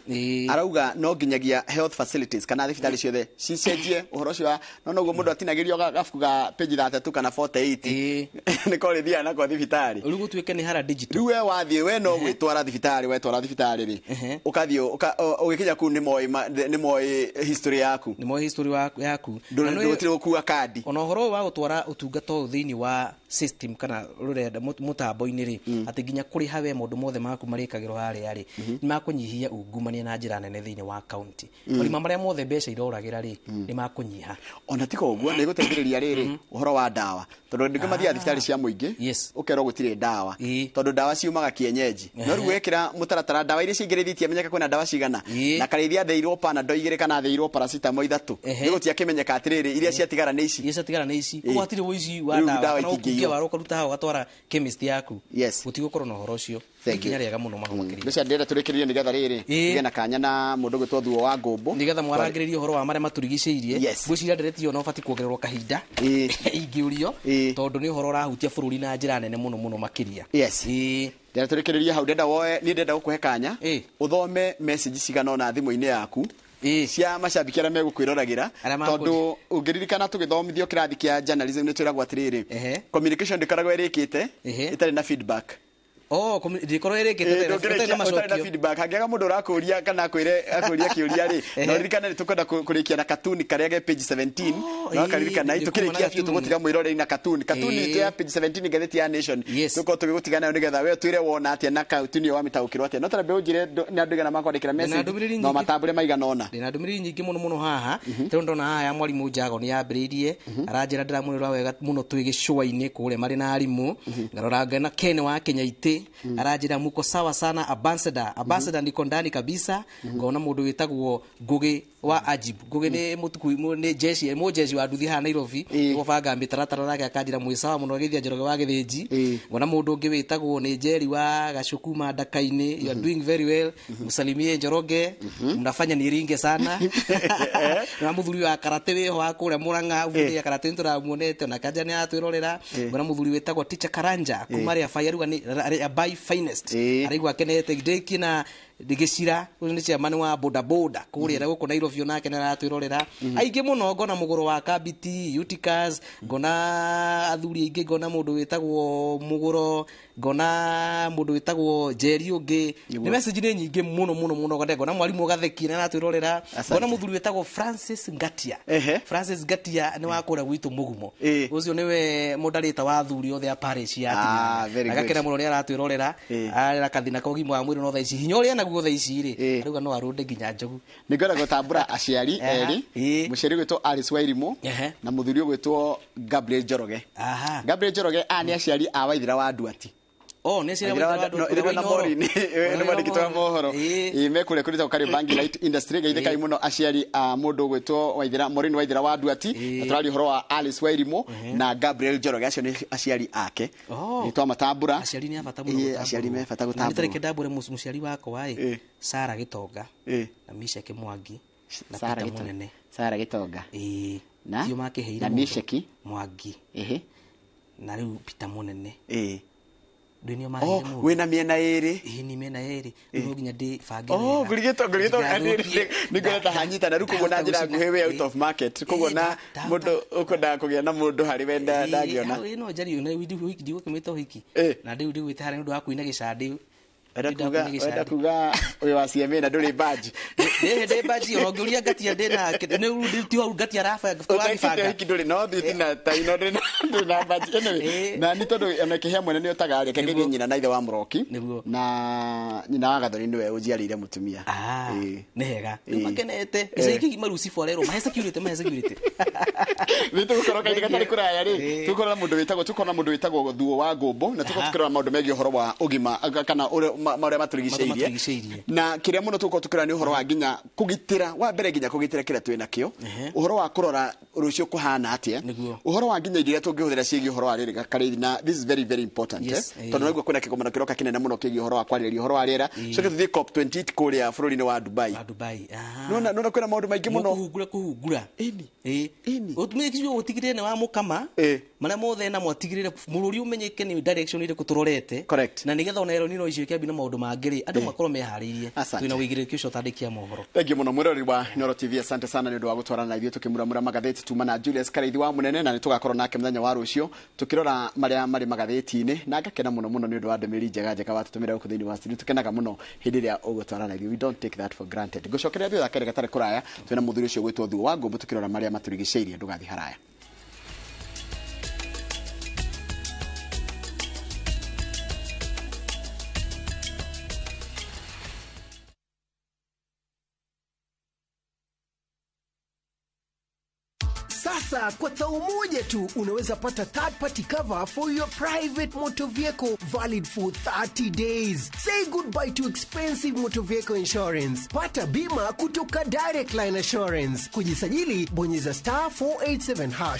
arauga no nginyagia health facilities kana thibitarĩ ciothe cicenjie ũhoro ũcio wa no noguo mũndũ atinagĩrio gabuku ga page 32 kana 48 nĩko rĩthiaga nako thibitarĩ. Rĩu gũtuĩke nĩ hara digital. Rĩu we wathiĩ we no gwĩtwara thibitarĩ, wetwara thibitarĩ rĩ, ũkathiĩ ũgĩkinya kũu nĩ moĩ history yaku, nĩ moĩ history yaku, ndũgũtirĩ gũkua kandi. Ona ũhoro ũyũ wa gũtwara ũtungata ũyũ thĩinĩ wa system kana rũrenda mũtambo-inĩ rĩ, atĩ nginya kũrĩha we maũndũ mothe maku marĩkagĩrwo harĩa rĩ, nĩ makũnyihia ungumania na njĩra nene thĩinĩ wa county. Marima marĩa mothe mbeca iroragĩra rĩ, nĩ makũnyiha. Ona tiga ũguo nĩ gũteithĩrĩria rĩrĩ ũhoro wa ndawa, tondũ ndingĩ mathiaga thibitarĩ cia mũingĩ ũkerwo gũtirĩ ndawa, tondũ ndawa ciumaga kienyeji. No rĩu wekĩra mũtaratara ndawa iria cingĩrĩthĩtie amenyeka kwĩna ndawa cigana, na karĩithia athĩirwo Panadol 2 kana athĩirwo paracetamol 3, nĩ gũtiakĩmenyeka atĩrĩrĩ iria ciatigara nĩ ici, iria ciatigara nĩ ici, koguo hatirĩ ũici wa ndawa kana ũkungia wara ũkaruta hau ũgatwara chemist yaku, gũtigũkorwo na ũhoro ũcio. Ikinya rĩega mũno makĩria. Mbeca ndĩrenda tũrĩkĩrĩrie nĩgetha rĩrĩ tũgĩe na kanya na mũndũ ũgwĩtwo Thuo wa Ngũmbũ, nĩgetha mwarangĩrĩrie ũhoro wa marĩa matũrigicĩirie. Ngwĩciria ndereti ĩyo no ũbatiĩ kuongererwo kahinda ingĩũrio, tondũ nĩ ũhoro ũrahutia bũrũri na njĩra nene mũno mũno makĩria. Ndĩrenda tũrĩkĩrĩrie hau, ndĩrenda woe, niĩ ndĩrenda gũkũhe kanya ũthome message cigana ũna thimũ-inĩ yaku cia macambĩki arĩa megũkwĩroragĩra, tondũ ũngĩririkana tũgĩthomithio kĩrathi kĩa journalism nĩ twĩragwo atĩrĩrĩ, communication ndĩkoragwo ĩrĩkĩte ĩtarĩ na feedback. Oh, ndikorwo ĩrĩkĩte ĩtarĩ na macokio. Feedback hangĩaga mũndũ ũrakũria kana akwĩre akũria kĩũria rĩ, no ririkana nĩ tũkwenda kũrĩkia na katuni karĩa ge page 17, no karirikana tũkĩrĩkia biũ tũgũtiga mwĩroreri na katuni itũ ya page 17 ngathĩti ya Nation, tũkorwo tũgĩgũtiga nayo nĩgetha we twĩre wona atĩa na katuni ĩyo wamĩtaũkĩrwo atĩa. No tara ũnjĩre nĩ andũ aigana makwandĩkĩra message no matambũre maigana ũna. Ndĩna ndũmĩrĩri nyingĩ mũno mũno haha, tondũ ndona haha ya mwarimũ Njago nĩ yambĩrĩirie aranjĩra ndĩramwĩrora wega mũno twĩ gĩcũa-inĩ kũrĩa marĩ na arimũ, ngarora ngena Ken wa Kenya aranjĩra muko sawa sana ambassador, ambassador niko ndani kabisa. Ngona mũndũ wĩtagwo Ngugi wa Ajib, Ngugi nĩ mũtukui nĩ jeshi mũjeshi wa nduthi haha Nairobi, gũbanga mĩtaratara nake akanjĩra mwĩ sawa mũno agĩthia Njoroge wa Gĩthĩnji. Ngona mũndũ ũngĩ wĩtagwo nĩ Njeri wa Gacuku Mandaka-inĩ, you are doing very well, msalimie Njoroge, mnafanya niringe sana. Na mũthuri wa karate wĩho wa kũrĩa Murang'a, ũbundithia karate nĩtũramuonete ona kanja nĩ aratwĩrorera. Ngona mũthuri wĩtagwo Teacher Karanja kuma rĩa Fire ruga nĩ by finest, araigua akenete ndĩki na gĩcira ũyũ nĩ chairman wa boda boda kũrĩa gũkũ Nairobi onake nĩ aratwĩrorera. Aingĩ mũno ngona mũgũrũ wa Kabiti Uticas, ngona athuri aingĩ, ngona mũndũ wĩtagwo Mũgũro, ngona mũndũ wĩtagwo Njeri ũngĩ. Nĩ message nĩ nyingĩ mũno mũno mũno, ngona mwarimũ Gatheki nĩ aratwĩrorera, ngona mũthuri wĩtagwo Francis Ngatia. Francis Ngatia nĩ wa kũrĩa gwitũ Mũgumo, ũcio nĩwe mũndarĩta wa athuri othe a parish ya Tinana, agakena mũno nĩ aratwĩrorera, arera kathina ka ũgima wa mwĩrĩ no thaa ici hinya ũrĩa naguo thaa ici rĩ arauga no arũnde nginya njogu. Nĩ ngwenda gũtambũra aciari erĩ, mũciari ũgwĩtwo Alice Wairimu na mũthuri ũgwĩtwo Gabriel Njoroge. Gabriel Njoroge aya nĩ aciari a Waithira wa Nduati. Oh, nĩ aciari a Waithera wa Waithera na Maureen nĩ mwandĩki wa mohoro. Ĩĩ mekũrĩa kũrĩ Kariobangi Light Industry. Geithĩkai mũno aciari a mũndũ ũgwĩtwo Waithera, Maureen Waithera wa Nduati, na tũraria ũhoro wa Alice Wairimu na Gabriel Njoroge, acio nĩ aciari ake. Nĩ twamatambũra. Aciari nĩ a bata mũno. Ĩĩ, aciari me bata Na nĩ gũtambũrwo. tareke ndambũre mũciari wakwa ĩ, Sara Gĩtonga na Misheki Mwangi na Sara Peter Gĩtonga. Mũnene. Sara Gĩtonga. Ĩĩ. Na? Tio makĩheire Na mũndũ. Misheki Mwangi. Ehe. Na rĩu Peter Mũnene. Ĩĩ. Ndũĩ nĩo Oh, maheire mũndũ. wĩna mĩena ĩrĩ. Ĩĩ nĩ mĩena ĩrĩ. Rĩu no nginya ndĩbange Oh, wega. ngũrigĩtwo ngũrigĩtwo Ndigathũkie. nĩ ngoreta hanyita na rĩu koguo na njĩra nguhĩ wĩ out of market, koguo na mũndũ ũkwendaga kũgĩa na mũndũ harĩ we ndangĩona. Ĩĩ, no njarie na ndigũkĩmwĩta ũhiki. Na rĩu ndigwĩte harĩa nĩ ũndũ wa kũina gĩcandĩ. Wenda kuga ũyũ wa CMA na ndũrĩ badge. Ndĩ badge ona ũngĩũria ngatia ndĩ nake. Nĩ ti hau ngatia arabanga Ũtekĩte ũhiki ndũrĩ no thiĩ na tai no ndũrĩ na badge. Anyway, na nĩ tondũ ona kĩhĩa mwene nĩ ũtaga reke ngeithie nyina na ithe wa Mũroki na nyina wa Gathoni nĩwe ũnjiarĩire mũtumia. Nĩ hega. Rĩu makenete. Gĩcagi kĩgima rĩu cibũ arerwo mahe security, mahe security. Nĩ tũgũkorwo kahinda gatarĩ kũraya rĩ, tũgũkorwo na mũndũ wĩtagwo tũkorwo na mũndũ wĩtagwo Thuo wa Ngũmbũ, na tũkorwo tũkĩrora maũndũ megiĩ ũhoro wa ũgima kana marĩa matũrigicĩirie, na kĩrĩa mũno tũgũkorwo tũkĩrora nĩ ũhoro wa nginya kũgitĩra wa mbere, nginya kũgitĩra kĩrĩa twĩ nakĩo, ũhoro wa kũrora rũciũ kũhana atĩa, ũhoro wa nginya irio iria tũngĩhũthĩra ciĩgiĩ ũhoro wa rĩrĩ Karĩithi, na this is very very important, tondũ naigua kwĩna kĩgomano kĩroka kĩnene mũno kĩgiĩ ũhoro wa kwarĩrĩria ũhoro wa rĩera. Coke tũthiĩ COP28 kũrĩa bũrũri-inĩ wa Dubai. Dubai. Nona nona kwĩna maũndũ maingĩ mũno. Kũhungura kũhungura. Ĩni. Ĩni. Ũtumire kiugo ũtigĩrĩre nĩ wa mũkama. Marĩa mothe na mwatigĩrĩre mũrũri ũmenyeke nĩ direction ĩrĩkũ tũrorete. Correct. Na nĩgetha ona Elnino icio ikĩambia na maũndũ mangĩ rĩ, andũ makorwo meharĩirie. Asante. Twĩna ũigĩrĩrĩki ũcio ũtandĩki ya mohoro. Thank you mũno mwĩroreri wa Inooro TV, asante sana nĩ ũndũ wa gũtwarana na ithuĩ tũkĩmuramura magathĩti. Tuma na Julius Karaithi wa Mũnene, na nĩ tũgakorwo nake mũthenya wa rũciũ tũkĩrora marĩa marĩ magathĩti-inĩ, na ngakena mũno mũno nĩ ũndũ wa ndũmĩrĩri njega njega watũtũmĩra gũkũ thĩinĩ wa studio. Tũkenaga mũno hĩndĩ ĩrĩa ũgũtwarana na ithuĩ, we don't take that for granted. Ngũcokeria thutha kerĩ gatarĩ kũraya twĩna mũthuri ũcio gwĩtwo Thuo wa Ngũmbũ tũkĩrora marĩa matũrigicĩirie. Ndũgathiĩ haraya. Sasa kwa thao moja tu unaweza pata third party cover for your private motor vehicle valid for 30 days. Say goodbye to expensive motor vehicle insurance. Pata bima kutoka Direct Line Assurance. Kujisajili bonyeza *487#.